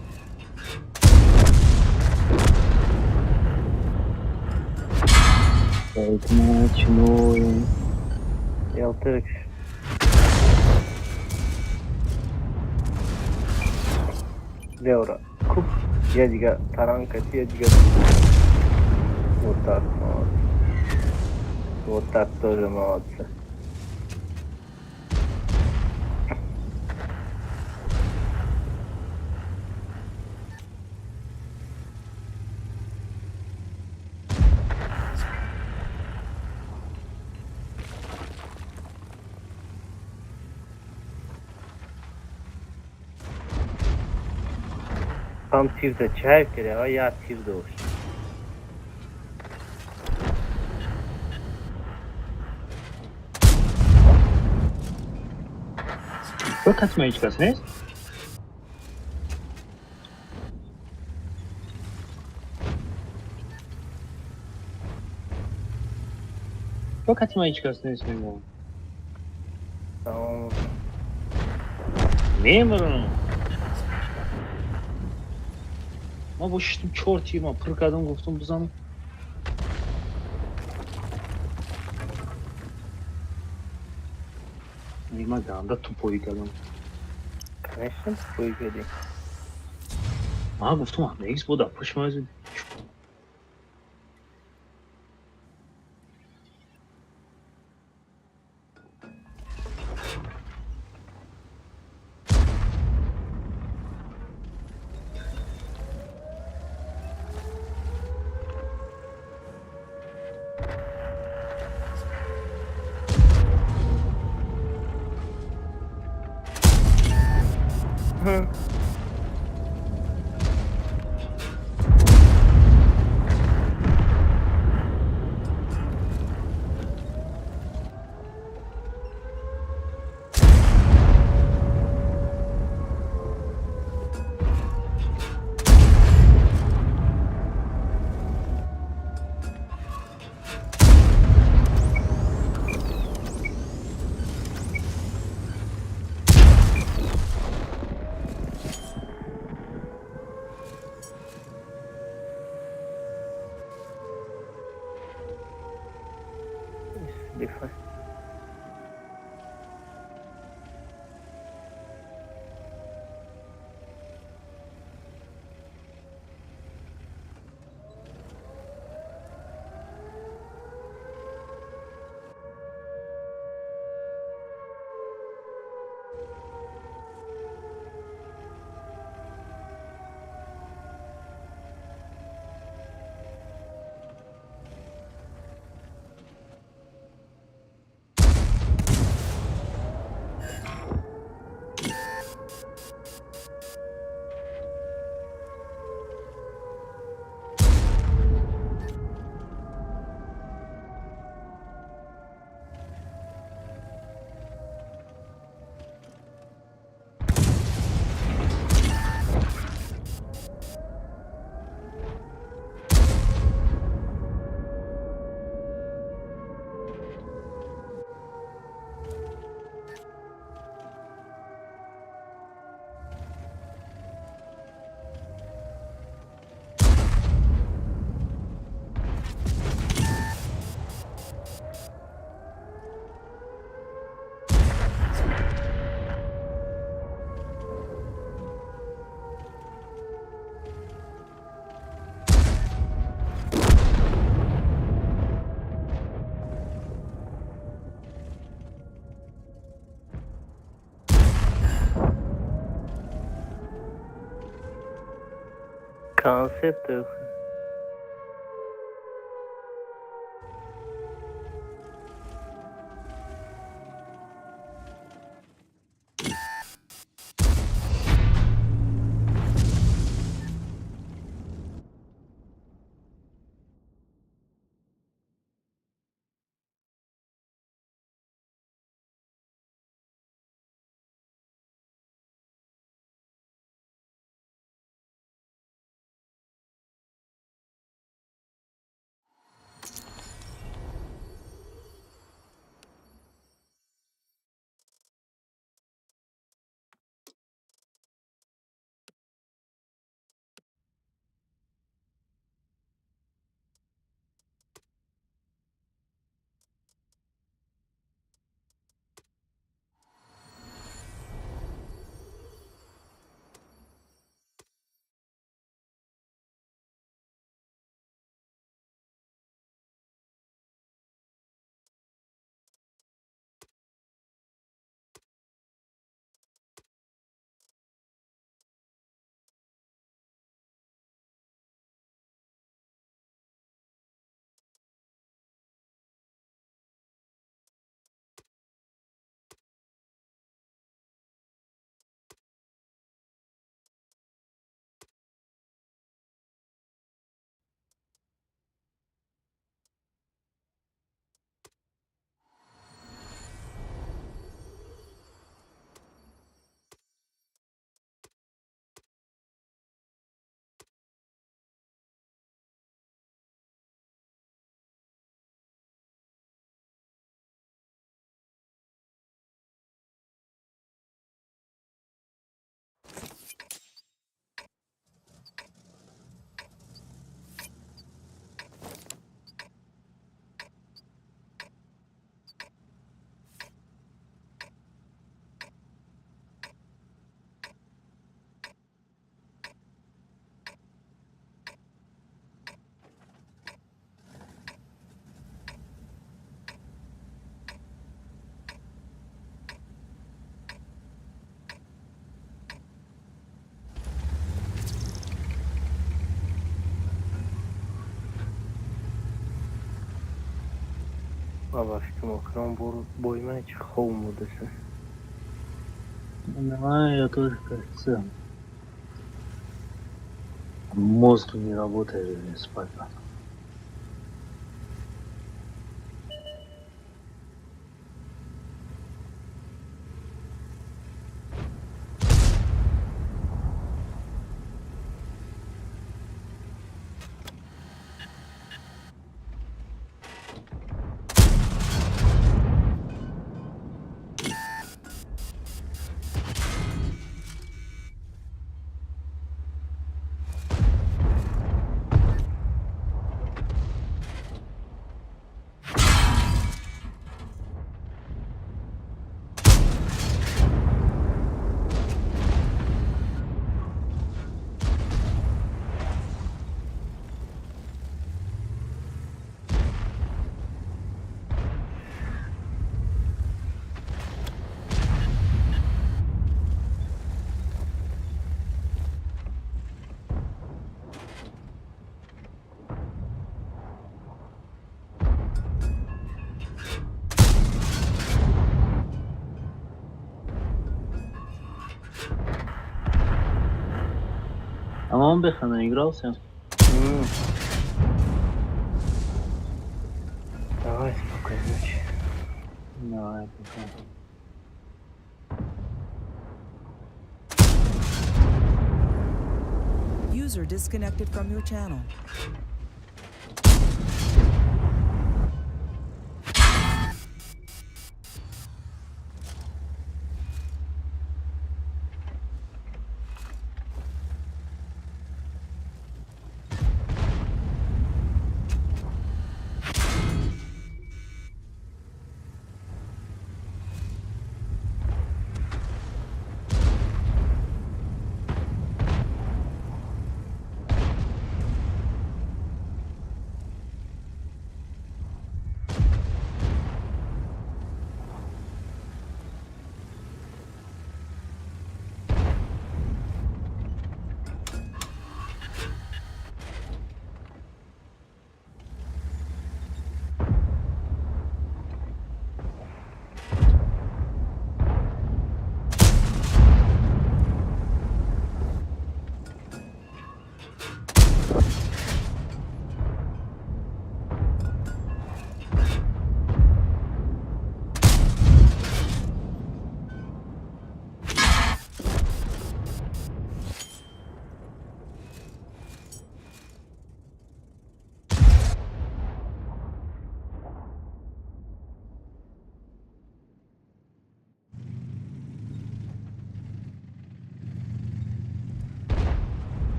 Начинаем. Ялтырик. Леора. Куб я дига таранкати, я дига. Вот так, молодцы. Вот так тоже молодцы. Там тир да чайф кере, я тир дошт. Катма ҳеҷ кас нест? Бо катма ҳеҷ кас нест, мегӯям. Тамом. Мемирам. Ма бо шиштум, чор тир ма пур кардам, гуфтум, бизанам. Ма ганда тупоӣ кардам. Конечно, тупоӣ кардӣ. Ма гуфтум, нест, бо дар пушти ма. Different. Концепт. Ман ба фикрам охирон бор бой ман чи хоб будаша. Давай, я тоже, кажется, мозг не работает, я спать надо. Тамом беха, наигрался. Давай, спокойной ночи. Давай, пока. User disconnected from your channel.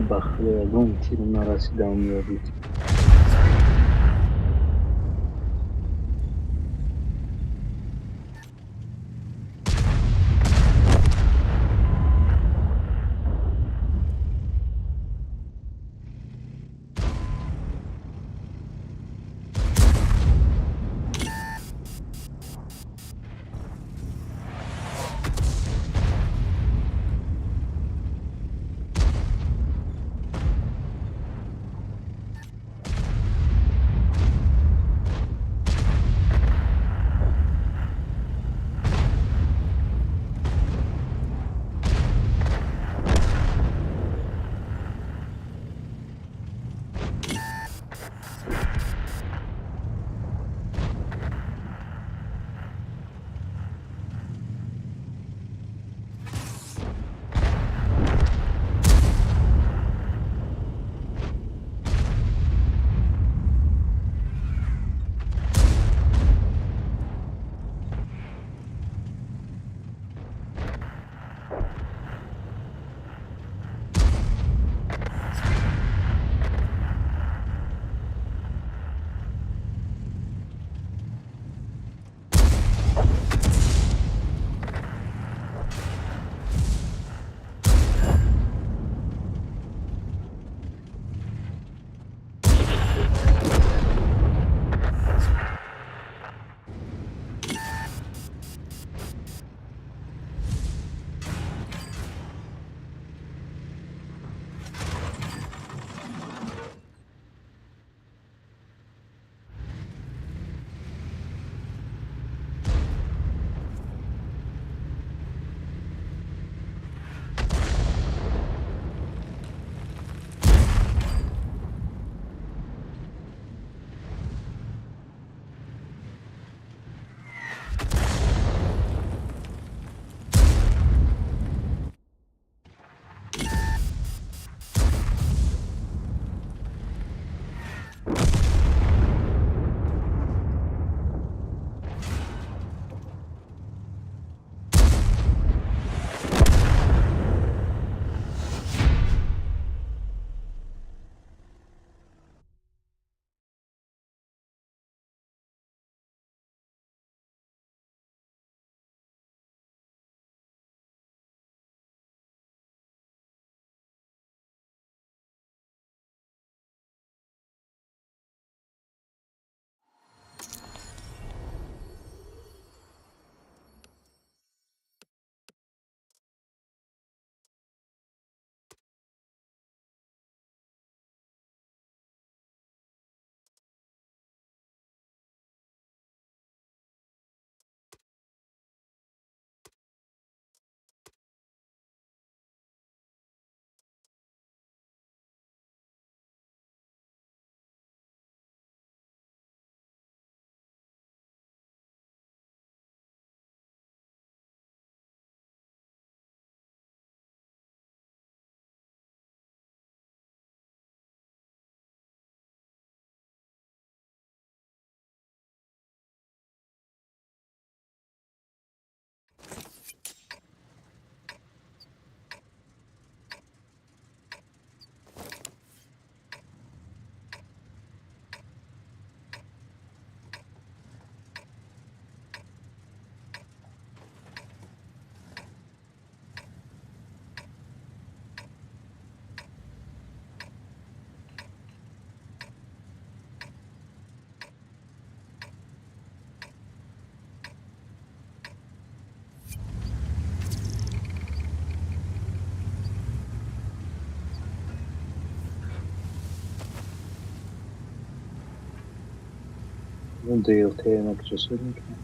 Ба худо, ягон тирм нарасидам ёдид. ДЛТ накчасуд мекунад.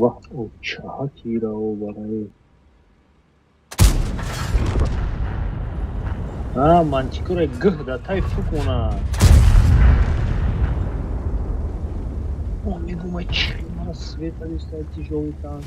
Ваҳ, чаҳа тирао барои а мантикора гӯҳ да тай фукона. О, мегумай, чи мара света дистай тяжёлый танк.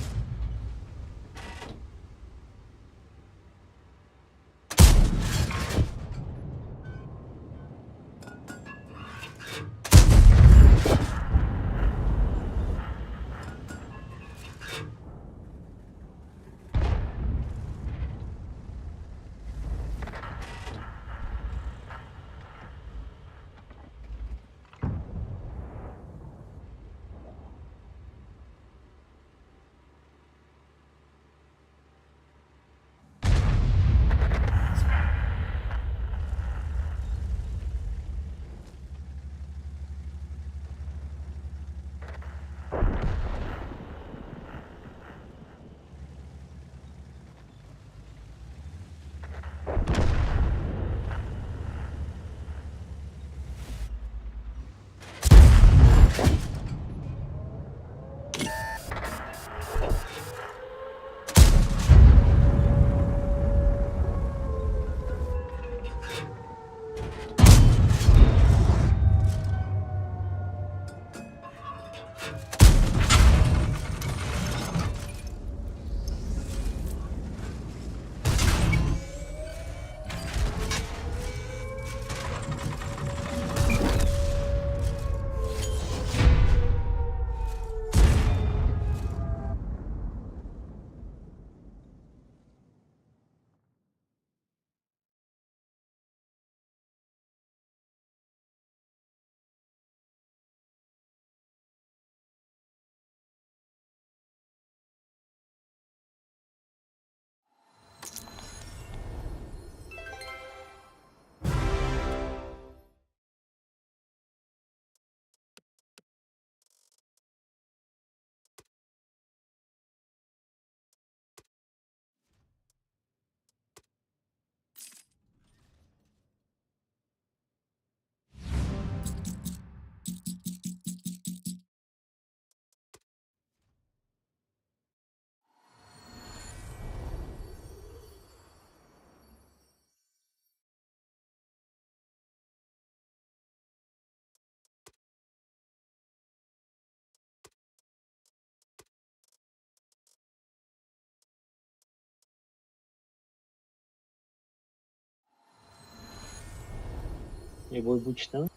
Эй бой, бучтам.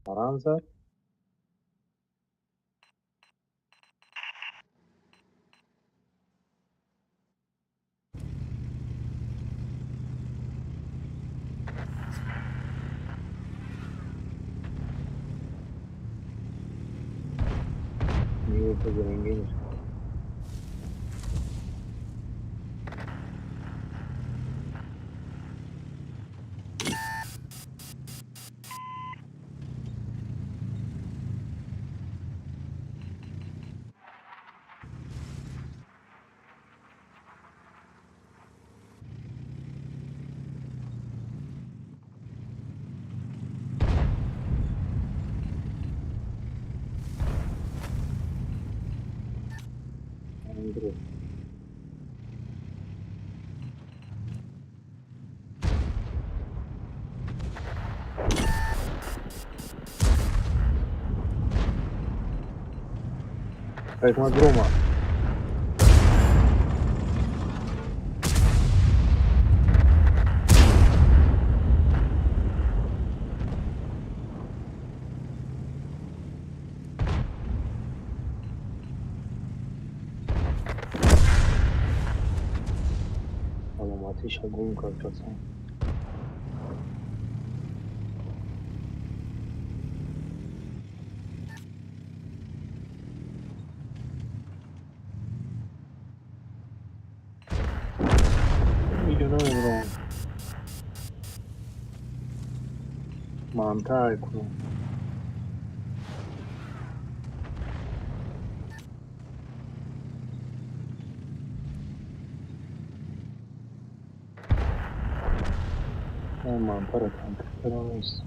Таран зад. Нью. Бро. Ҳикмат биромад. Саломатиша гум кард пацан. Видео намебарам. Мантай кунам. Мантара компютера нест.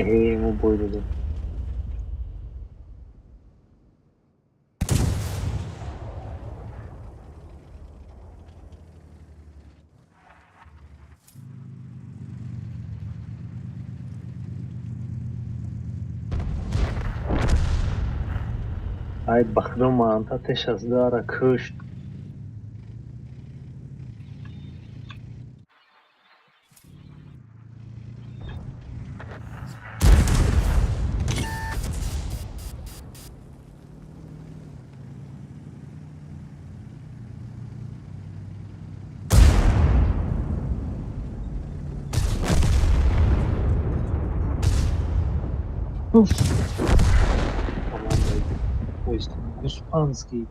Эҳе, мо бой додем. Ай, ба худо, манта теш аз дара кушт. Уф. Команда Гуспанский.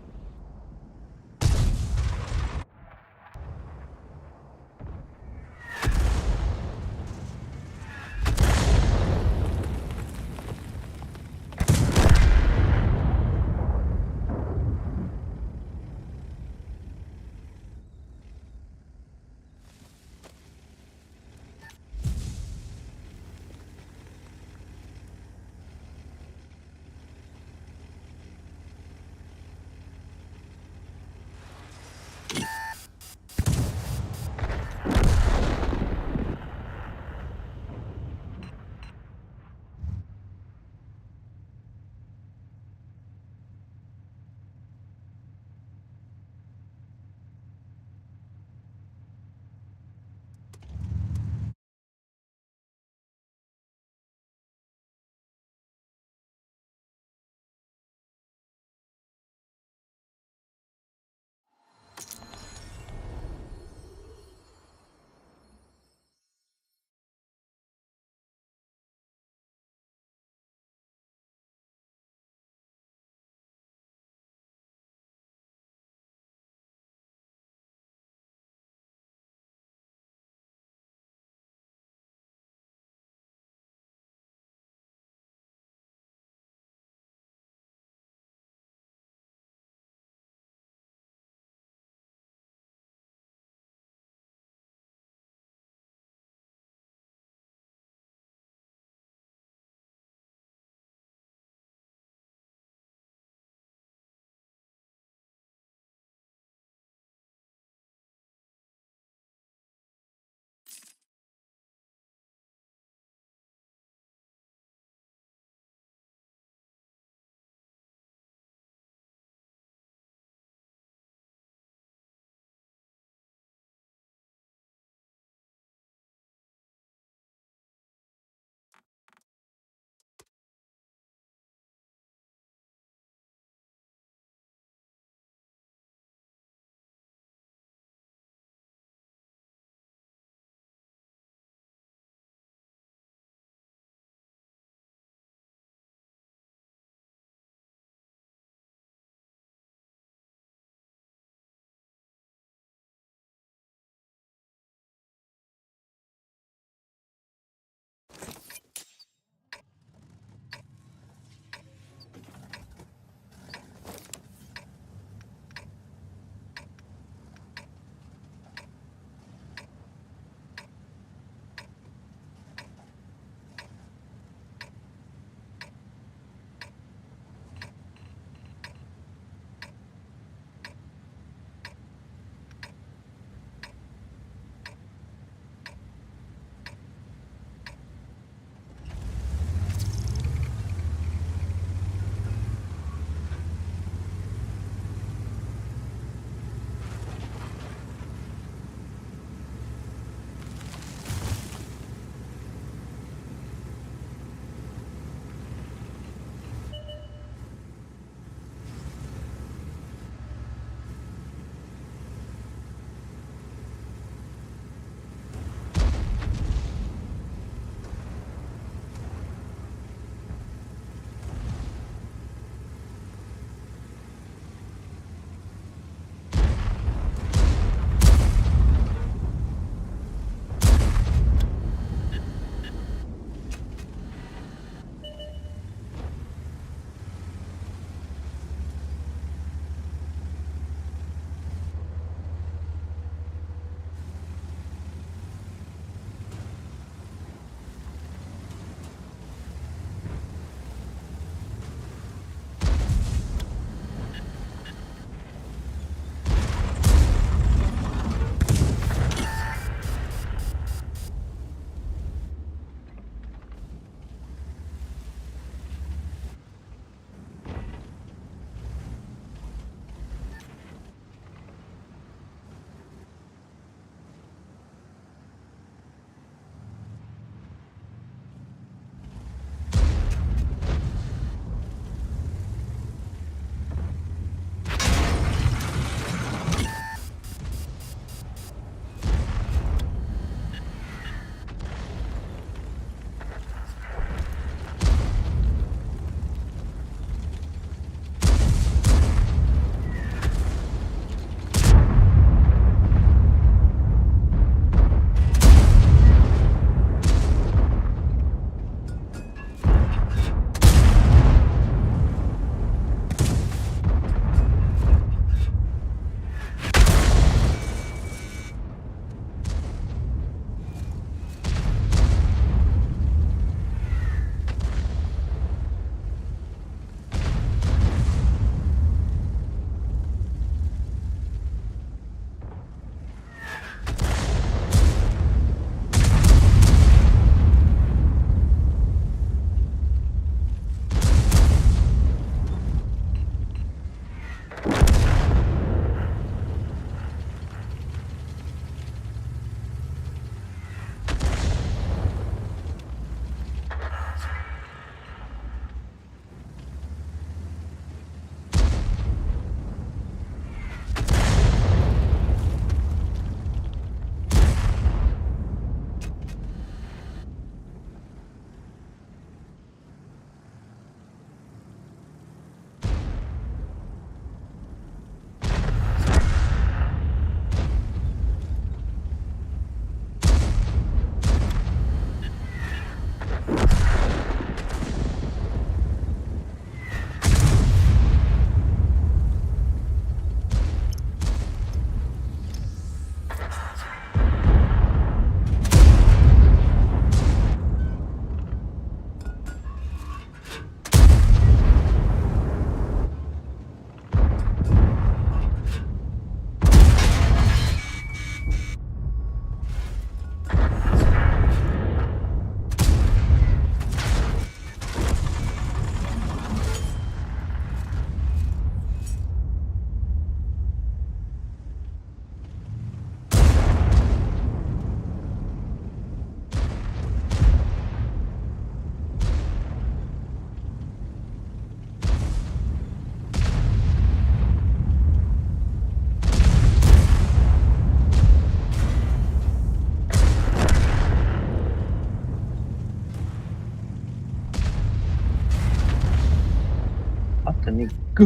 Ватани гу.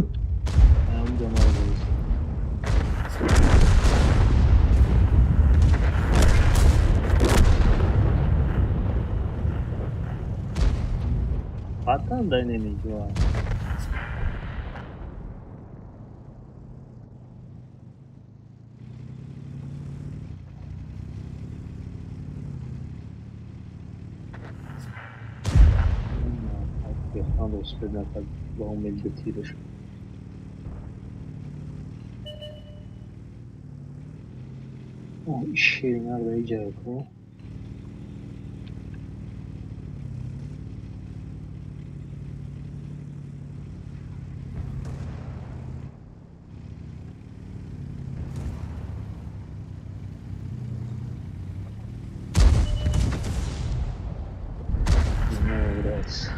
Ҳамҷо маро дорис. Ватан дай намеҷоа. Успед накард ба умед битираш. Оҳ, ширинар да иҷа ку. Не является.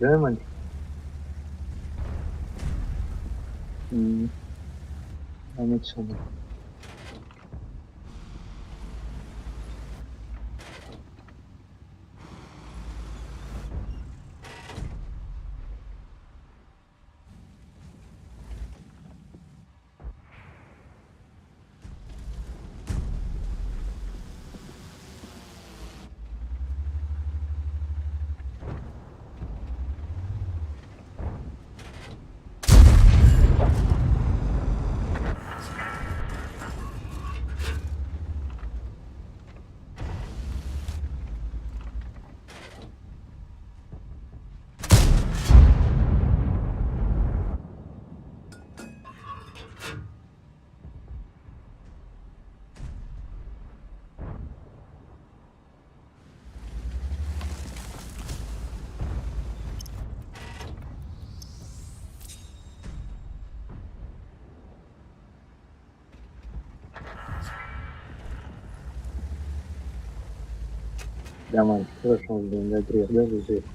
Куҷое ман? Наметавонам. Даманчикашон зинда гирехта бузед.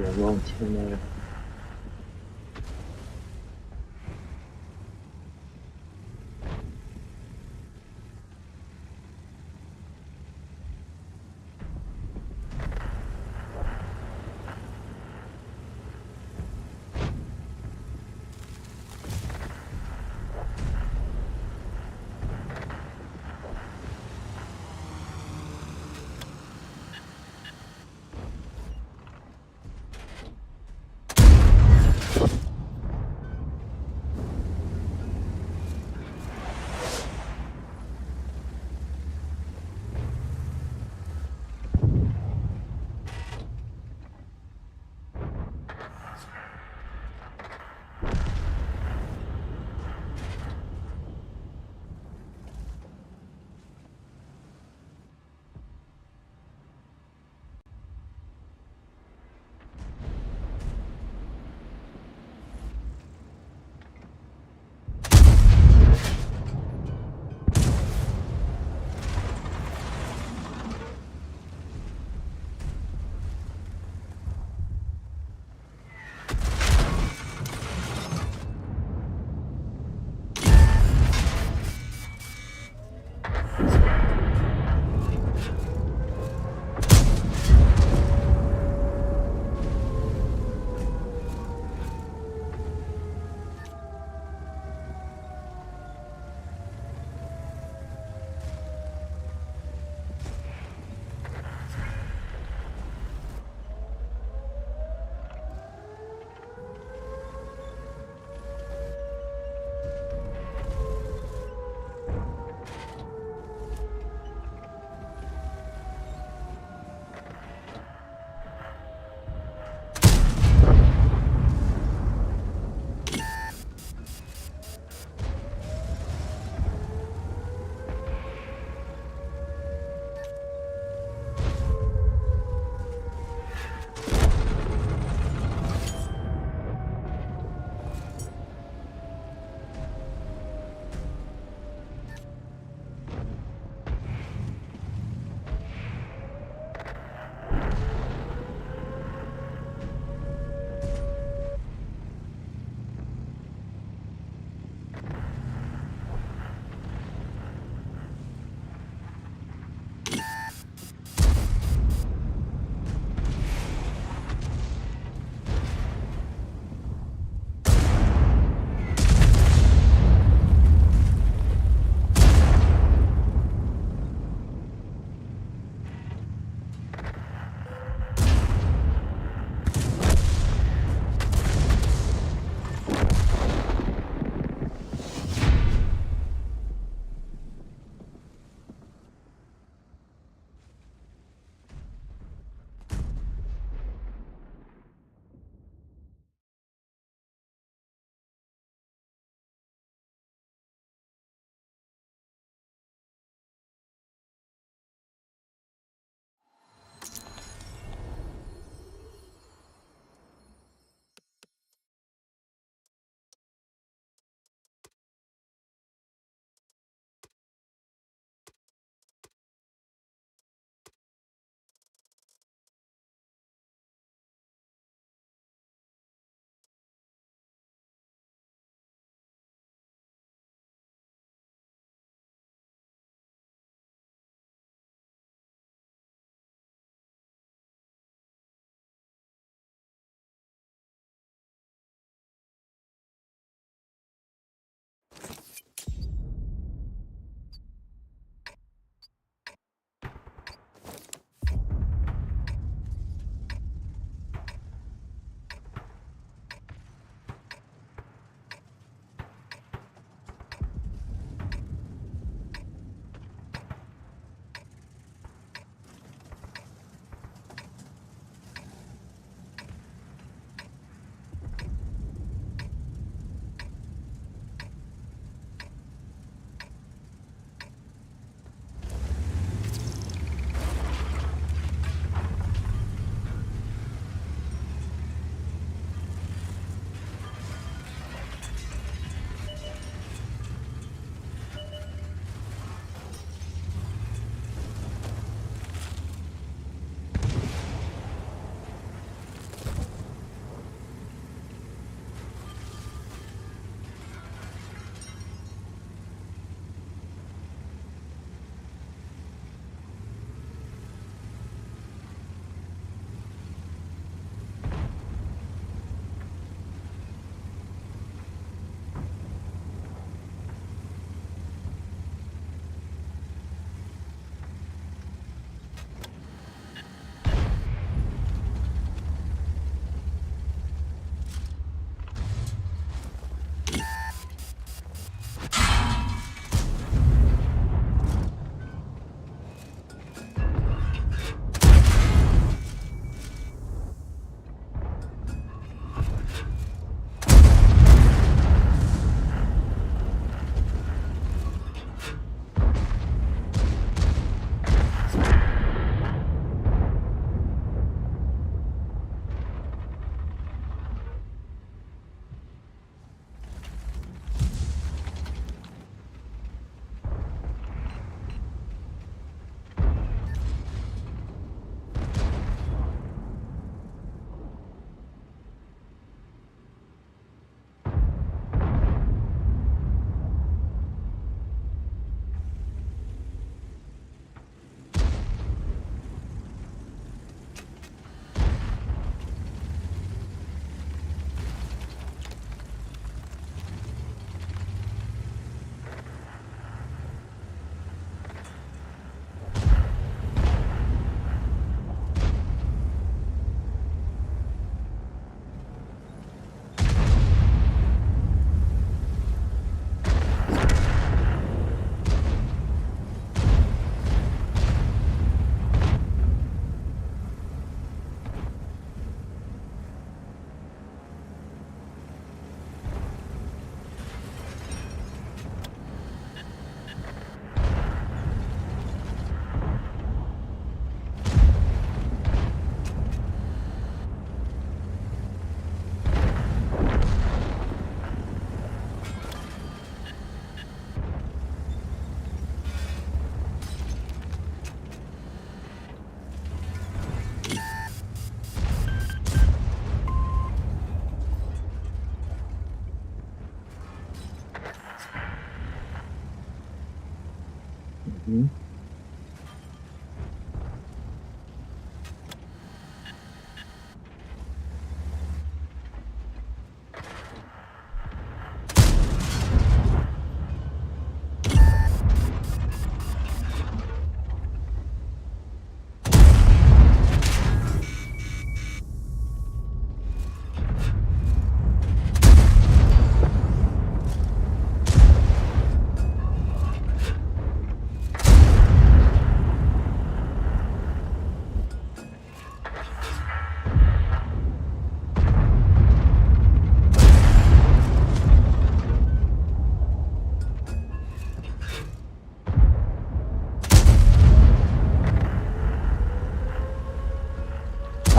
Ягон чиз.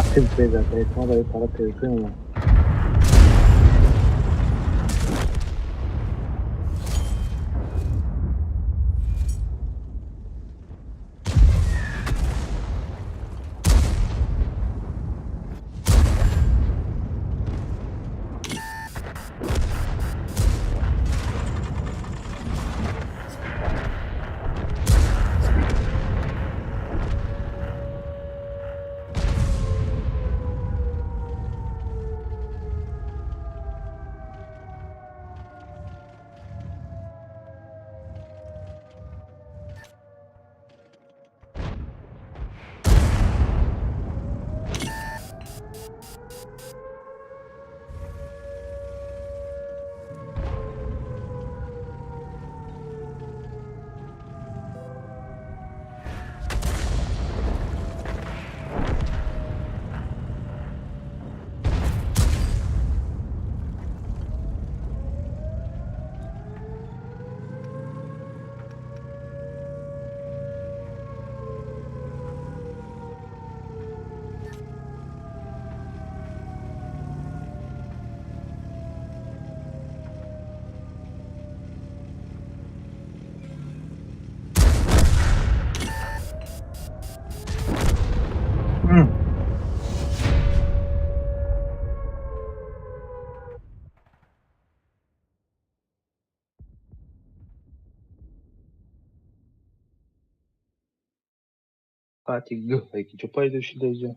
Ақиб безад, ҳикмат ай пара ПВП омад. Қати гӯ ки ҷо пайдо шуда иҷо.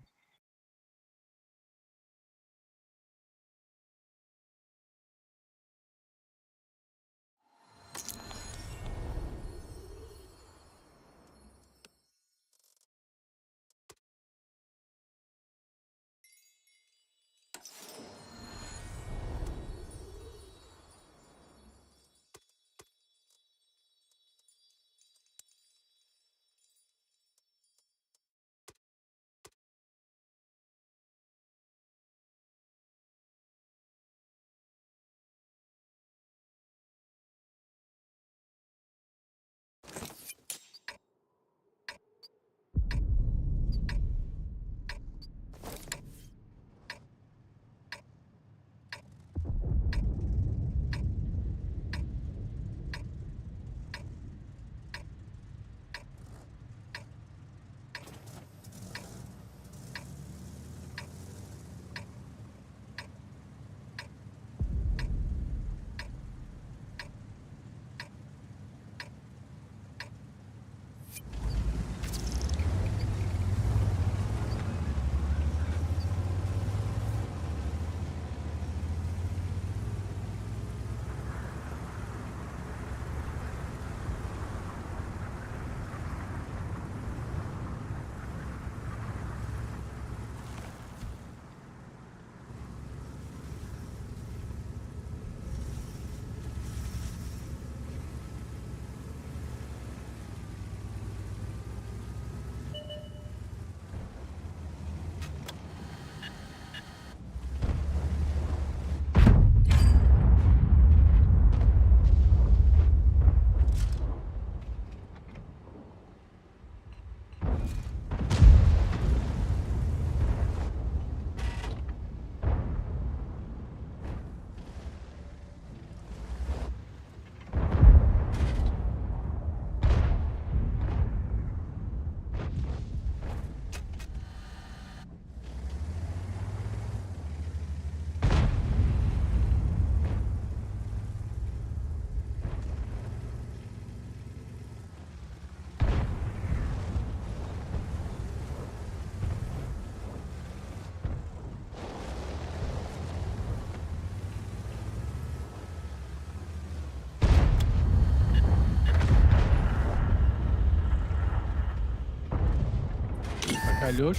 Акай Лёш,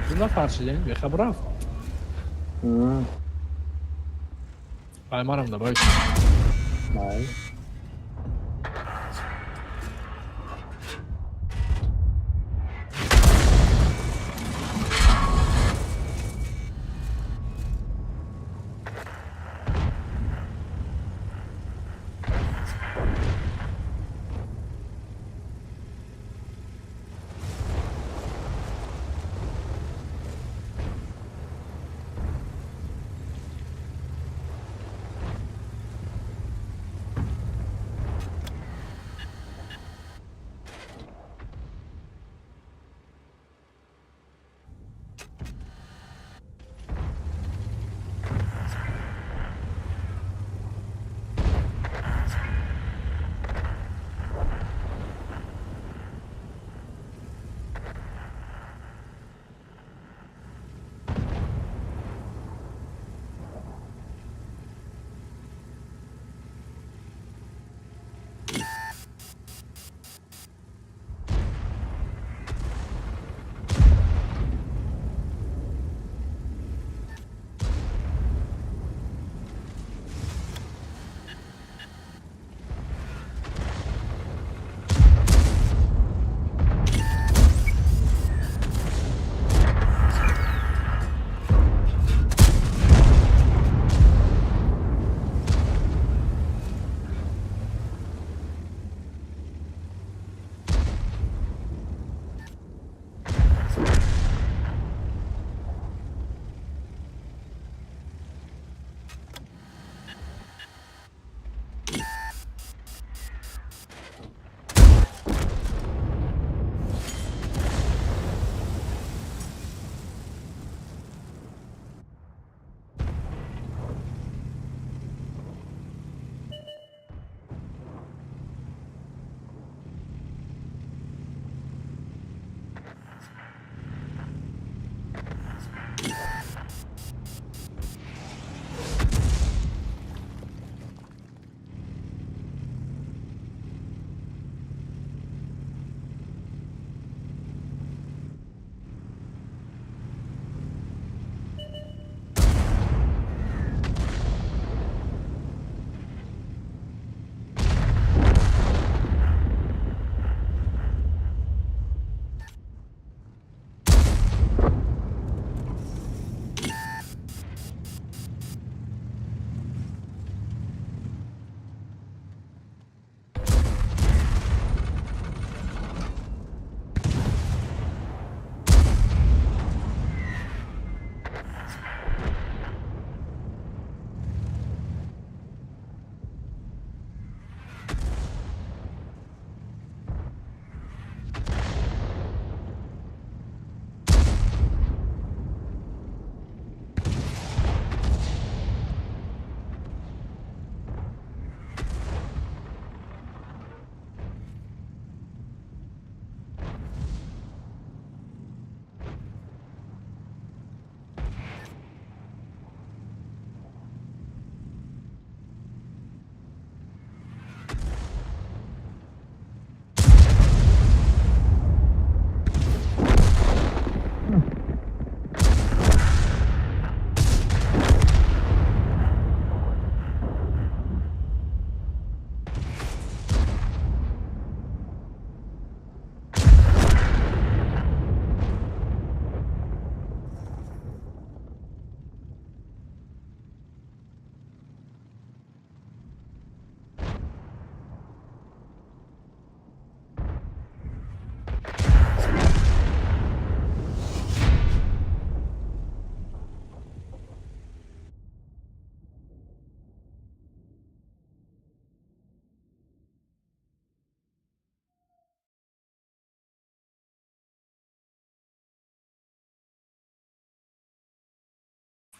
ду нафар шидем, бехабар рафт. Ай, манам добавить. Май.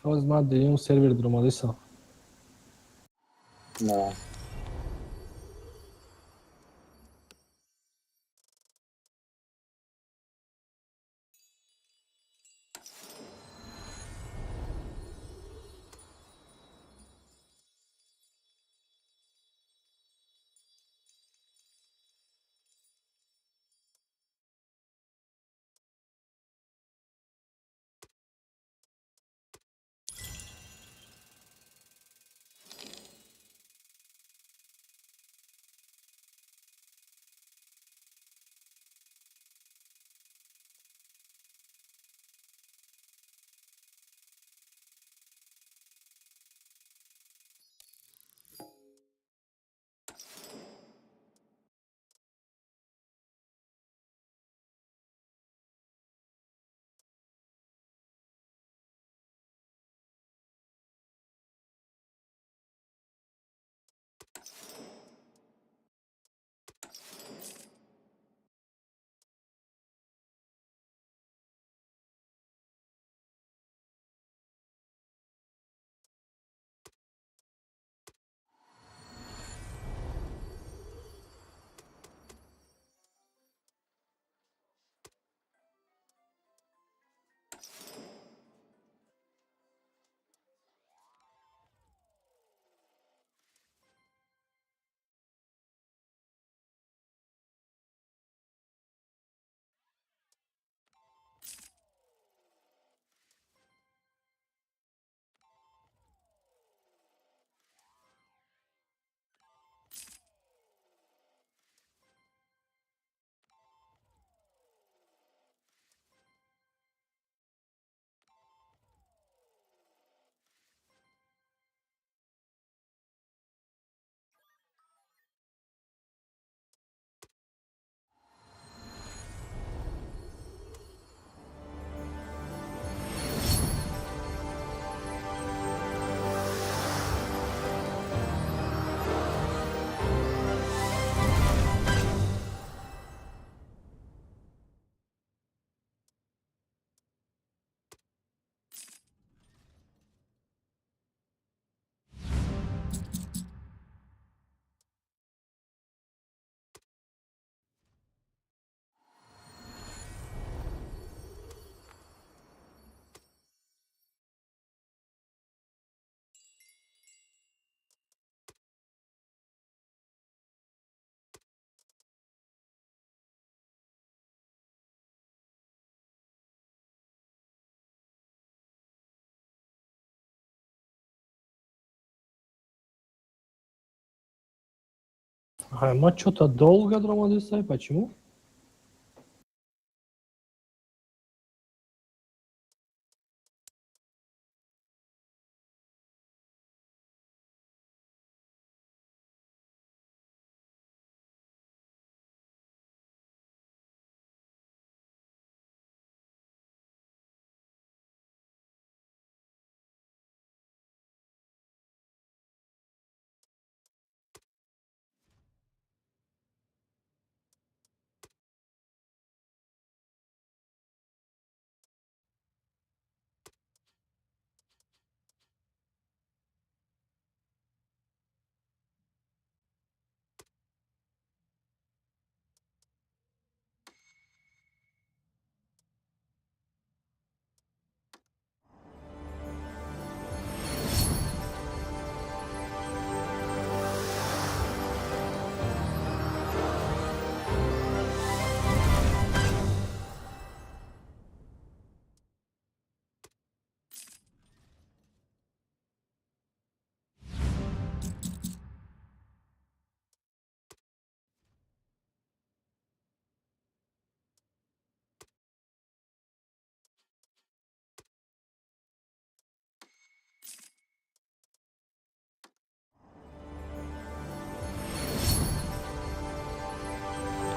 Ҳоз ман дуюм сервер дуромадисам. На. Ма чё-то долго дромадистай, почему?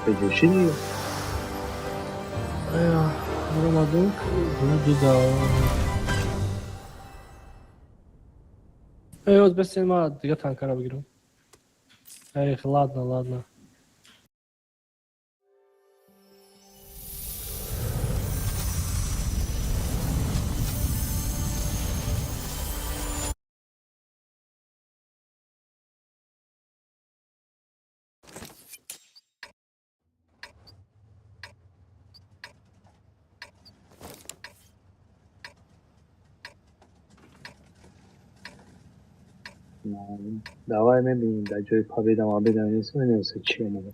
Куҷо? Ромадук дуда. Эй, оз бесен, ма дига танкара бигирам. Эх, ладно, ладно. Давай мебинем, дар ҷои победа мабеда нест, менависа чи омада.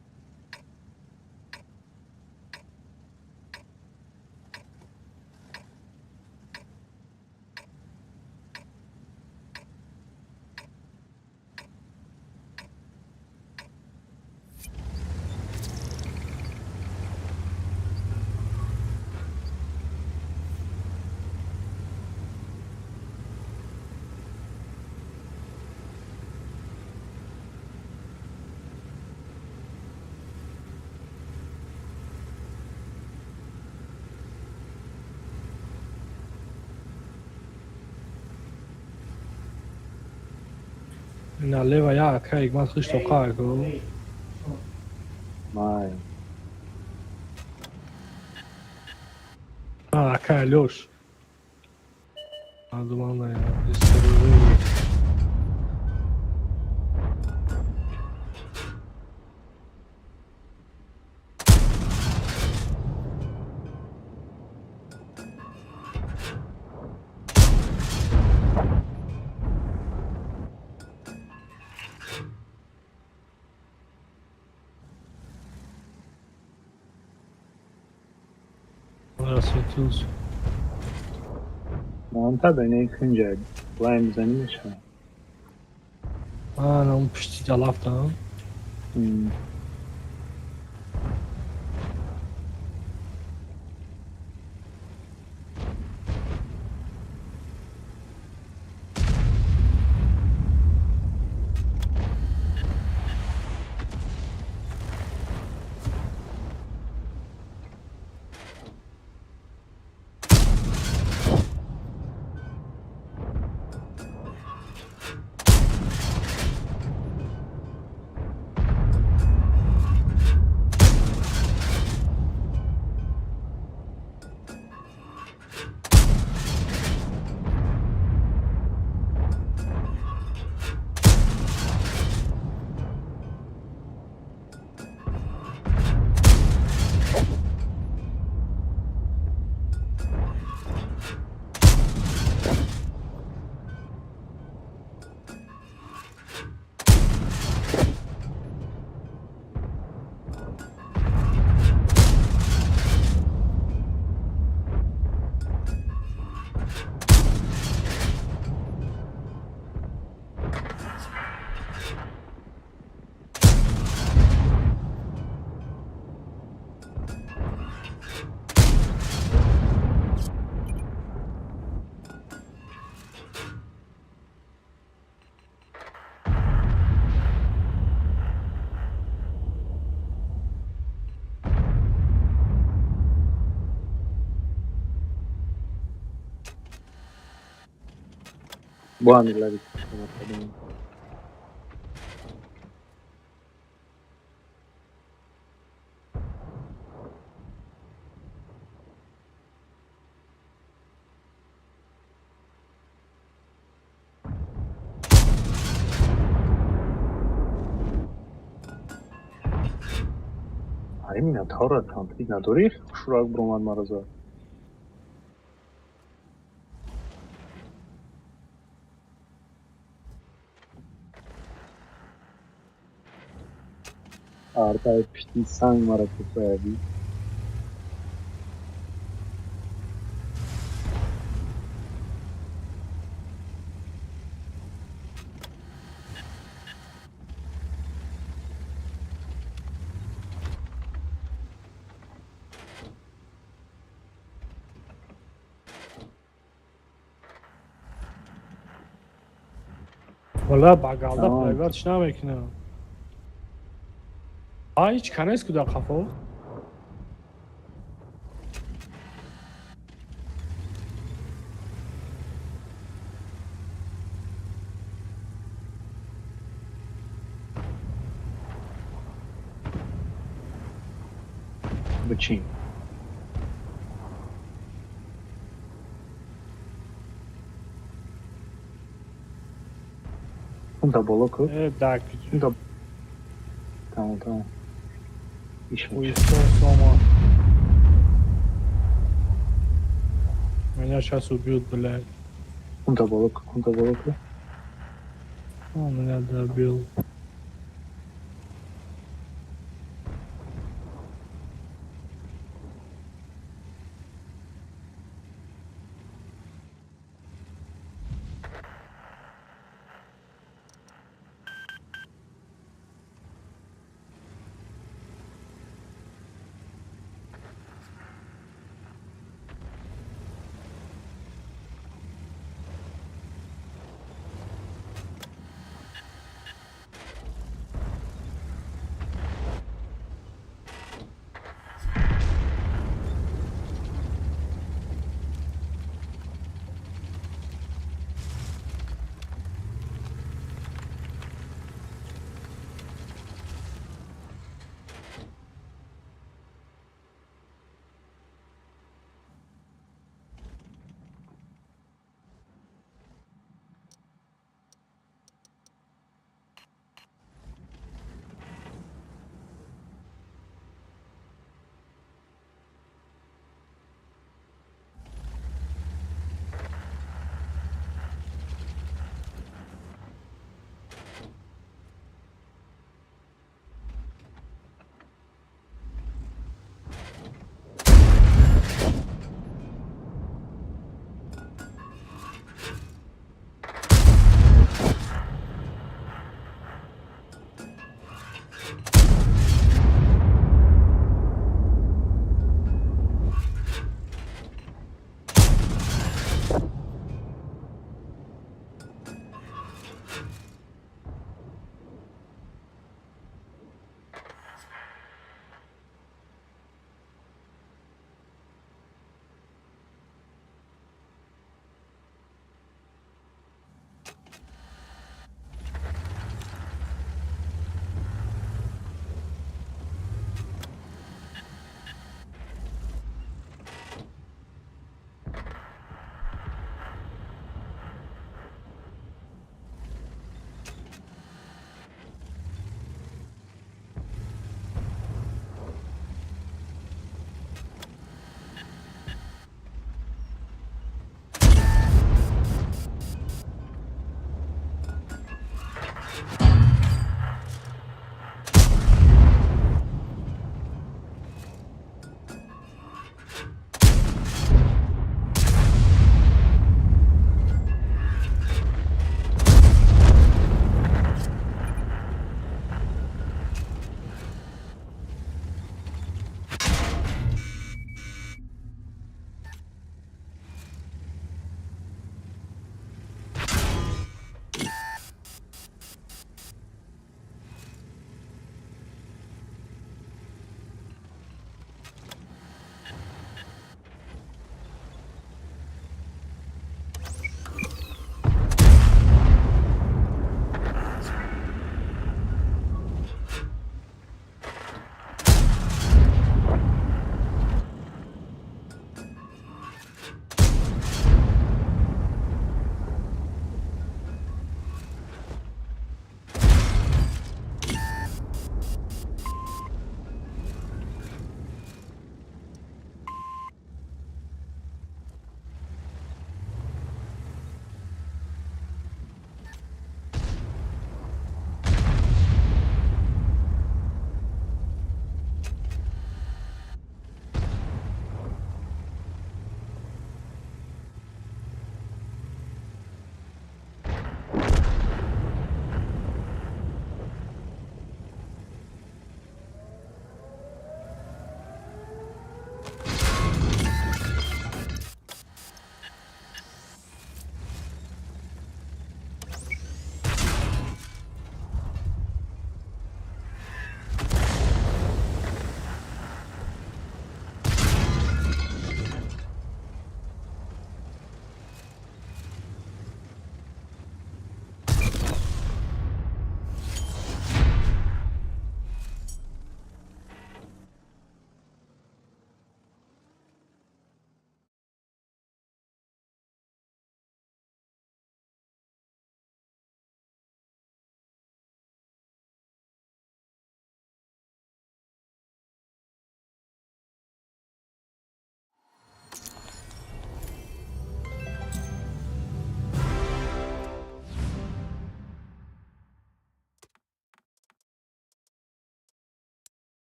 Налево я, акай, ман хишто қаго. Май. А, акай, Лёш. Думал, Расцветился. Монта бене кунҷа лай мизанӣ мешавад. А, на он пишти ҷалафта. Бо ҳамин лави омад кардем. Ай, Минотавра конфликт надорӣ? Хушрӯяк биромад маро зад. Артаи пишти санг маро куфаядӣ. Валла ба галда Тамом. проиграть намекунам. А ҳеч канес ку дар қафо? Бичин. Унта боло ку. Э, так. Унта. Тамом, тамом. Иш меша. Уистон Сома. Меня сейчас убьют, блядь. Унта боло ку, унта боло ку. Он меня добил.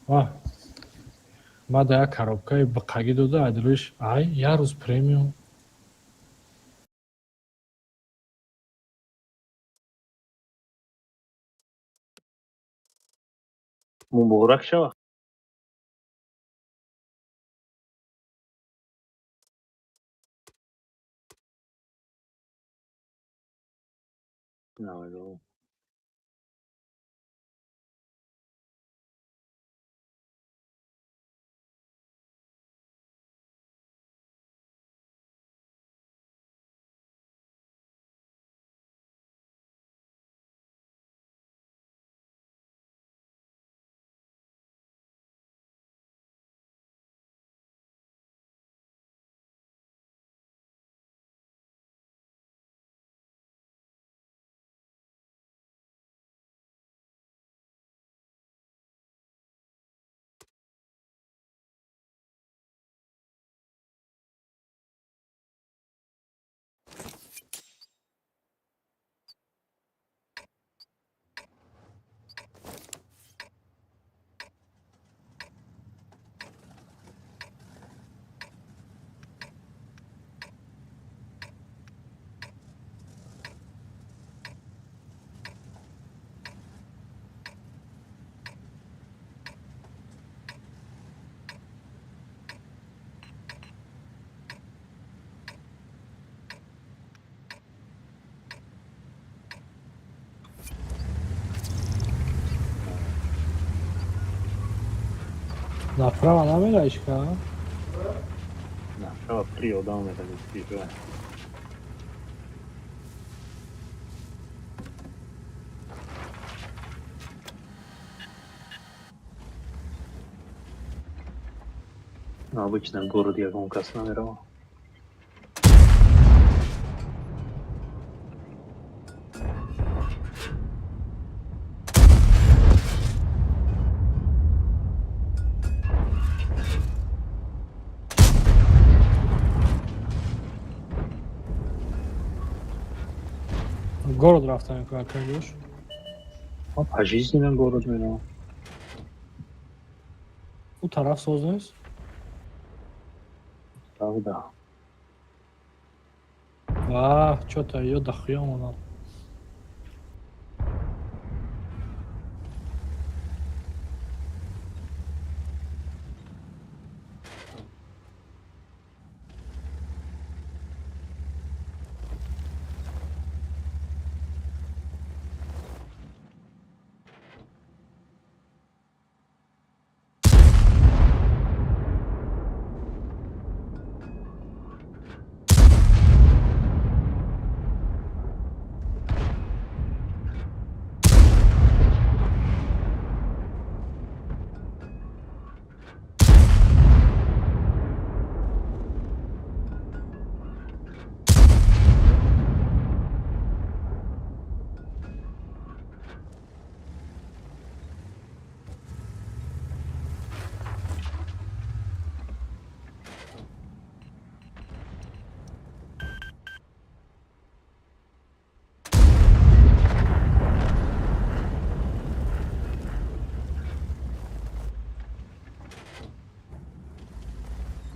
Ва ма да як коробкаи биқагӣ дода, айдилиш ай як рӯз премиум. Муборак шава. Наведо. Направо намераиш ка? Направо при одам меравӣ. Но обычно в город ягон кас намерава. Город рафтан ка акадош. Ман пожизненно город меравам. У тараф соз нест? Правда. Ва, чё-то ё дохуя монад.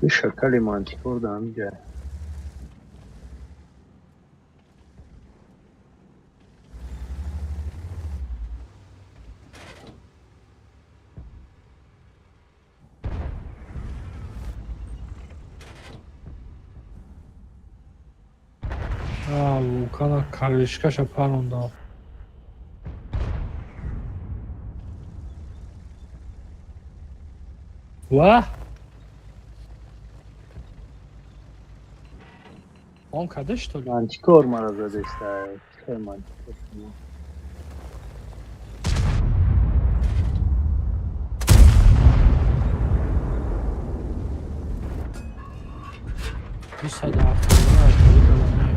Шакали мантикор да ҳамиҷа. А, вулкана крышкаша парондам. Ва! Он каде что ли? Мантикор мара задеста. Чӣ мантикор? 278 калони.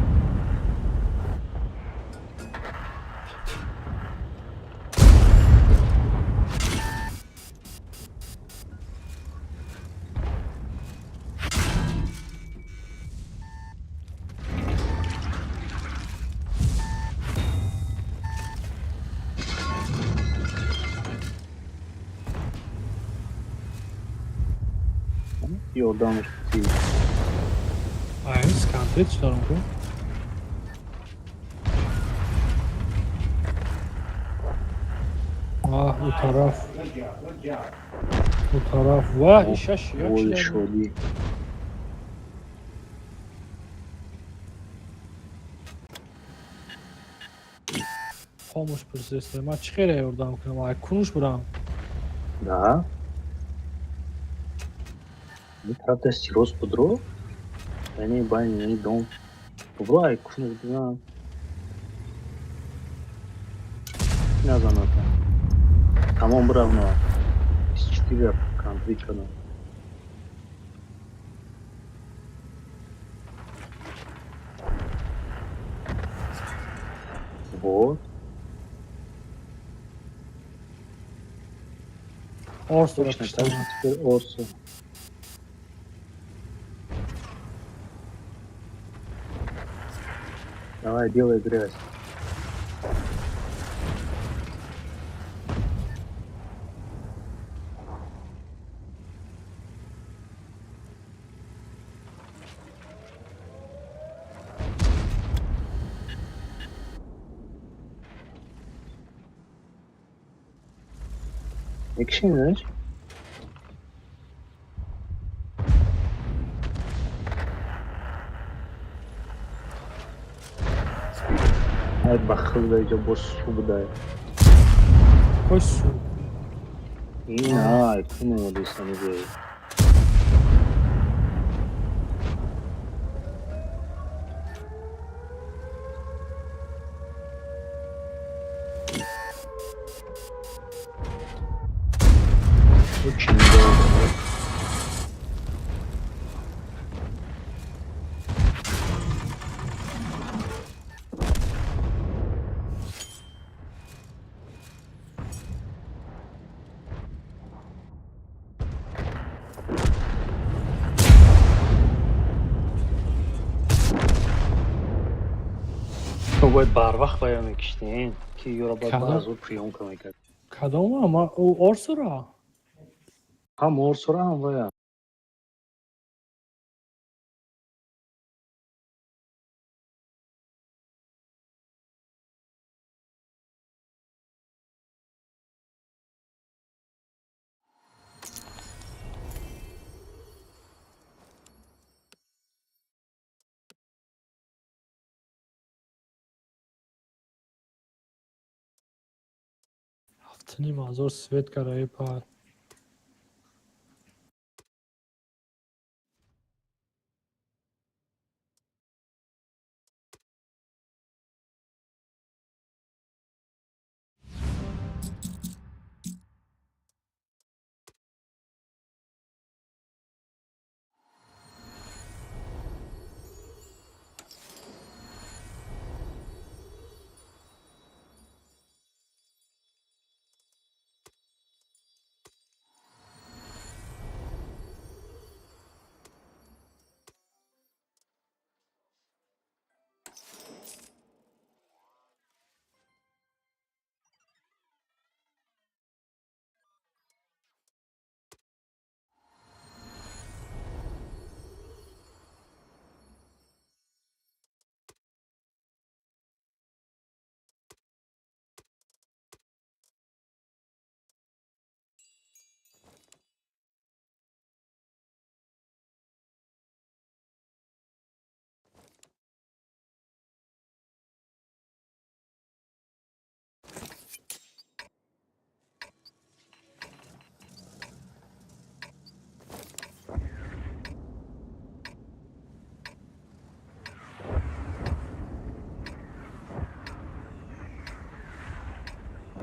Ёрдамаш ти. Ай, сканте чӣ дорам ку? Аҳ, ӯ тараф. Ӯ тараф. Ва, ишаш як Вой, чида. шодӣ. Хомӯш пурсиста. Ман чӣ хеле ёрдам кунам? Ай, кунуш бурам. Да. Ин тараф дасти рост будро. Яъне байни яъне дом. Бубро, ай кунуш бизан. Назан ака. Тамом, биравна. 24 контрит кардам. Вот. Орсора Точно пиштам. так же теперь Орсу. Давай, делай грязь. Экшен, Ай, бахил да иҷо боз су будай. Кой су? Ин ай кун омадиста мегӯяй. Очень долго, да? То бояд барвақт баён мекиштем, ки ёро бояд Кадом? баъзур приёмка мекард. Кадома? Ма ӯ Орсора? Ҳам Орсура, ҳам вая. 7,5 ҳазор свет кардаи пар.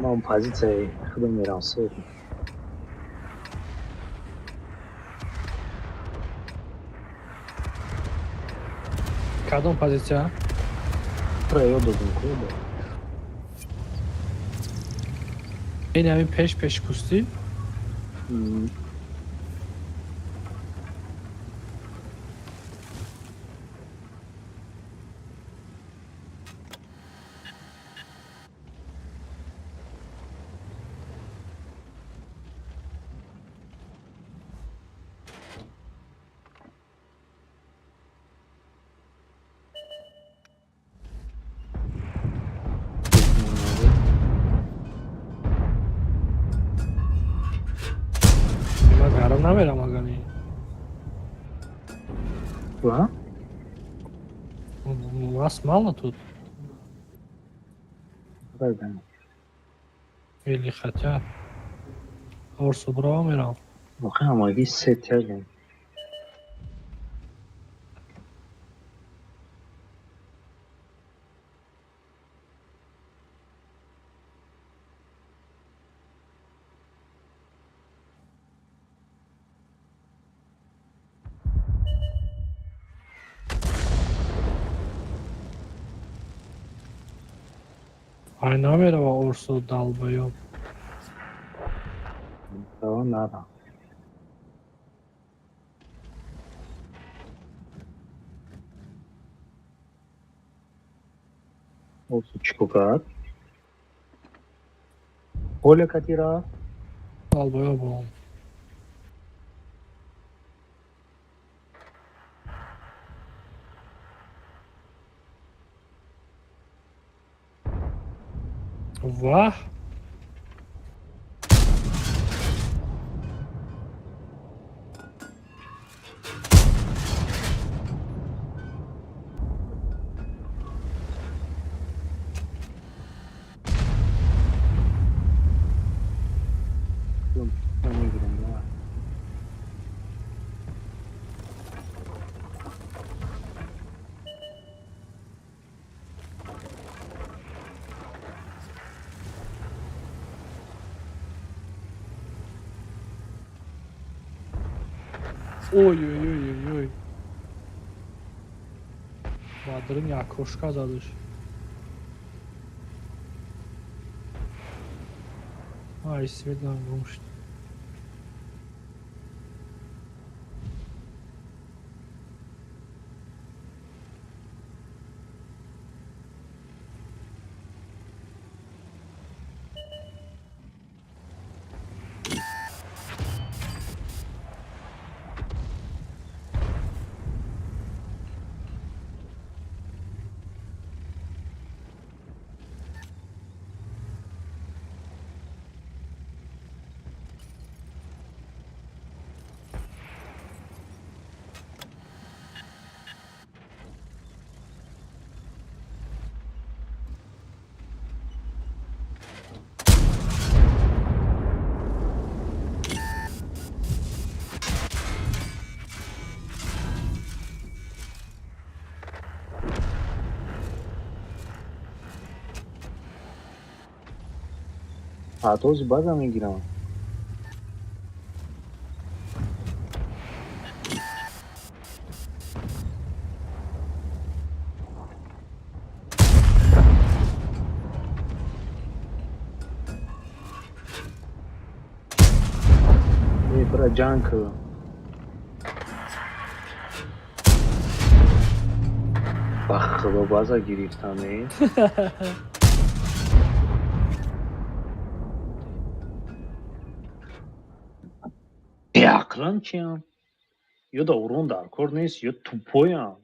Ман позитсияи худам мерам сер. Кадом позитсия? Тура ёд додум ку. Ин ҳамин пеш пеш кустӣ? Ара намерам агани. А? Вас мало тут? Да. Или хотя. Орсо браво мерам. Охе ҳамагӣ се тягем. Ай намерава Орсо долбоёб. Право нара. Орсо чӣ кор кард? Поле кати рафт? Долбоёб. Ваҳ! Намегирам, давай. Ой-ой-ой-ой-ой. Ба даруни окошка задаш. Ай, свет нам гум шуд. Ҳатози база мегирам. Э, бра, ҷанг кӯ. Ба худо, база гирифтам, э. Беақлам чиям? Ё да урон дар кор нест, ё тупоям.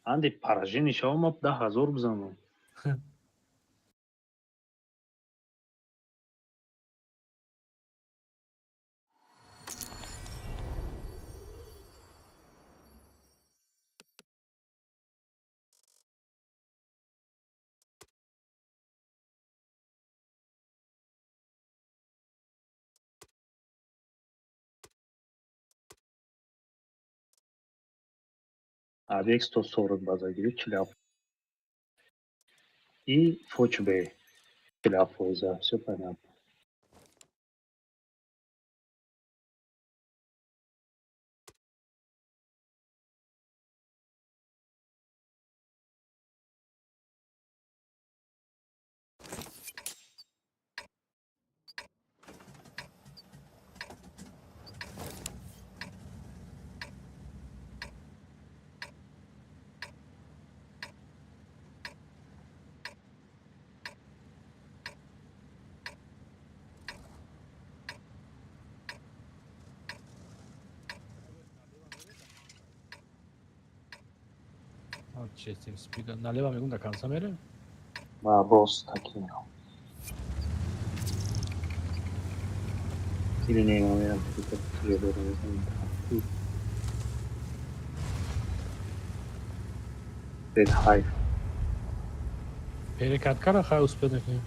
Анде поражение шавам, ма 10 000 бизанам. Объект 140 база гирифт, 47 и фочбе 47 фоиза, всё понятно. Честим спида. Налево мегум до конца мерем? Ма рост таки мерам. Или не, ман мерам тиҷолиро мезанам. Ред Хайф. Перекаткара хай успед мекунем.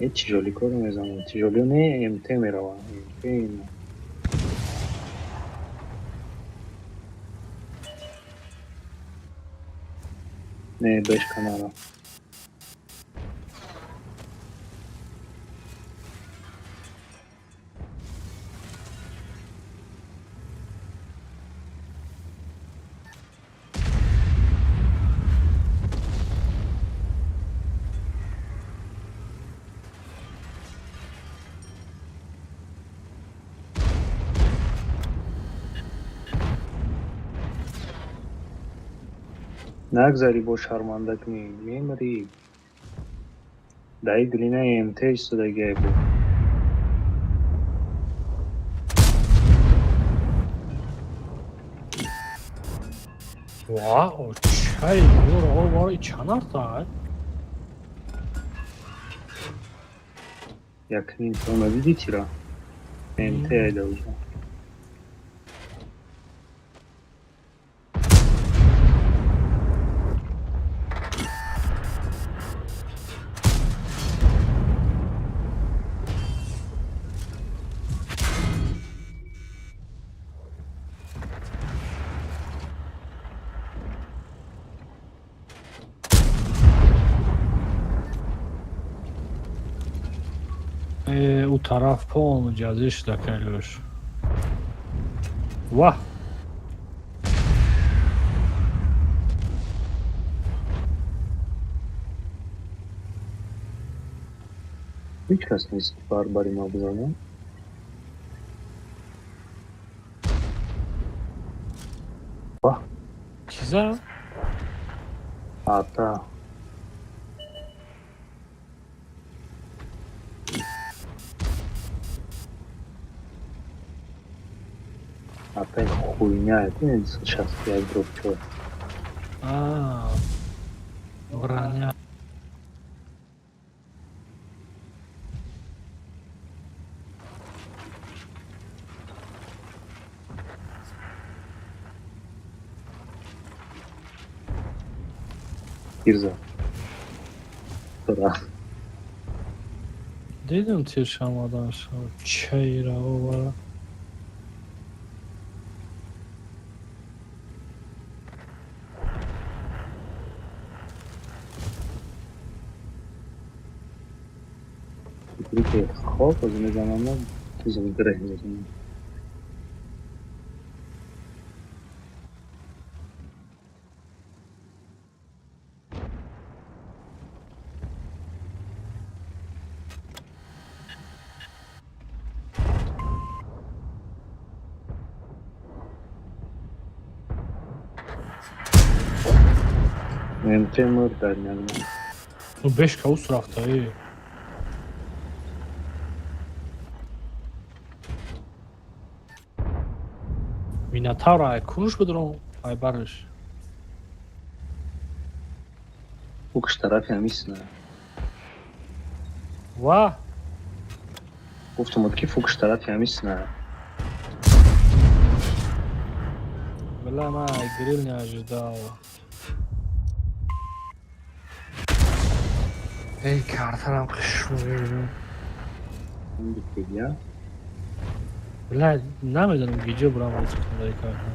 Е, тиҷоликоро мезанам. Тиҷолио не, МТ меравам. МТ ина. Не, бешка нара. Нагзарӣ бо шарманда кунӣ, мемирӣ. Даи глина МТ истодагиай бо. Ва, чай, ёро, вара чанарта? Якним то надидӣ тира? МТ айда уже. У тараф полный ҷазир шуда кайлош. Ваҳ! Ҳеҷ кас нест ки барбари ма бизанад. Ваҳ! Чиза? Ата. Опять хуйня, это сейчас я дроп чё. А, броня. Кирза. Да. Дидам тиршам одам чайра овара. Фикри хоб аз мезанам, тузам греҳ мезанам. МТ мр дар нагна. Ну бешка ус рафта, э. Минотавра ай кунуш бидуром, ай барш. Фукш тарафи ҳамисна. Ва! Гуфтам ки фукш тарафи ҳамисна. Бля, ма гриль не ожидал. Эй, картарам қишму. Я? Бля, намедонам гиҷо бурам бозӣ кунам дар карта.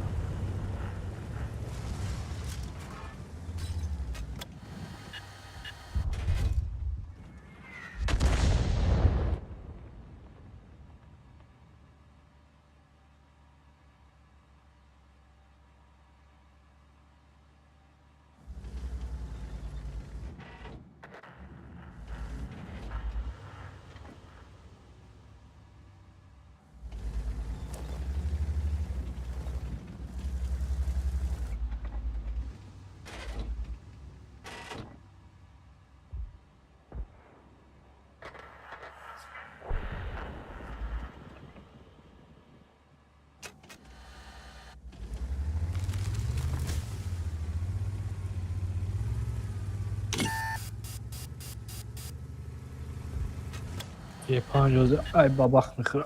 Е5 ҳозир ай бабах мехӯра.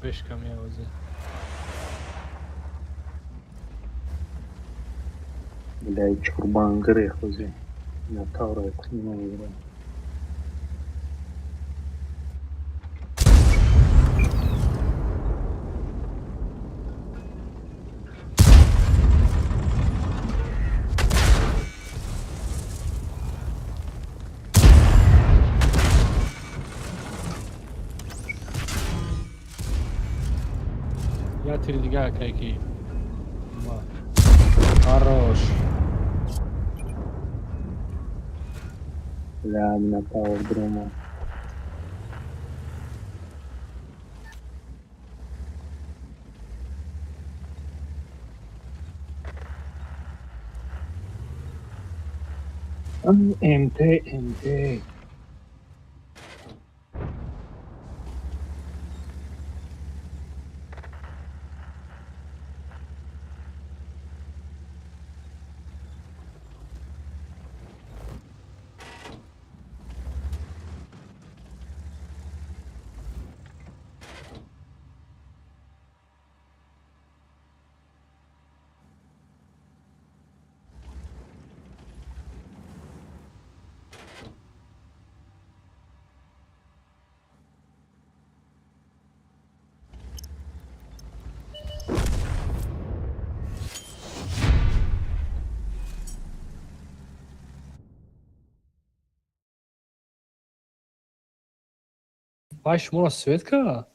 Бешка меози. Бля, чурбангре хози. На тавра книга. Я тири дига акайки. Хорош. Бля, на тавр друма. МТ, МТ. Вай, шуморо свет кард?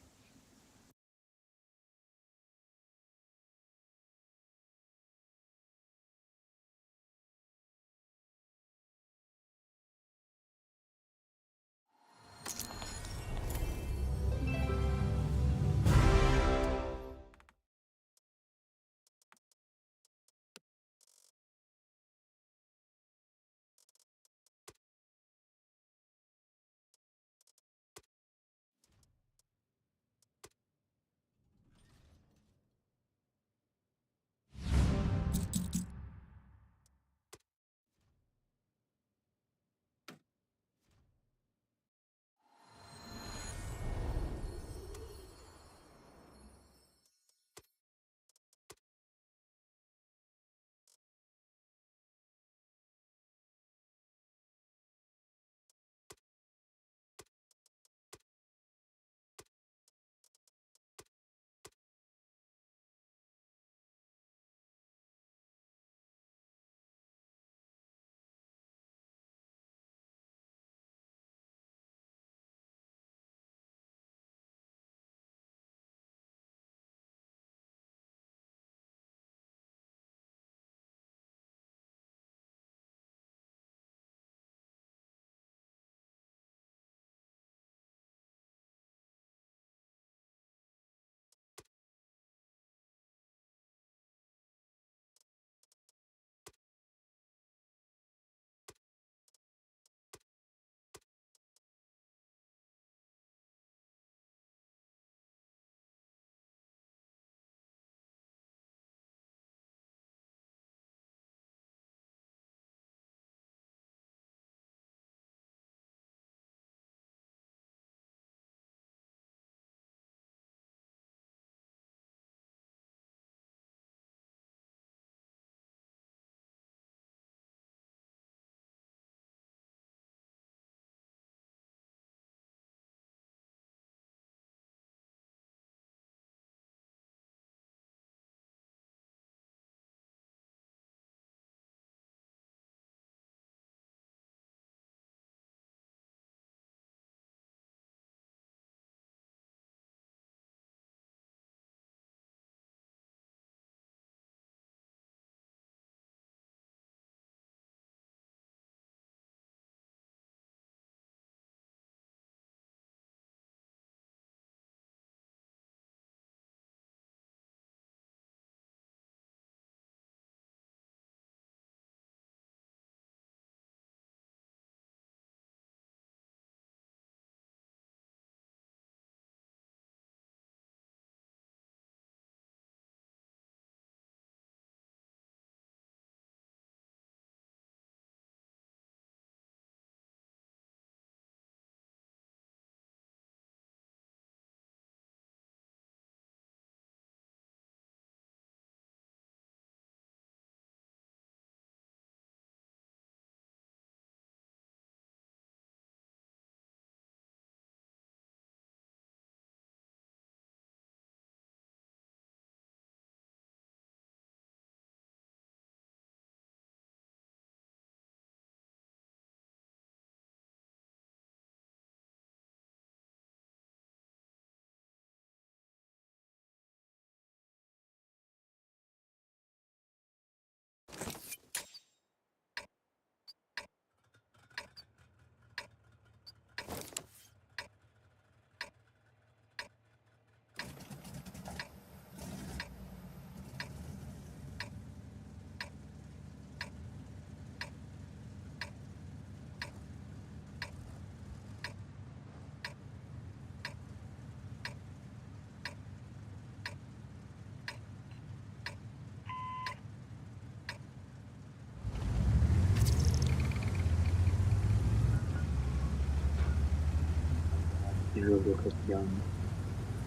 Жордокатян.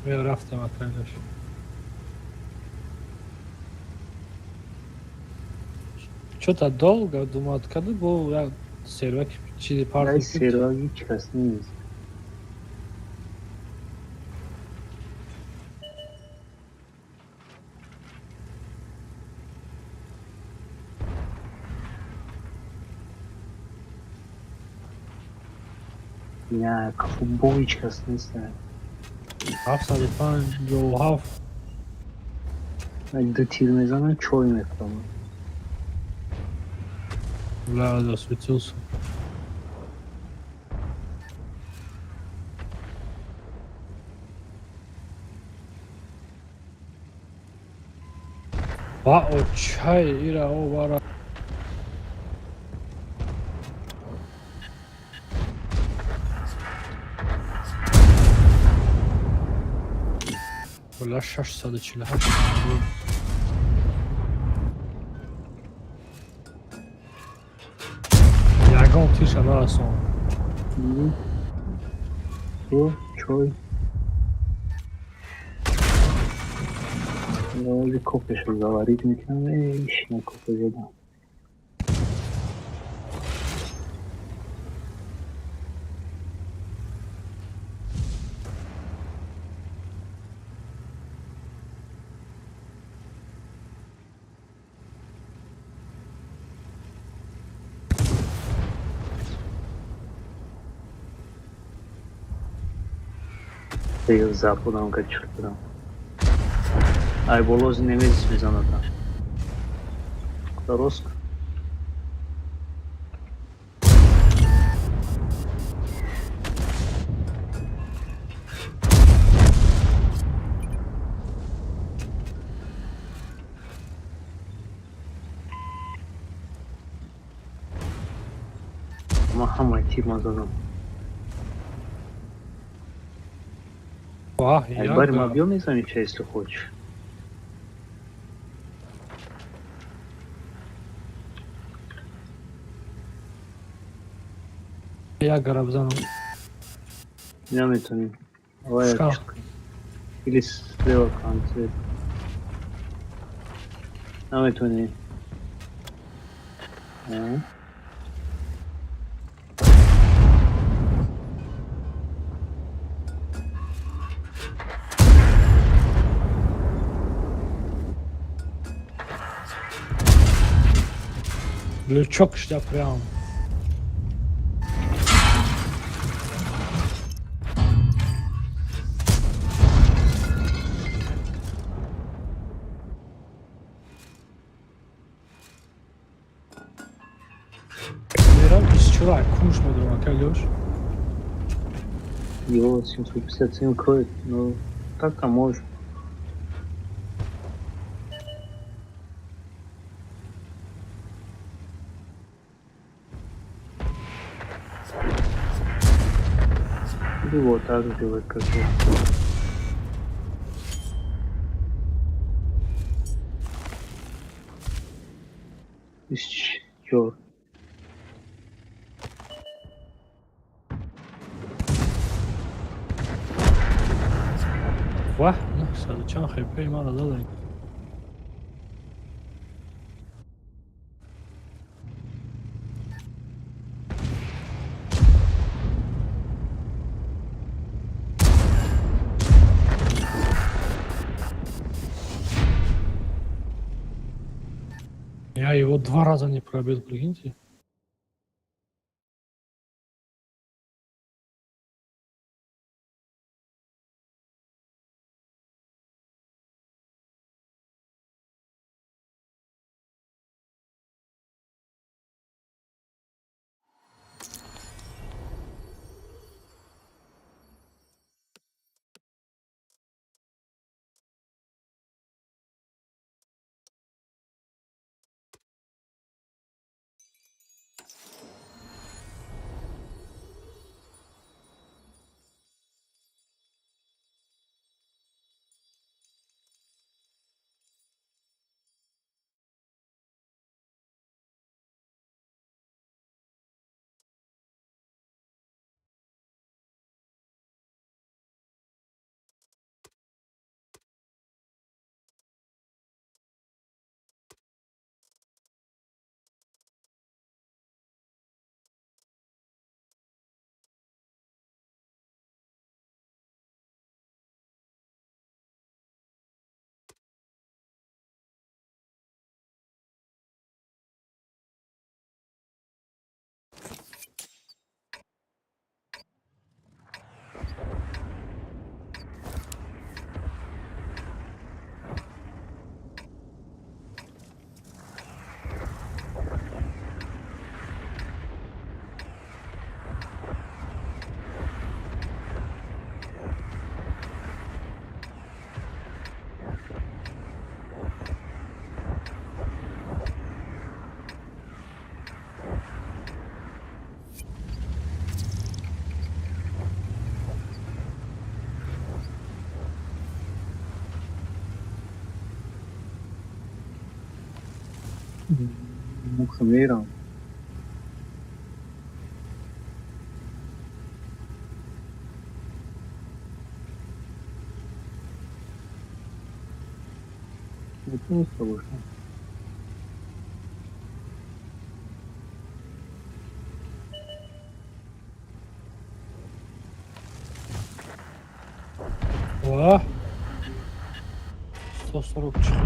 Рафтем акайлаш. Что-то долго, думаю, откуда был я сервак чизи Ай парти. сервак ҳеҷ кас нест. Не, футбол ҳеҷ кас нест. 757. Ду тир мезанам, чой мехӯрам. Бля, засветился. Ва очай ира о вара. Бля, 648. Ягон тиша нарасон. О, чой. Оли кофешо заварить мекунам, ишина кофе задам. Западам качурдам. Ай болози немезис мезанада. Роск. Ма ҳамаи тир мазадам. Вах, Ай бари ма биё мезанӣ чай, если хочешь. Я гарабзанам. Наметонем. Давай Шка. Или слева конце. Наметонем. Лючок шля прям. Мерам бисчура кунш медурам, ака Лёш. Его 757 кроет, но так-то можешь. Или вот так сделать, как я. Чё? Вах, 900 чанд хп мара дадем. Я его 2 раза не пробил, прикиньте. Мухмерам. Метониста бошам. Ва 140 чихел.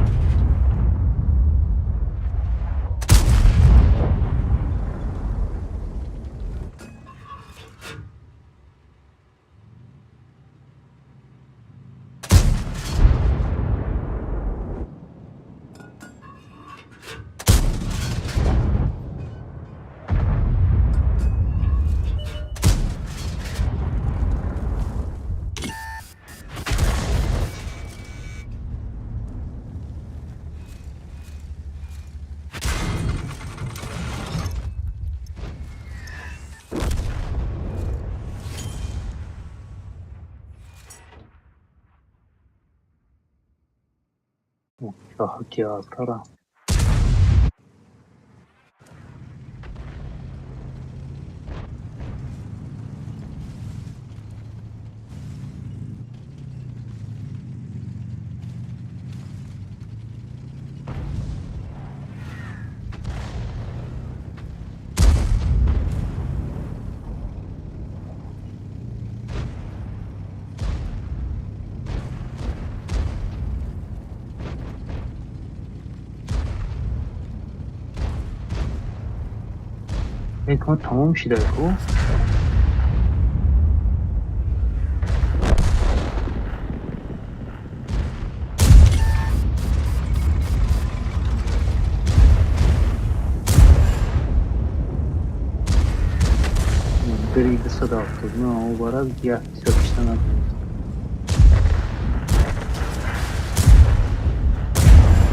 Театра. Ҳикмат тамом шида ку. Бери 279 обарад як ҳисоб кишта натавонист.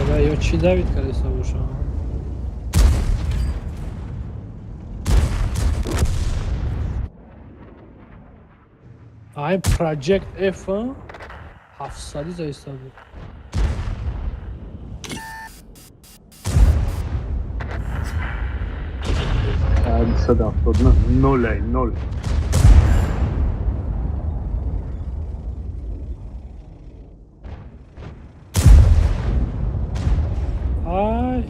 Бля, ё чӣ давид кардеста бошам? Ай Project F 700 заиста буд. 279 ноль ноль. Ай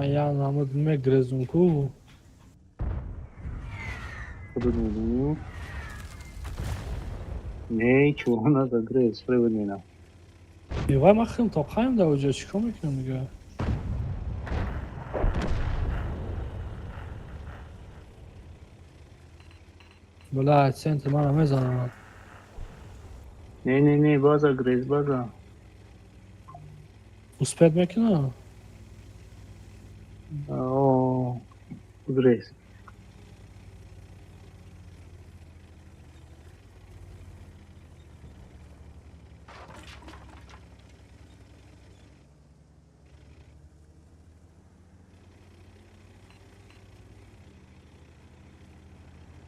ман як намуд мегрезум ку. Худо медонӣ. Не, чӯро назад грез, фреб мена. Вай, ман хеле тоқаем дар оҷо, чӣ кор мекунам дига? Бля, центр мана мезанад. Не, не, не, база грез, база. Успеть мекунам? О, грез.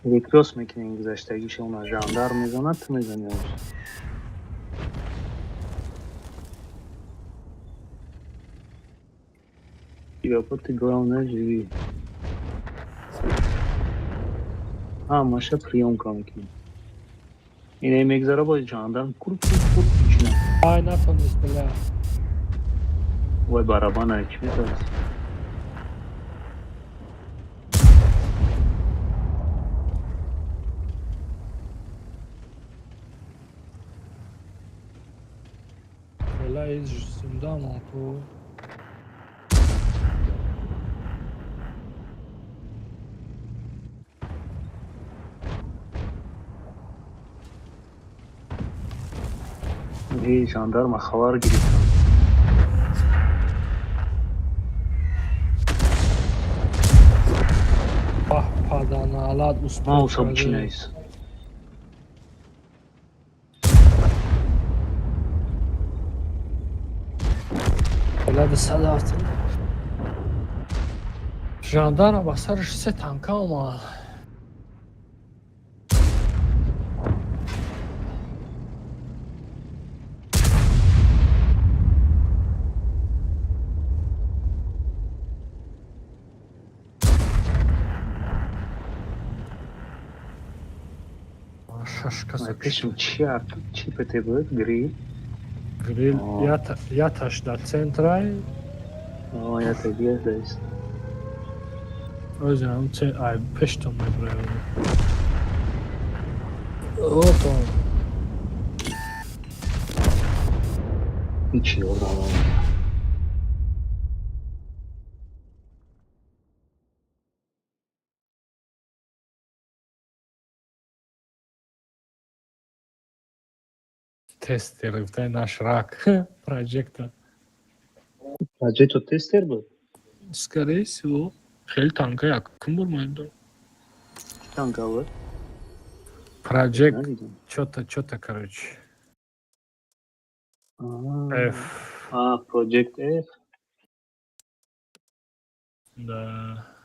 Рекрос мекунем гузаштагиша, она жандарм мезанад, ту мезани оз. Гапа ты главное живи. Ҳамаша приёмка мекунем. Ине мегзара, боз жандарм кур кур кур чина. Ай, натонист, бля. Вай, барабана чӣ метарси? Бля, из зинданам ку. Эй, жандарма хабар гирифтам. Баҳ, паданалат успеть Мауса карда. бичинайс. Бля, 270. Жандарм ба сараш се танка омад. Шаш каса. Пешам чи чи ПТ буд? Грил? Грил яташ дар центрай. Ята гирдаст. Озам ай пештон мебраем. Опа. Ҳичи ёрдам омад. Тестер, гуфтай наш рак. Проджекта. Проджекто тестер буд? Скорее всего. Хеле танка якум бор ман дорам. Чӣ танка буд? Проджект Надидам. чё-то, короче. F. А, Project F. Да.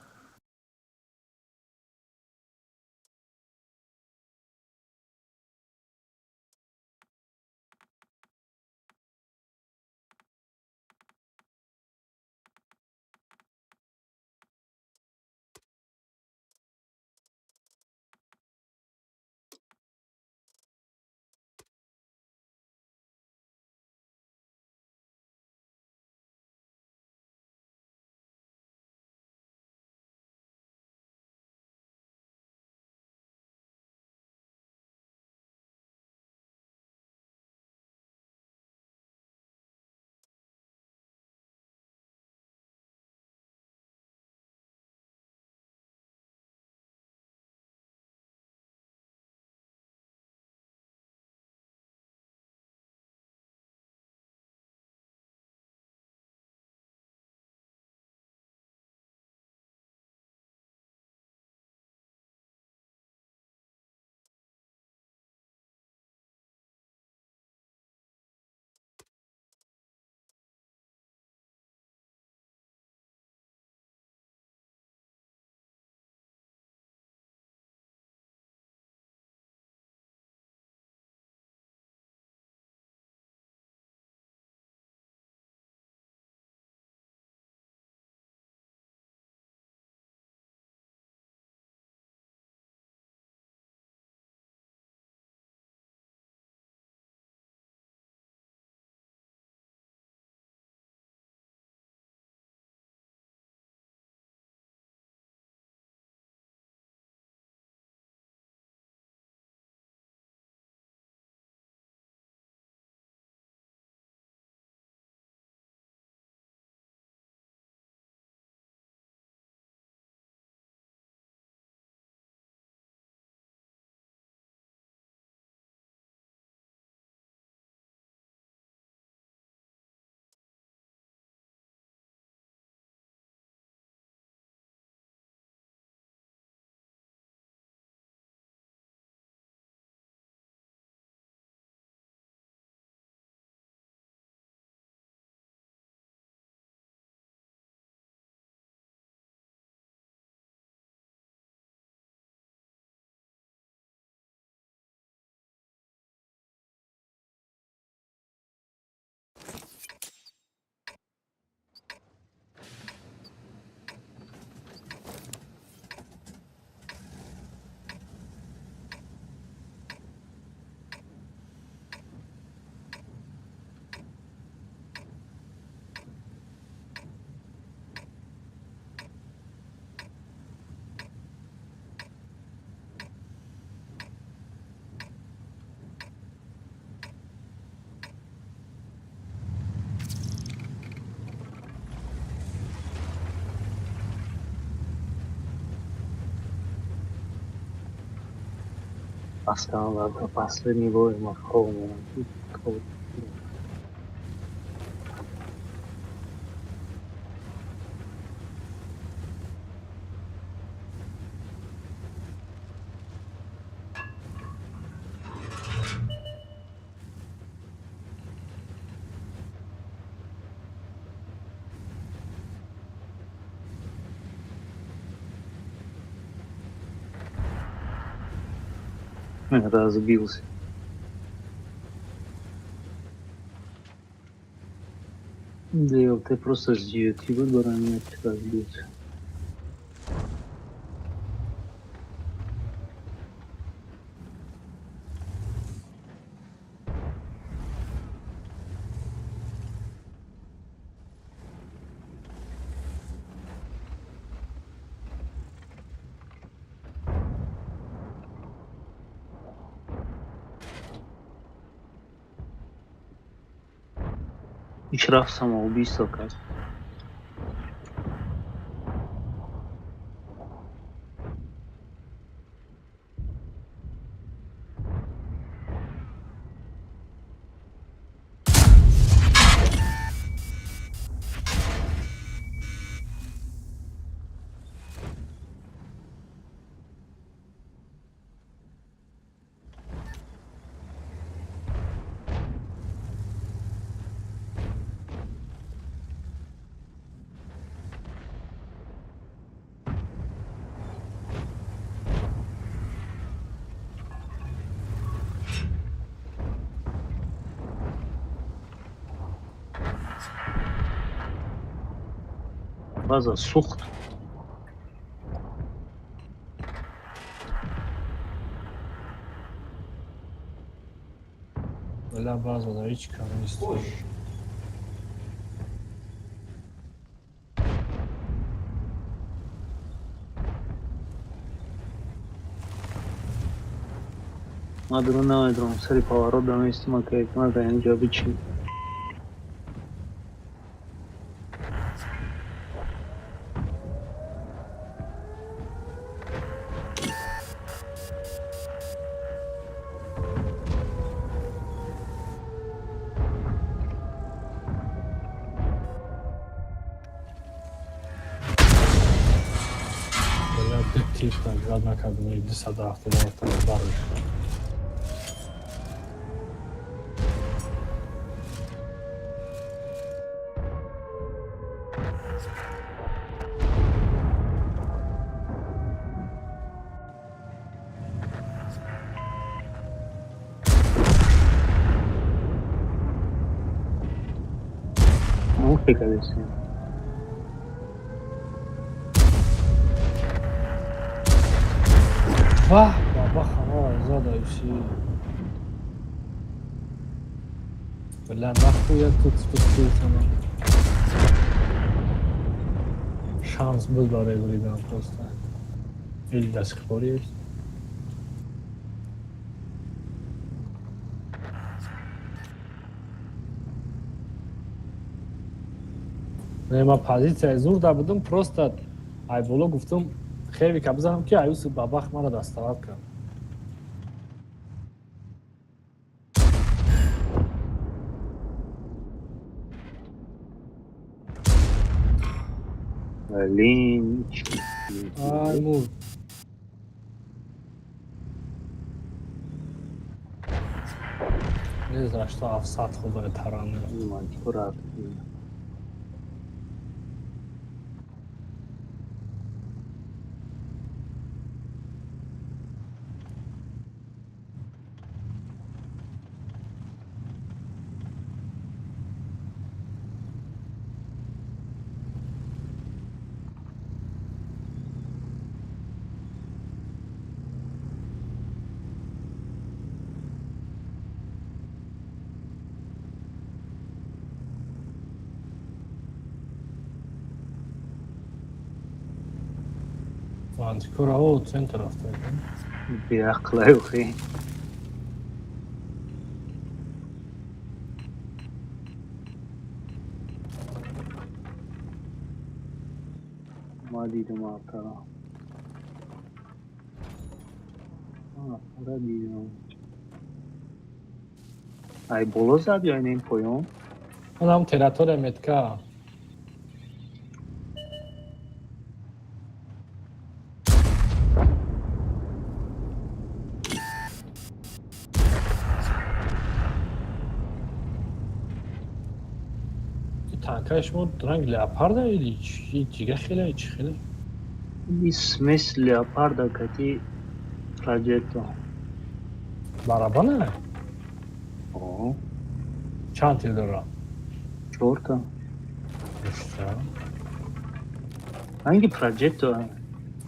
Аслан последний бой ма хоб мерам. Разбился. Да, ты просто жди, ты выбора нет, разбился. Ичраф самоубийство кард. База сӯхт. Бля, база да ҳеҷ кам нест. Ман дурун намедонам, сари поворот даместим, ака ҳикмат инҷо бичин. Бля, ду тип наград накардам, 277 барош. Муфи кадесем. Ваҳ, баба хама зада иши. Бля, нахуй я тут спустился на. Шанс был барои буридан просто. Или до сих пор есть. Не, ма позитсияи зур да будум, просто ай боло гуфтум хевика бизанам, ки аюси бабах мара дастоват кард. Блин. Ай, мурд. Не знаю, что афсад худои таран. Мантикора. Мантикора о центр рафта. Беақлай охи. Ма дидам автора. Автора дидам. Ай боло зад ё ин поён? Онам территория метка. Танкаи шумо ранг леопарда или дига хеле, чӣ хеле? И смесь леопарда кати проджекто. Барабана? О. Чанд тир дора? Чорта. Ранги Проджетто.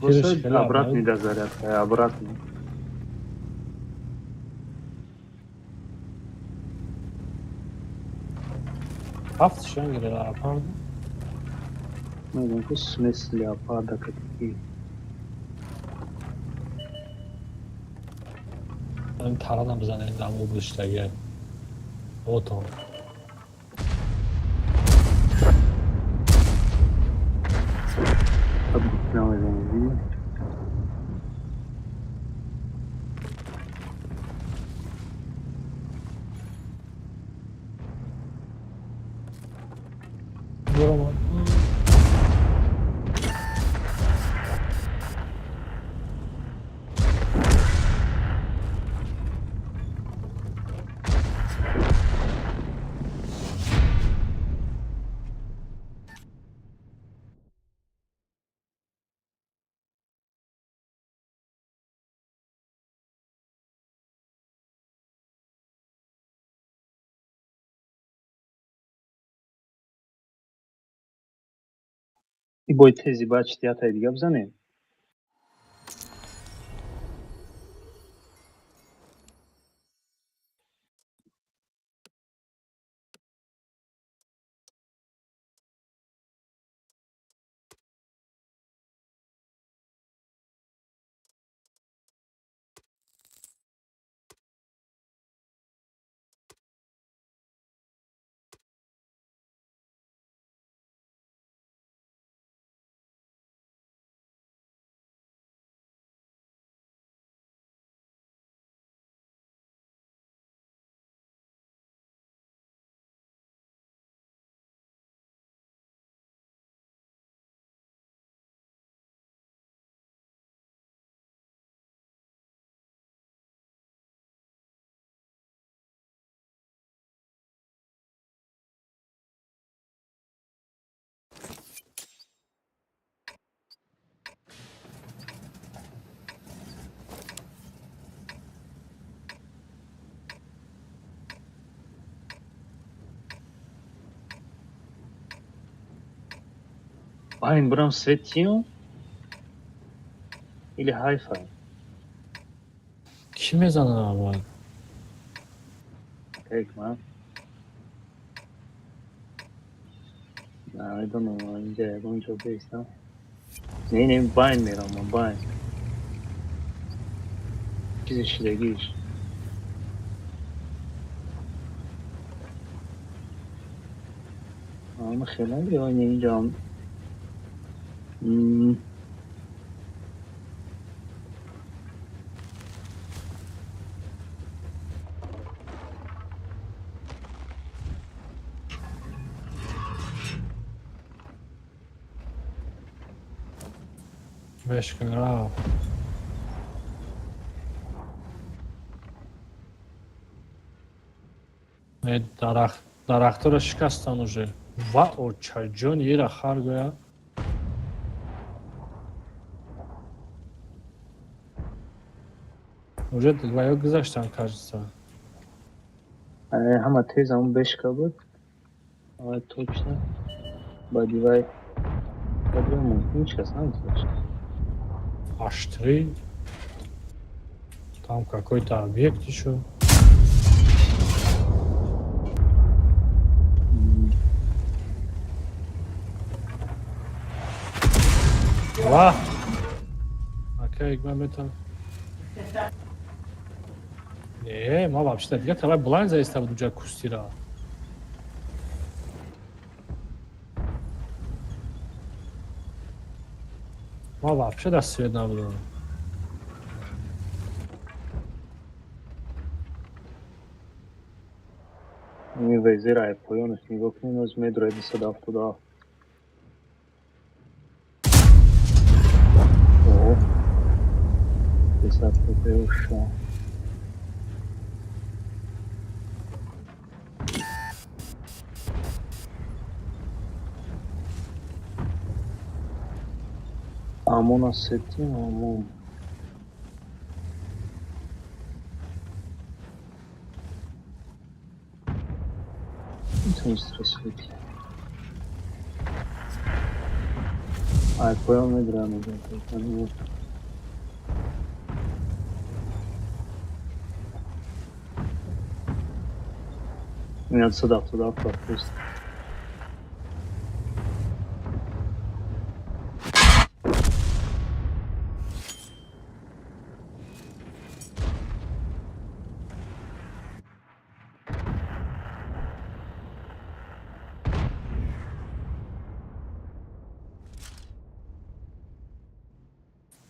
Просто обратный дозарядка, обратный. Ҳафт ранги леопард. Мегӯям, ки смесь леопарда какие. Таранам бизанед, дам облиштаги. Вот он. Намезанем. Бурама. И бой тези баъд четията дига бизанем. Айн брам светио или хай-фай? Кӣ мезанад аввал? Ҳикмат. Намедонам, инҷа ягон ҷо бестам. Не, не, байн мерам, ман байн. Чизи шидагиш. Ама хеле ё не инҷа. Бешка рафт. Не, дарахт, дарахтро шикастан уже. Ва очаҷони ира хар гӯя. Уже ваё гузаштан, кажется. Ҳама тез ҳамон бешка буд. Ава точно. Баъди вай баъди вай мумкин ҳеҷ кас нагузашт. H3. Там какой-то объект еще. Ва! Окей, метан. Не, ма вообще дига тавай блайн заиста буд уҷа кустира. Ма вообще дар свет набудам. Ин везира е поёнаш нигоҳ кунед, оз медрояд 277. О, 256. Амона сети, амон. Метавонист расид. Ай, поён медурам. Меяд 177 рафтест.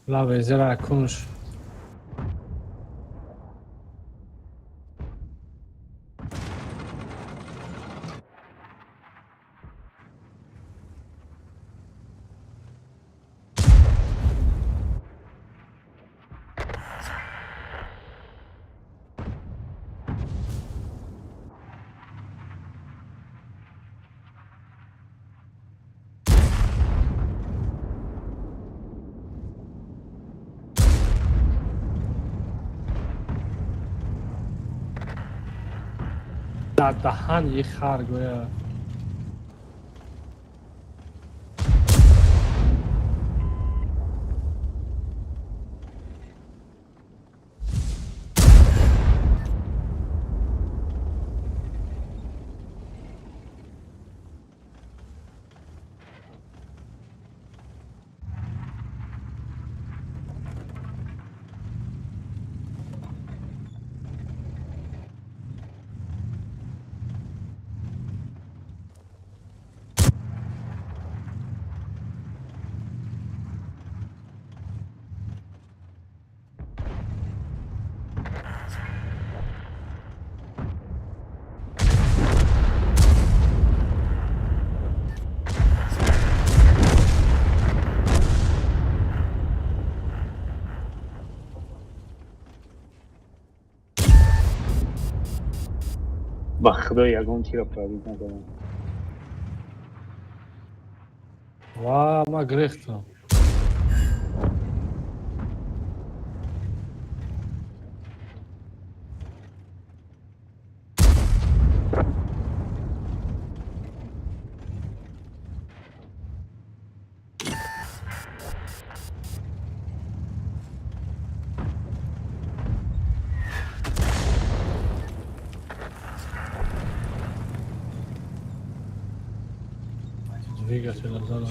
Лаве зера кунш. Дар даҳан и хар гӯя. Ба худо, ягон тира пробить накардам. Ва ма гирехтам. Двигателя задам.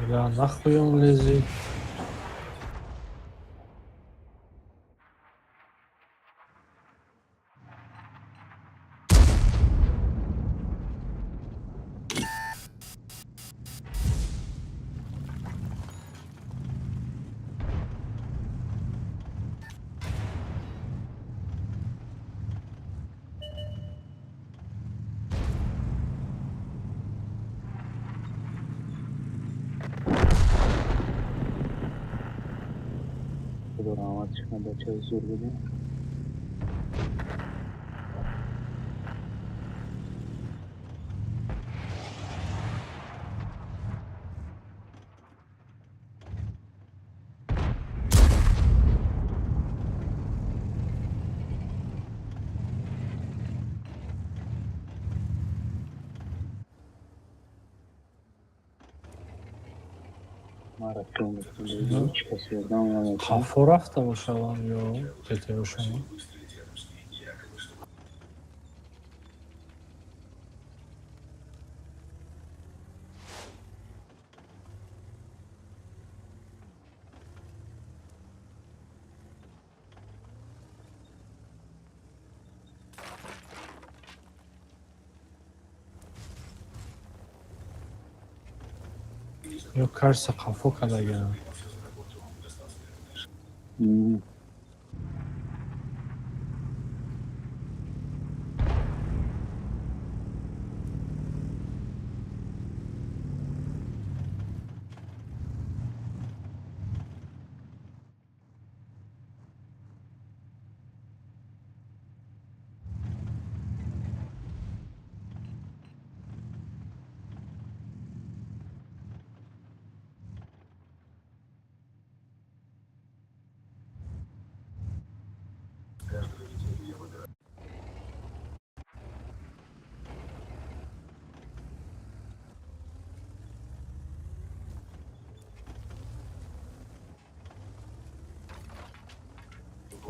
Бля, нахуй он лезет? Худо раҳматш кунад, бачаи зур будем. Мара ҳеҷ кас ёрдам наметавонад. Қафо рафта бошавам ё ТТОшон? Ё кажется, қафо кардагиам.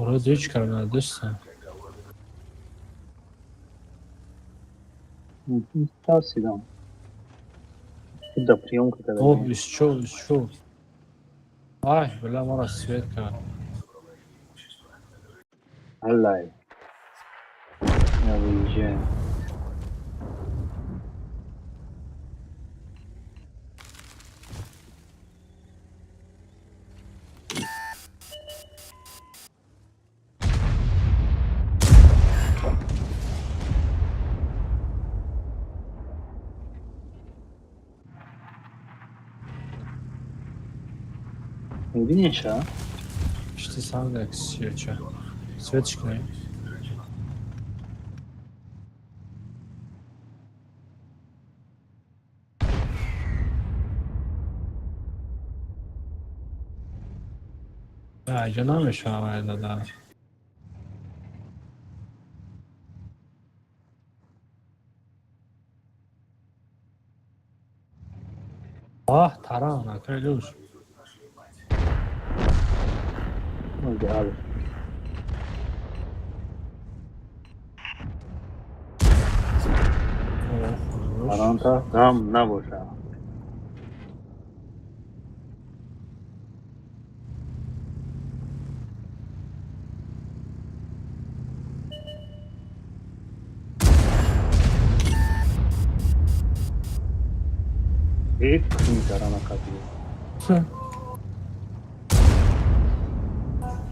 Вроде ҳеҷ кара надоштам. Тарсидам. Да приёмка О, карда. 24, 24. Ай, бля, мара свет кард. Аллай. Я выезжаю. Мебинеша? Пишти сам свеча. Светш кунем. Аҷа намешавад дада. Аҳ, таран, акай лӯш. Гал. Таранта ғам набоша. Як тарана капи.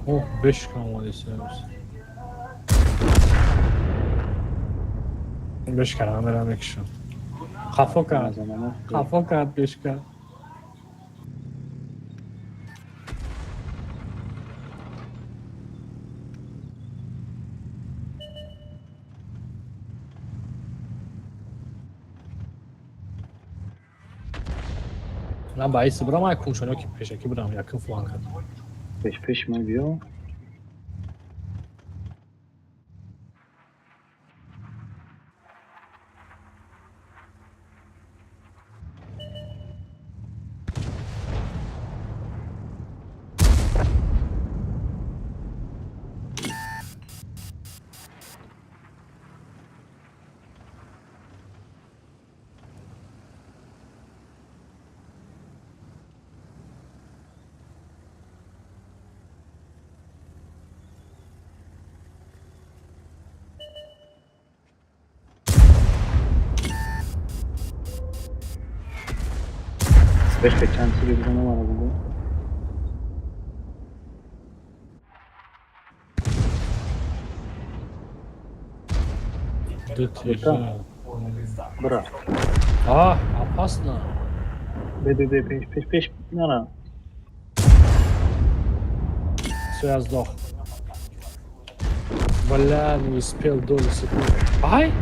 О, бешка омадисиз. Бешкара мерам мекушам. Хафо кард. Хафо кард бешка. Ман ба иси бурам, ай куншоно ки пешакӣ будам, якум фланга. Пеш пеш ма биё. Бешка чанд сири бизанам, ара бугӯ. Ду тира. Бира. А, опасно. Бе, бе, бе, пеш, пеш, пеш, нара. Всё, я сдох. Бля, не успел долю секунды. Ай!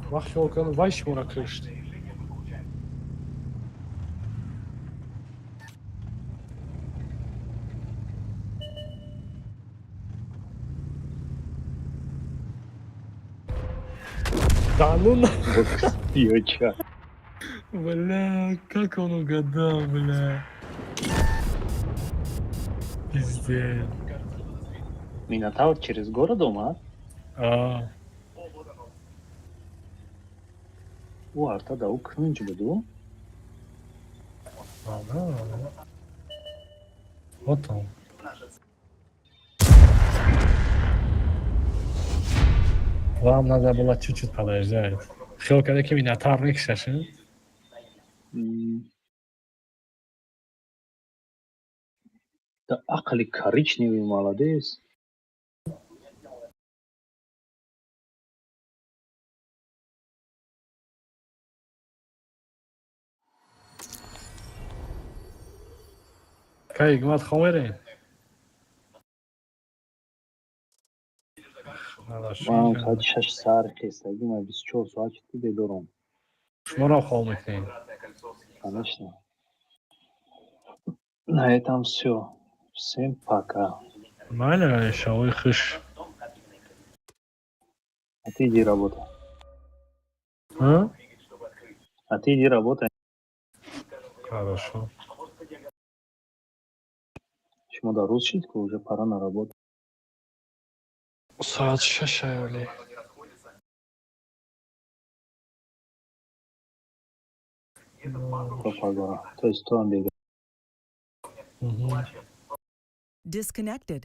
Вах, ёлка, вай шмура кышт. Да ну на... Ёча. Бля, как он угадал, бля. Пиздец. Минотавр через город омад? А, Ӯ арта да ӯ кунҷ буду? Ага. Вот он. Вам надо было чуть-чуть подождать. Хел когда ки Минотавр мекшаш, Да ақли коричневый, молодец. Кай, гмат хомере? Ман соати 6 сар хестагӣ, ман 24 соат чӣ бедорам. Шуморо хоб мекунем. Конечно. На этом все. Всем пока. Майли, шавои хуш. А ты иди работай. А? А ты иди работай. Хорошо. Шумо дар рӯз шид, ки уже пора на работу. Соат 6 аёле. То пагора. То есть то ҳам бега. Disconnected.